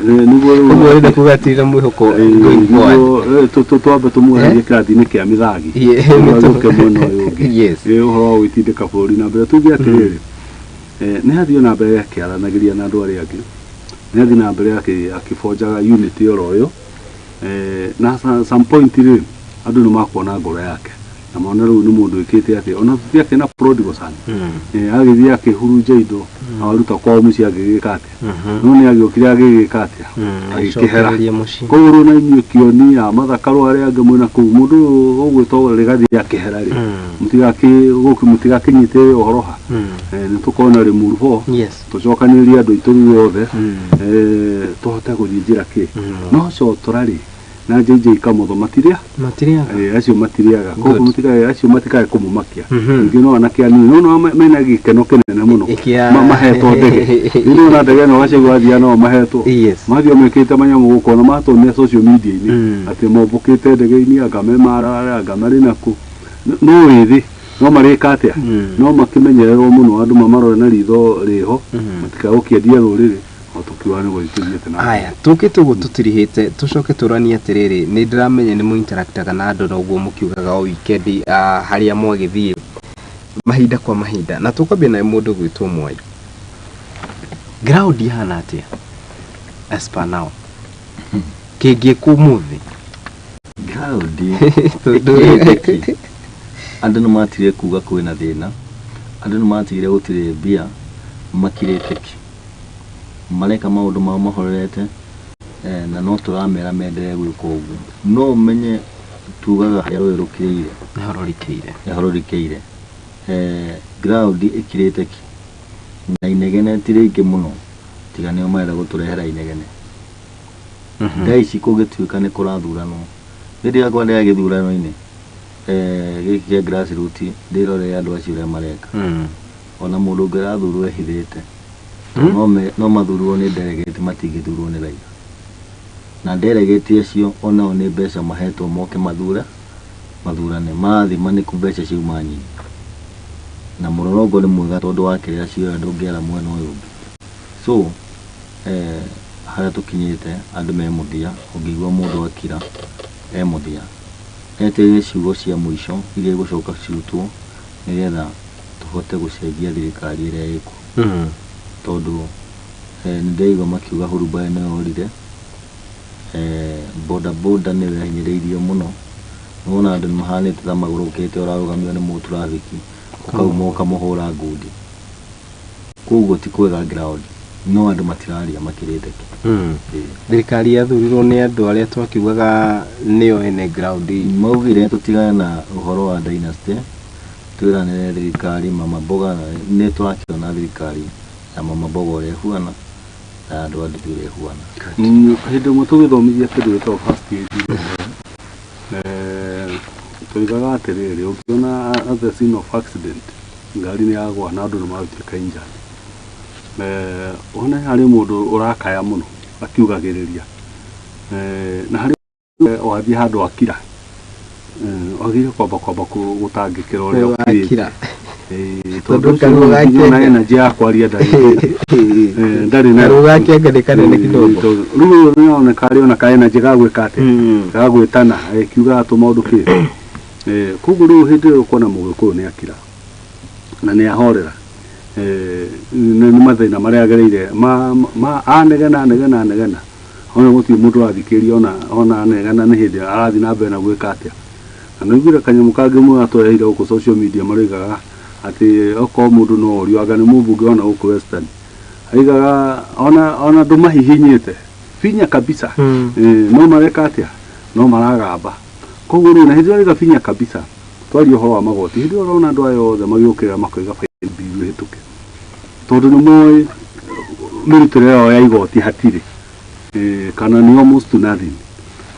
Nĩguo rĩu Ũguo ũrenda kuga atĩ na mwĩhoko going forward. Nĩguo twambe tũmweherie kĩrathi-inĩ kĩa mĩthagi, nĩguo agĩũke mwena ũyũ ũngĩ. Ũhoro wa gwĩtindĩka bũrũri na mbere, tuge atĩrĩrĩ, nĩ athiĩ na mbere akĩaranagĩria na andũ arĩa angĩ, nĩ athiĩ na mbere akĩbonjaga unity oro ĩyo, na some point rĩ, andũ nĩ makuona ngoro yake na mone rĩu nĩ mũndũ wĩkĩte atĩ ona tũtiakĩ na prodigal son. Agĩthiĩ akĩhurunja indo aruta kwao mũciĩ agĩgĩka atĩa, no nĩ agĩũkire agĩgĩka atĩa, agĩkĩhera. Agĩcokereria mũciĩ. Koguo rĩu na inyuĩ kĩoni a mathakarũ arĩa angĩ mwĩna kũu, mũndũ ũyũ ũgwĩtwo Rigathi akĩhera rĩ, mũtigakĩnyite ũhoro ha, nĩ tũkorwo na Limuru ho, tũcokanĩrĩrie andũ aitũ rĩu othe, tũhote gũthiĩ njĩra kĩ no cotora rĩ na JJ Kamotho matirĩa. Matirĩaga. Acio matirĩaga, koguo mũtikae acio matikae kũmũmakia. Ningĩ no anake anini no no mena gĩkeno kĩnene mũno, mahetwo ndege. Rĩu nĩwona ndege ĩno Gachagua athiaga nao mahetwo, mathiĩ mekĩte manyamũ gũkũ ona matũmia social media-inĩ atĩ mombũkĩte ndege-inĩ, anga me Marara, anga marĩ nakũ, no wĩthĩ no marĩka atĩa, no makĩmenyererwo mũno, andũ mamarore na ritho rĩho, matikae gũkĩendia rũrĩrĩ o tũkiuga nĩ gũthiĩ tũthiĩte na mbere. Aya, tũkĩte ũguo tũtirihĩte, tũcoke tũranie atĩrĩrĩ, nĩ ndĩramenya nĩ mũinteractaga na andũ na ũguo mũkiugaga o weekend, harĩa mwagĩthiĩ mahinda kwa mahinda, na tũkwambia na mũndũ gwĩtwo Mwai. Ground ihana atĩa as per now? Kĩngĩkwo ũmũthĩ? Ground Tondũ ĩkĩte. Andũ nĩ matigire kuga kwĩna thĩna, andũ nĩ matigire gũtirĩ mbia, makirĩte ki. Mareka maũndũ mao mahorerete, na no tũramera menderee gwĩka ũguo. No ũmenye tugaga harĩa rũĩ rũkirĩire nĩho rũrikĩire. Nĩho rũrikĩire. Ground ĩkirĩte ki na inegene ti rĩingĩ mũno, tiga nĩo marenda gũtũrehera inegene. Thaa ici kũngĩtuĩka nĩ kũrathuranwo, niĩ ndigakorwo ndĩra gĩthurano-inĩ gĩkĩ kĩa grassroots, ndĩrorere andũ acio ũrĩa mareka. Ona mũndũ ũngĩ ũrathurwo ehithĩte, no mathurwo nĩ delegate, matingĩthurwo nĩ raia. Na delegate acio onao nĩ mbeca mahetwo moke mathure mathurane, marathima nĩkũ mbeca ciauma nyingĩ. Na mũrorongwo nĩ mwega tondũ wa kĩrĩa cioya ndũngĩara mwena ũyũ ũngĩ. So harĩa tũkinyĩte andũ me mũthia, ũngĩigua mũndũ akira e mũthia, etereire ciugo cia mũico iria igũcoka cirutwo nĩgetha tũhote gũcenjia thirikari ĩrĩa ĩkuo. Tondũ nĩ ndĩraigua makiuga hurumbarĩ nĩyo yorire, boda boda nĩyo yahinyĩrĩirio mũno. Nĩwona andũ nĩ mahanĩte ta magũrũkĩte, ũrarũgamio nĩ mũtrafiki ũkauma ũkamũhũra ngundi. Koguo ti kwega ground, no andũ matiraria makĩrĩte ki. Thirikari yathurirwo nĩ andũ arĩa twakiugaga nĩo ene ground. Maugire tũtigane na ũhoro wa dynasty, twĩranĩre thirikari mama mboga, nĩ tũrakĩona thirikari ya mama mboga ũrĩa ĩhuana na andũ a nduthi ũrĩa ĩhuana. Hĩndĩ ĩmwe tũgĩthomithia kĩndũ gĩtagwo first aid, tũigaga atĩrĩrĩ, ũngĩona at the scene of accident ngari nĩ yagwa na andũ nĩ maratuĩka injured, wone harĩ mũndũ ũrakaya mũno akiugagĩrĩria, na harĩ wathiĩ handũ akira, wagĩrĩire kwamba gũtangĩkĩra ũrĩa ũkirĩte. Tondũ ũcio na energy ya kwaria ndarĩ nayo. Karuo gake nĩ kanene kidogo. Rĩu nĩ aroneka arĩ ona ka energy ga gwĩka atĩa, ga gwĩtana kiugaga tũmaũndũ kĩ. Koguo rĩu hĩndĩ ĩyo ũkona mũgĩkũyũ nĩ akira na nĩ ahorera, nĩ mathĩna marĩa agereire ma anegena anegena anegena, ona gũtirĩ mũndũ ũrathikĩrĩria, ona anegena nĩ hĩndĩ arathiĩ na mbere na gwĩka atĩa. Na nĩ kanyamũ kangĩ mũratweheire gũkũ social media, maroigaga atĩ okorwo mũndũ no orio anga nĩ mũmbunge ona gũkũ Western, aigaga ona ndũmahihinyĩte binya kabisa, no mareka atĩa, no maragamba. Koguo rĩu na hĩndĩ ĩrĩa ũraiga binya kabisa, twaria ũhoro wa magoti, hĩndĩ ĩyo ũrona andũ aya othe magĩũkĩrĩra makoiga finance bill ĩhĩtũke, tondũ nĩ moĩ mĩrutĩre yao ya igoti hatirĩ, kana nĩ almost to nothing.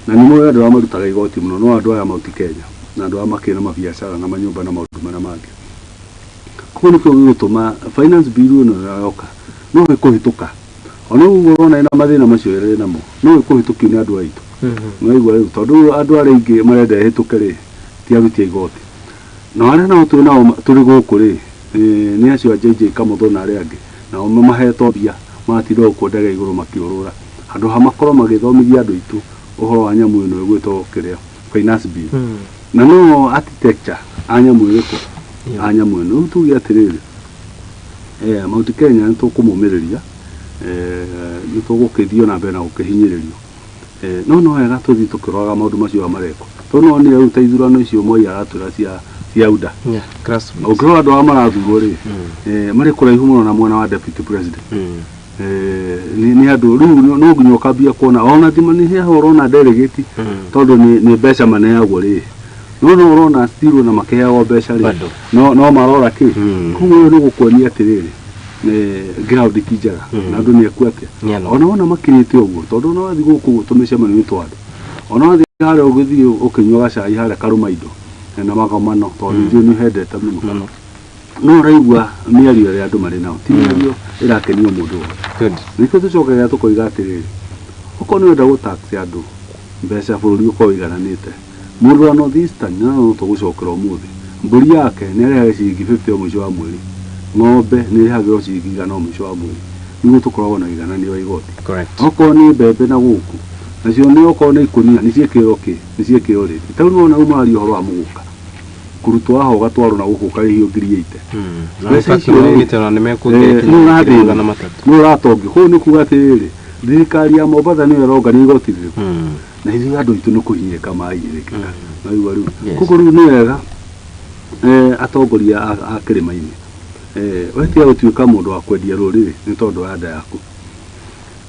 Na nĩ moĩ andũ arĩa marutaga igoti mũno no andũ aya Mount Kenya na andũ aya makĩrĩ na mabiacara na manyũmba na maũndũ marĩa mangĩ. Koguo nĩkĩo gĩgũtũma finance bill ĩno yoka no ĩkũhĩtũka, ona ũguo ũrona ĩna mathĩna macio ĩrĩ namo, no ĩkũhĩtũkio nĩ andũ aitũ. Nĩwaigua rĩu, tondũ andũ arĩa aingĩ marenda ĩhĩtũke rĩ, ti aruti a igoti. Na arĩa nao twĩ nao tũrĩ gũkũ rĩ, nĩ acio a JJ Kamotho na arĩa angĩ, nao mahetwo mbia magatinda gũkũ ndege igũrũ makĩũrũra, handũ ha makorwo magĩthomithia andũ aitũ ũhoro wa nyamũ ĩno ĩgwĩtwo kĩrĩa finance bill. Na no architecture a nyamũ ĩrĩkũ a nyamũ ĩno. Rĩu tuge atĩrĩrĩ, Mount Kenya nĩ tũkũmũmĩrĩria, nĩ tũgũkĩthiĩ na mbere na gũkĩhinyĩrĩrio, no no wega tũthiĩ tũkĩroraga maũndũ macio marekwo, tondũ no nĩ rĩu ta ithurano icio Moi aratwĩra cia UDA, ũngĩrora andũ arĩa marathurwo rĩ, marĩ kũraihu mũno na mwena wa deputy president. Nĩ andũ rĩu no nginya ũkambia kuona ona thima nĩ heho ũrona delegate, tondũ nĩ mbeca maneagwo rĩ, no ũrona still na makĩheagwo mbeca rĩ, no marora kĩ. Koguo ũyũ nĩ gũkuonia atĩrĩrĩ, ground ti njega na andũ nĩ akuo atĩa ona wona makirĩte ũguo, tondũ ona wathiĩ gũkũ ũguo tũmĩcemanio-inĩ twa andũ, ona wathiĩ harĩa ũgĩthiĩ ũkĩnyua gacai harĩa karũma indo na magomano, tondũ nĩ njũĩ nĩ ũhendete mũno, no ũraigua mĩario ĩrĩa andũ marĩ nao ti mĩario ĩrakenio mũndũ wothe. Nĩkĩo tũcokagia tũkoiga atĩrĩrĩ, okorwo nĩ ũrenda gũ tax andũ mbeca, bũrũri ũkorwo ũigananĩte, mũndũ wa North Eastern no tũgũcokera ũmũthĩ, mbũri yake nĩ arĩhaga ciringi 50 o mũico wa mweri, ng'ombe nĩ ĩrĩhagĩrwo ciringi 100 o mũico wa mweri, nĩguo tũkoragwo na ũiganania wa igoti. Okorwo nĩ mbembe na gũkũ nacio nĩ okorwo nĩ ikũnia nĩ ciĩkĩrĩrwo kĩ, nĩ ciĩkĩrĩrwo rĩti. Ta rĩu nĩwona rĩu mararia ũhoro wa mũgũka kũrutwo haha ũgatwarwo na gũkũ ũkarĩhio 80,000. Mbeca icio rĩ, nĩ ũrathĩna nĩ ũratongio. Koguo nĩ kuga atĩrĩrĩ, thirikari ya Mombatha nĩyo ĩrongania igoti rĩrĩkũ, na ithuĩ andũ aitũ nĩ kũhinyĩrĩka mahinyĩrĩkaga. Waigua rĩu, koguo rĩu nĩ wega atongoria a kĩrĩma-inĩ, we tiga gũtuĩka mũndũ wa kwendia rũrĩrĩ nĩ tondũ wa nda yaku.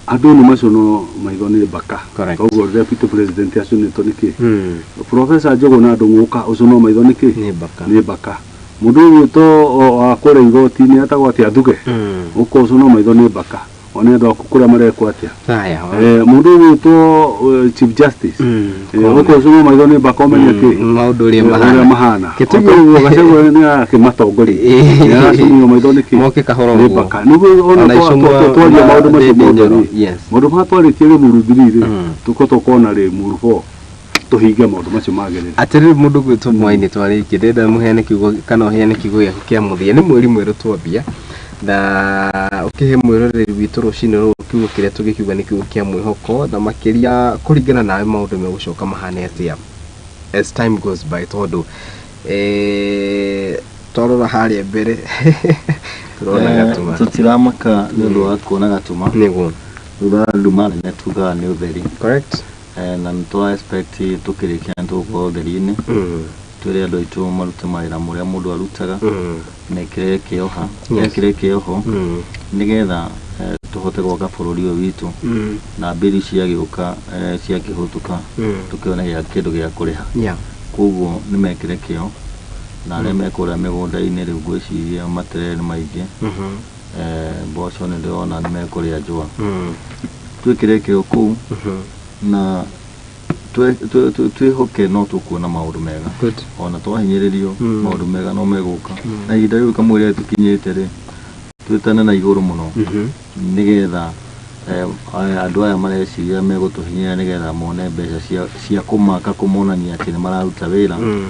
Andũ nĩ macono maitho nĩ mbaka. Correct. Koguo deputy president aconĩtwo nĩkĩ? Mm. Professor Njũgũna Ndũng'ũka ũcono maitho nĩkĩ? Nĩ mbaka. Nĩ mbaka. Mũndũ ũgwĩtwo wa kũrĩa igoti-inĩ etagwo atĩa Thuge? Mm. Ũka ũcono maitho nĩ mbaka. One andũ aku kũrĩa marekwo atĩa? Haya. Mũndũ ũgwĩtwo Chief Justice. Mm. Ũka ũcono maitho nĩ mbaka ũmenye kĩ? Maũndũ ũrĩa Ũrĩa mahana. mahana. Gĩtũmi- Ũguo Gachagua nĩ arakĩmatongoria. Ĩĩ. Nĩ araconio maitho nĩkĩ? Moke kahora Nĩ ũguo. mbaka. Nĩguo ona Ona icũng'wa twaria na maũndũ macio Ndindi mothe Nyoro. rĩ, Yes. maũndũ maya twarĩtie Rĩmuru 3 rĩ, Mm. tũko tũkona Rĩmuru 4 tũhinge maũndũ macio magĩrĩre. Atĩrĩrĩ mũndũ gwĩtwo Mwai nĩ twarĩkia ndĩrenda mũheane kiugo kana ũheane kiugo gĩaku kĩa mũthia. Nĩ mweri mwerũ twambia na ũkĩhe mwĩroreri witũ rũcinĩ rũrũ kiugo kĩrĩa tũgĩkiuga nĩ kiugo kĩa mwĩhoko na makĩria kũringana nawe maũndũ megũcoka mahane atĩa as time goes by tondũ twarora harĩa mbere tũrona gatuma. Tũtiramaka nĩ ũndũ wa kuona gatuma. Nĩguo. Thutha wa nduma nene tugaga nĩ ũtheri. Correct. Na nĩ twa expect tũkĩrĩkia nĩ tũgũkorwo ũtheri-inĩ. Mm. Twĩre andũ aitũ marute mawĩra marĩa mũndũ arutaga. Mm. Na ĩkĩre kĩo ha. Yes. Ĩkĩre kĩo ho. Mm. Nĩgetha tũhote gwaka bũrũri ũyũ witũ. Mm. Na mbiri ciagĩũka ciakĩhũtũka. Mm. Tũkĩone gĩa kĩndũ gĩa kũrĩha. Yeah. Koguo nĩ mekĩre kĩo. Na arĩa me kũrĩa mĩgũnda-inĩ rĩu ngwĩciria materere nĩ maingĩ. Mhm. Mboco nĩ ndĩrona nĩ mekũrĩa njũa. Mm. Twĩkĩre kĩo kũu. Mhm. Na twĩhoke no tũkuona maũndũ mega. Good. Ona twahinyĩrĩrio Mm. maũndũ mega no megũka. Na ihinda rĩu kamũira tũkinyĩte rĩ, twĩtane na igũrũ mũno. Mhm. Nĩgetha andũ aya mareciria megũtũhinyĩrĩria nĩgetha mone mbeca cia kũmaka kũmonania atĩ nĩ mararuta wĩra. Mm.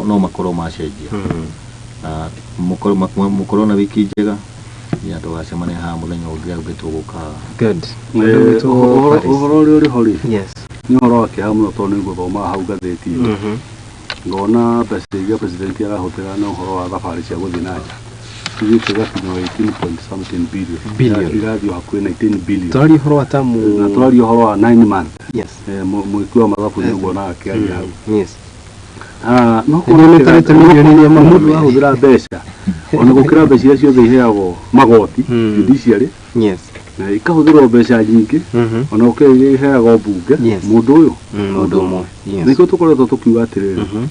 No makorwo macenjia. Mm. Na mũkorwo na wiki njega. Nginya tũgacemania haha mũthenya ũngĩ ũngĩ tũgũka. Good. Mũndũ gwĩtwo Paris. Ũhoro ũrĩa ũrĩ ho rĩ, Yes. nĩ ũhoro wa kĩeha mũno tondũ nĩ ngũthomaga hau ngathĩti-inĩ. Mhm. Ngona mbeca iria president arahũthĩra na ũhoro wa thabarĩ cia gũthiĩ na nja. Ithiĩte igakinya 18 point something billion. Billion. Irathiĩ o hakuhĩ 19 billion. Tũraria ũhoro wa tamu. Na tũraria ũhoro wa 9 months. Yes. Mwĩki wa mathabu nĩ ũguonaga akĩaria hau. Yes. No Nĩ nĩtarĩte mirioni iria mũndũ magana merĩ. arahũthĩra mbeca ona gũkĩra mbeca iria ciothe iheagwo magoti Mm. judiciary Yes. na ikahũthĩrwo mbeca nyingĩ Mhm. ona gũkĩra iria iheagwo mbunge Yes. mũndũ ũyũ Mm, mũndũ ũmwe. Yes. Nĩkĩo tũkoretwo tũkiuga atĩrĩrĩ Mhm.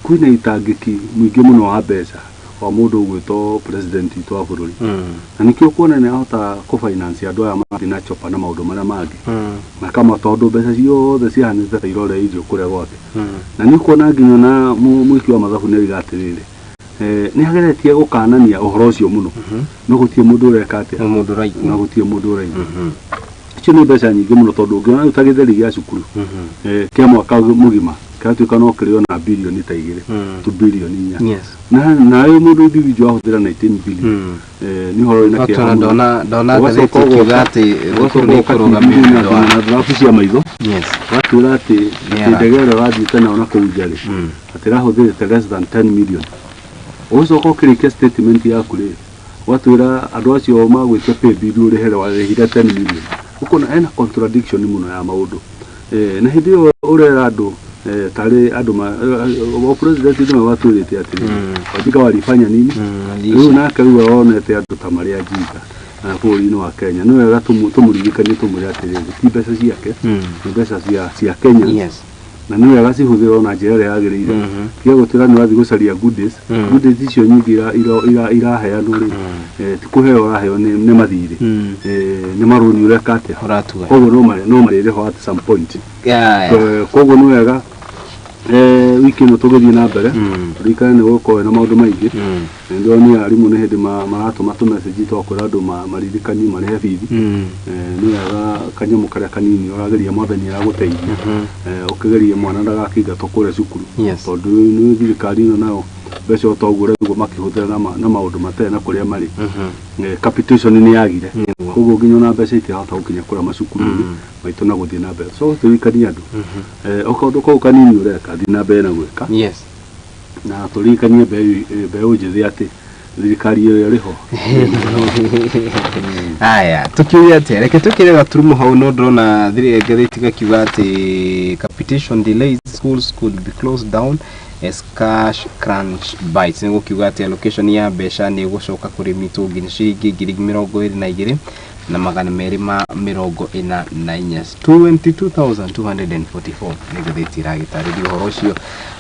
kwĩna itangĩki mũingĩ mũno wa mbeca wa mũndũ ũgwĩtwo president witũ wa bũrũri. Mm. Na nĩkĩo kuona nĩ ahota kũfinance andũ aya marathiĩ na chopa na maũndũ marĩa mangĩ. Mm. Na kama tondũ mbeca ciothe cihanĩte ta irore irio kũrĩa gwake. Mm. Na nĩ ũkuona nginya na mwĩki wa mathabu nĩ oiga atĩrĩrĩ nĩ ageretie gũkanania ũhoro ũcio mũno. No gũtirĩ mũndũ ũreka atĩa. No mũndũ ũraigua. No gũtirĩ mũndũ ũraigua. Mhm. Icio nĩ mbeca nyingĩ mũno tondũ ũngĩona rĩu ta gĩtheri gĩa cukuru. Mhm. Kĩa mwaka mũgima kĩratuĩka no kĩrĩo na bilioni ta igĩrĩ. Mm. Tu bilioni inya. Yes. Na nawe mũndũ individual ahũthĩra 19 billion. Mm. Nĩ ũhoro wĩna Fact, kĩeha ona mũno. ndona Ũgacoka ngathĩti ĩkiuga ũgoka- atĩ ũgacoka thukuru nĩ ũgakinya ikũrũgamio na nĩ ũndũ wa na thabu cia maitho. Yes. Ũgatwĩra atĩ Nĩ atĩ ara- ndege ĩrĩa ũrathiĩte nayo na kũu nja rĩ, Mm. atĩ ĩrahũthĩrĩte less than 10 million. Ũgĩcoka ũkĩrĩkia statement yaku rĩ, ũgatwĩra andũ acio magwĩtia pay bill ũrĩhe warĩhire 10 million. Ũkona hena contradiction mũno ya maũndũ. Na hĩndĩ ĩyo ũrera andũ tarĩ andũ o president nĩwe watwĩrĩte atĩrĩrĩ, Mm. wajinga walifanya nini? Mm, Rĩu nake rĩu onete andũ ta marĩ ajinga bũrũri-inĩ wa Kenya. Nĩ wega tũmũririkanie tũmwĩre atĩrĩrĩ, ti mbeca ciake, Mm. nĩ mbeca cia Kenya. Yes. Na nĩ wega cihũthĩrwo na njĩra ĩrĩa yagĩrĩire. Mhm. Tiga gũtwĩra nĩ ũrathiĩ gũcaria goodies. Mm. Goodies icio nyingĩ iraheanwo rĩ, ti kũheo ũraheo nĩ mathirĩ. Mm. Nĩ marũni ũreka atĩa? Ũratua. Koguo no marĩrĩho at some point. Yeah, yeah. Koguo nĩ wega wiki ĩno tũgĩthiĩ na mbere. Mm. Tũririkane nĩ gũgũkorwo na maũndũ maingĩ. Mm. Na nĩndĩronire arimũ nĩ hĩndĩ maratũma tũ message twa kwĩra andũ maririkanie marĩhe bithi. Mm. Nĩ wega kanyamũ karĩa kanini ũrageria mwathani aragũteithia. Mhm. Ũkĩgerie mwana ndagakĩingatwo kũrĩa cukuru. Yes. Tondũ nĩ thirikari ĩno nayo mbeca o ta ũguo ũraigua makĩhũthĩra na maũndũ matarĩ na kũrĩa marĩ. Mhm. Capitation nĩ yagire. Nĩguo. Koguo nginya ona mbeca itirahota gũkinya kũrĩa macukuru-inĩ Mm. maitũ na gũthiĩ na mbere. So tũririkanie andũ. Mhm. O kaũndũ kau kanini ũreka thiĩ na mbere na gwĩka. Yes. Na tũririkanie mbeũ njĩthĩ atĩ thirikari ĩrĩa ĩrĩ ho. Aya, tukiuge atĩa? Reke tũkĩre gaturumo hau no ndĩrona ngathĩti gakiuga atĩ capitation delays, schools could be closed down as cash crunch bites. Nĩ gũkiuga atĩ allocation ya mbeca nĩ ĩgũcoka kũrĩ mĩtũ nginya ciringi ngiri mĩrongo ĩrĩ na igĩrĩ na magana merĩ ma mĩrongo ĩna na inya, 22,244 nĩ ngathĩti ĩragĩtarĩria ũhoro ũcio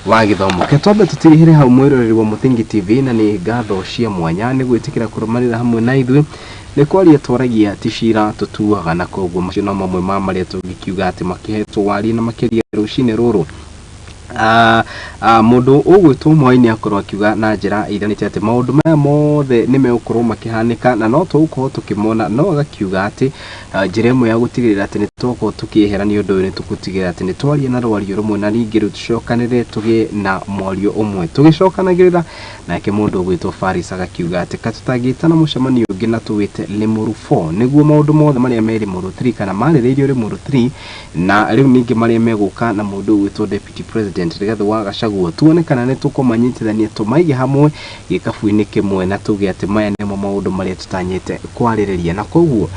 wa gĩthomo. Ke twambe tũtirihĩre hau, mwĩroreri wa Mũthingi TV, na nĩ ngatho cia mwanya nĩ gwĩtĩkĩra kũrũmanĩra hamwe na ithuĩ. Nĩ kwaria twaragia, ti cira tũtuaga, na koguo macio no mamwe ma marĩa tũngĩkiuga atĩ makĩhetwo warie na makĩria rũcinĩ rũrũ. Mũndũ ũgwĩtwo Mwai nĩ akorwo akiuga na njĩra ĩiganĩte atĩ maũndũ maya mothe nĩ megũkorwo makĩhanĩka na no tũgũkorwo tũkĩmona, no agakiuga atĩ njĩra ĩmwe ya gũtigĩrĩra atĩ nĩ twakorwo tũkĩehera nĩ ũndũ ũyũ nĩ tũgũtigĩrĩra atĩ nĩ twaria na rwario rũmwe, na ningĩ rĩu tũcokanĩrĩre tũgĩe na mwario ũmwe tũgĩcokanagĩrĩra. Nake mũndũ ũgwĩtwo Faris agakiuga atĩ ka tũtangĩtana mũcemanio ũngĩ na tũwĩte Limuru 4, nĩguo maũndũ mothe marĩa me Limuru 3 kana marĩrĩirio Limuru 3 na rĩu ningĩ marĩa megũka na mũndũ ũgwĩtwo Deputy President Rigathĩ wa Gachagua, tuone kana nĩ tũkũmanyitithania tũmaige hamwe gĩkabu-inĩ kĩmwe na tuge atĩ maya nĩmo maũndũ marĩa tũtanyĩte kwarĩrĩria. Na koguo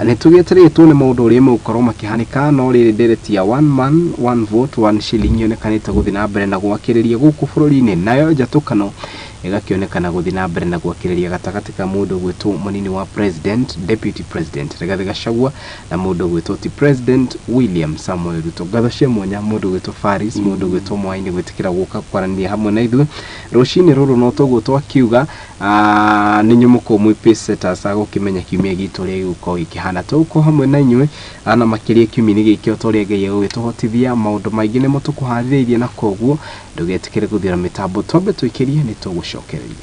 nĩ tũgĩetereire tuone maũndũ ũrĩa megũkorwo makĩhanĩka, no rĩrĩ ndereti ya one man one vote one shilling yonekanĩte gũthiĩ na mbere na gwakĩrĩria gũkũ bũrũri-inĩ, nayo njatũkano ĩgakĩonekana gũthiĩ na mbere na gwakĩrĩria gatagatĩ ka mũndũ ũgwĩtwo mũnini wa president, Deputy President Rigathĩ Gachagua, na mũndũ ũgwĩtwo ti President William Samuel Ruto. Ngatho cia mwanya mũndũ ũgwĩtwo Faris, mũndũ ũgwĩtwo Mwai, nĩ gwĩtĩkĩra gũka kwaranĩria hamwe na ithuĩ rũcinĩ rũrũ. No toguo twakiuga, nĩ inyuĩ mũkorwo mwĩ pace setters a gũkĩmenya kiumia gitũ ũrĩa gĩgũkorwo gĩkĩhana. Tũgũkorwo hamwe na inyuĩ na makĩria kiumia-inĩ gĩkĩ o ta ũrĩa Ngai egũgĩtũhotithia. Maũndũ maingĩ nĩmo tũkũharĩrĩirie, na koguo ndũgetĩkĩre gũthira mĩtambo. Twambe tũikĩrie, nĩ tũgũcokereria.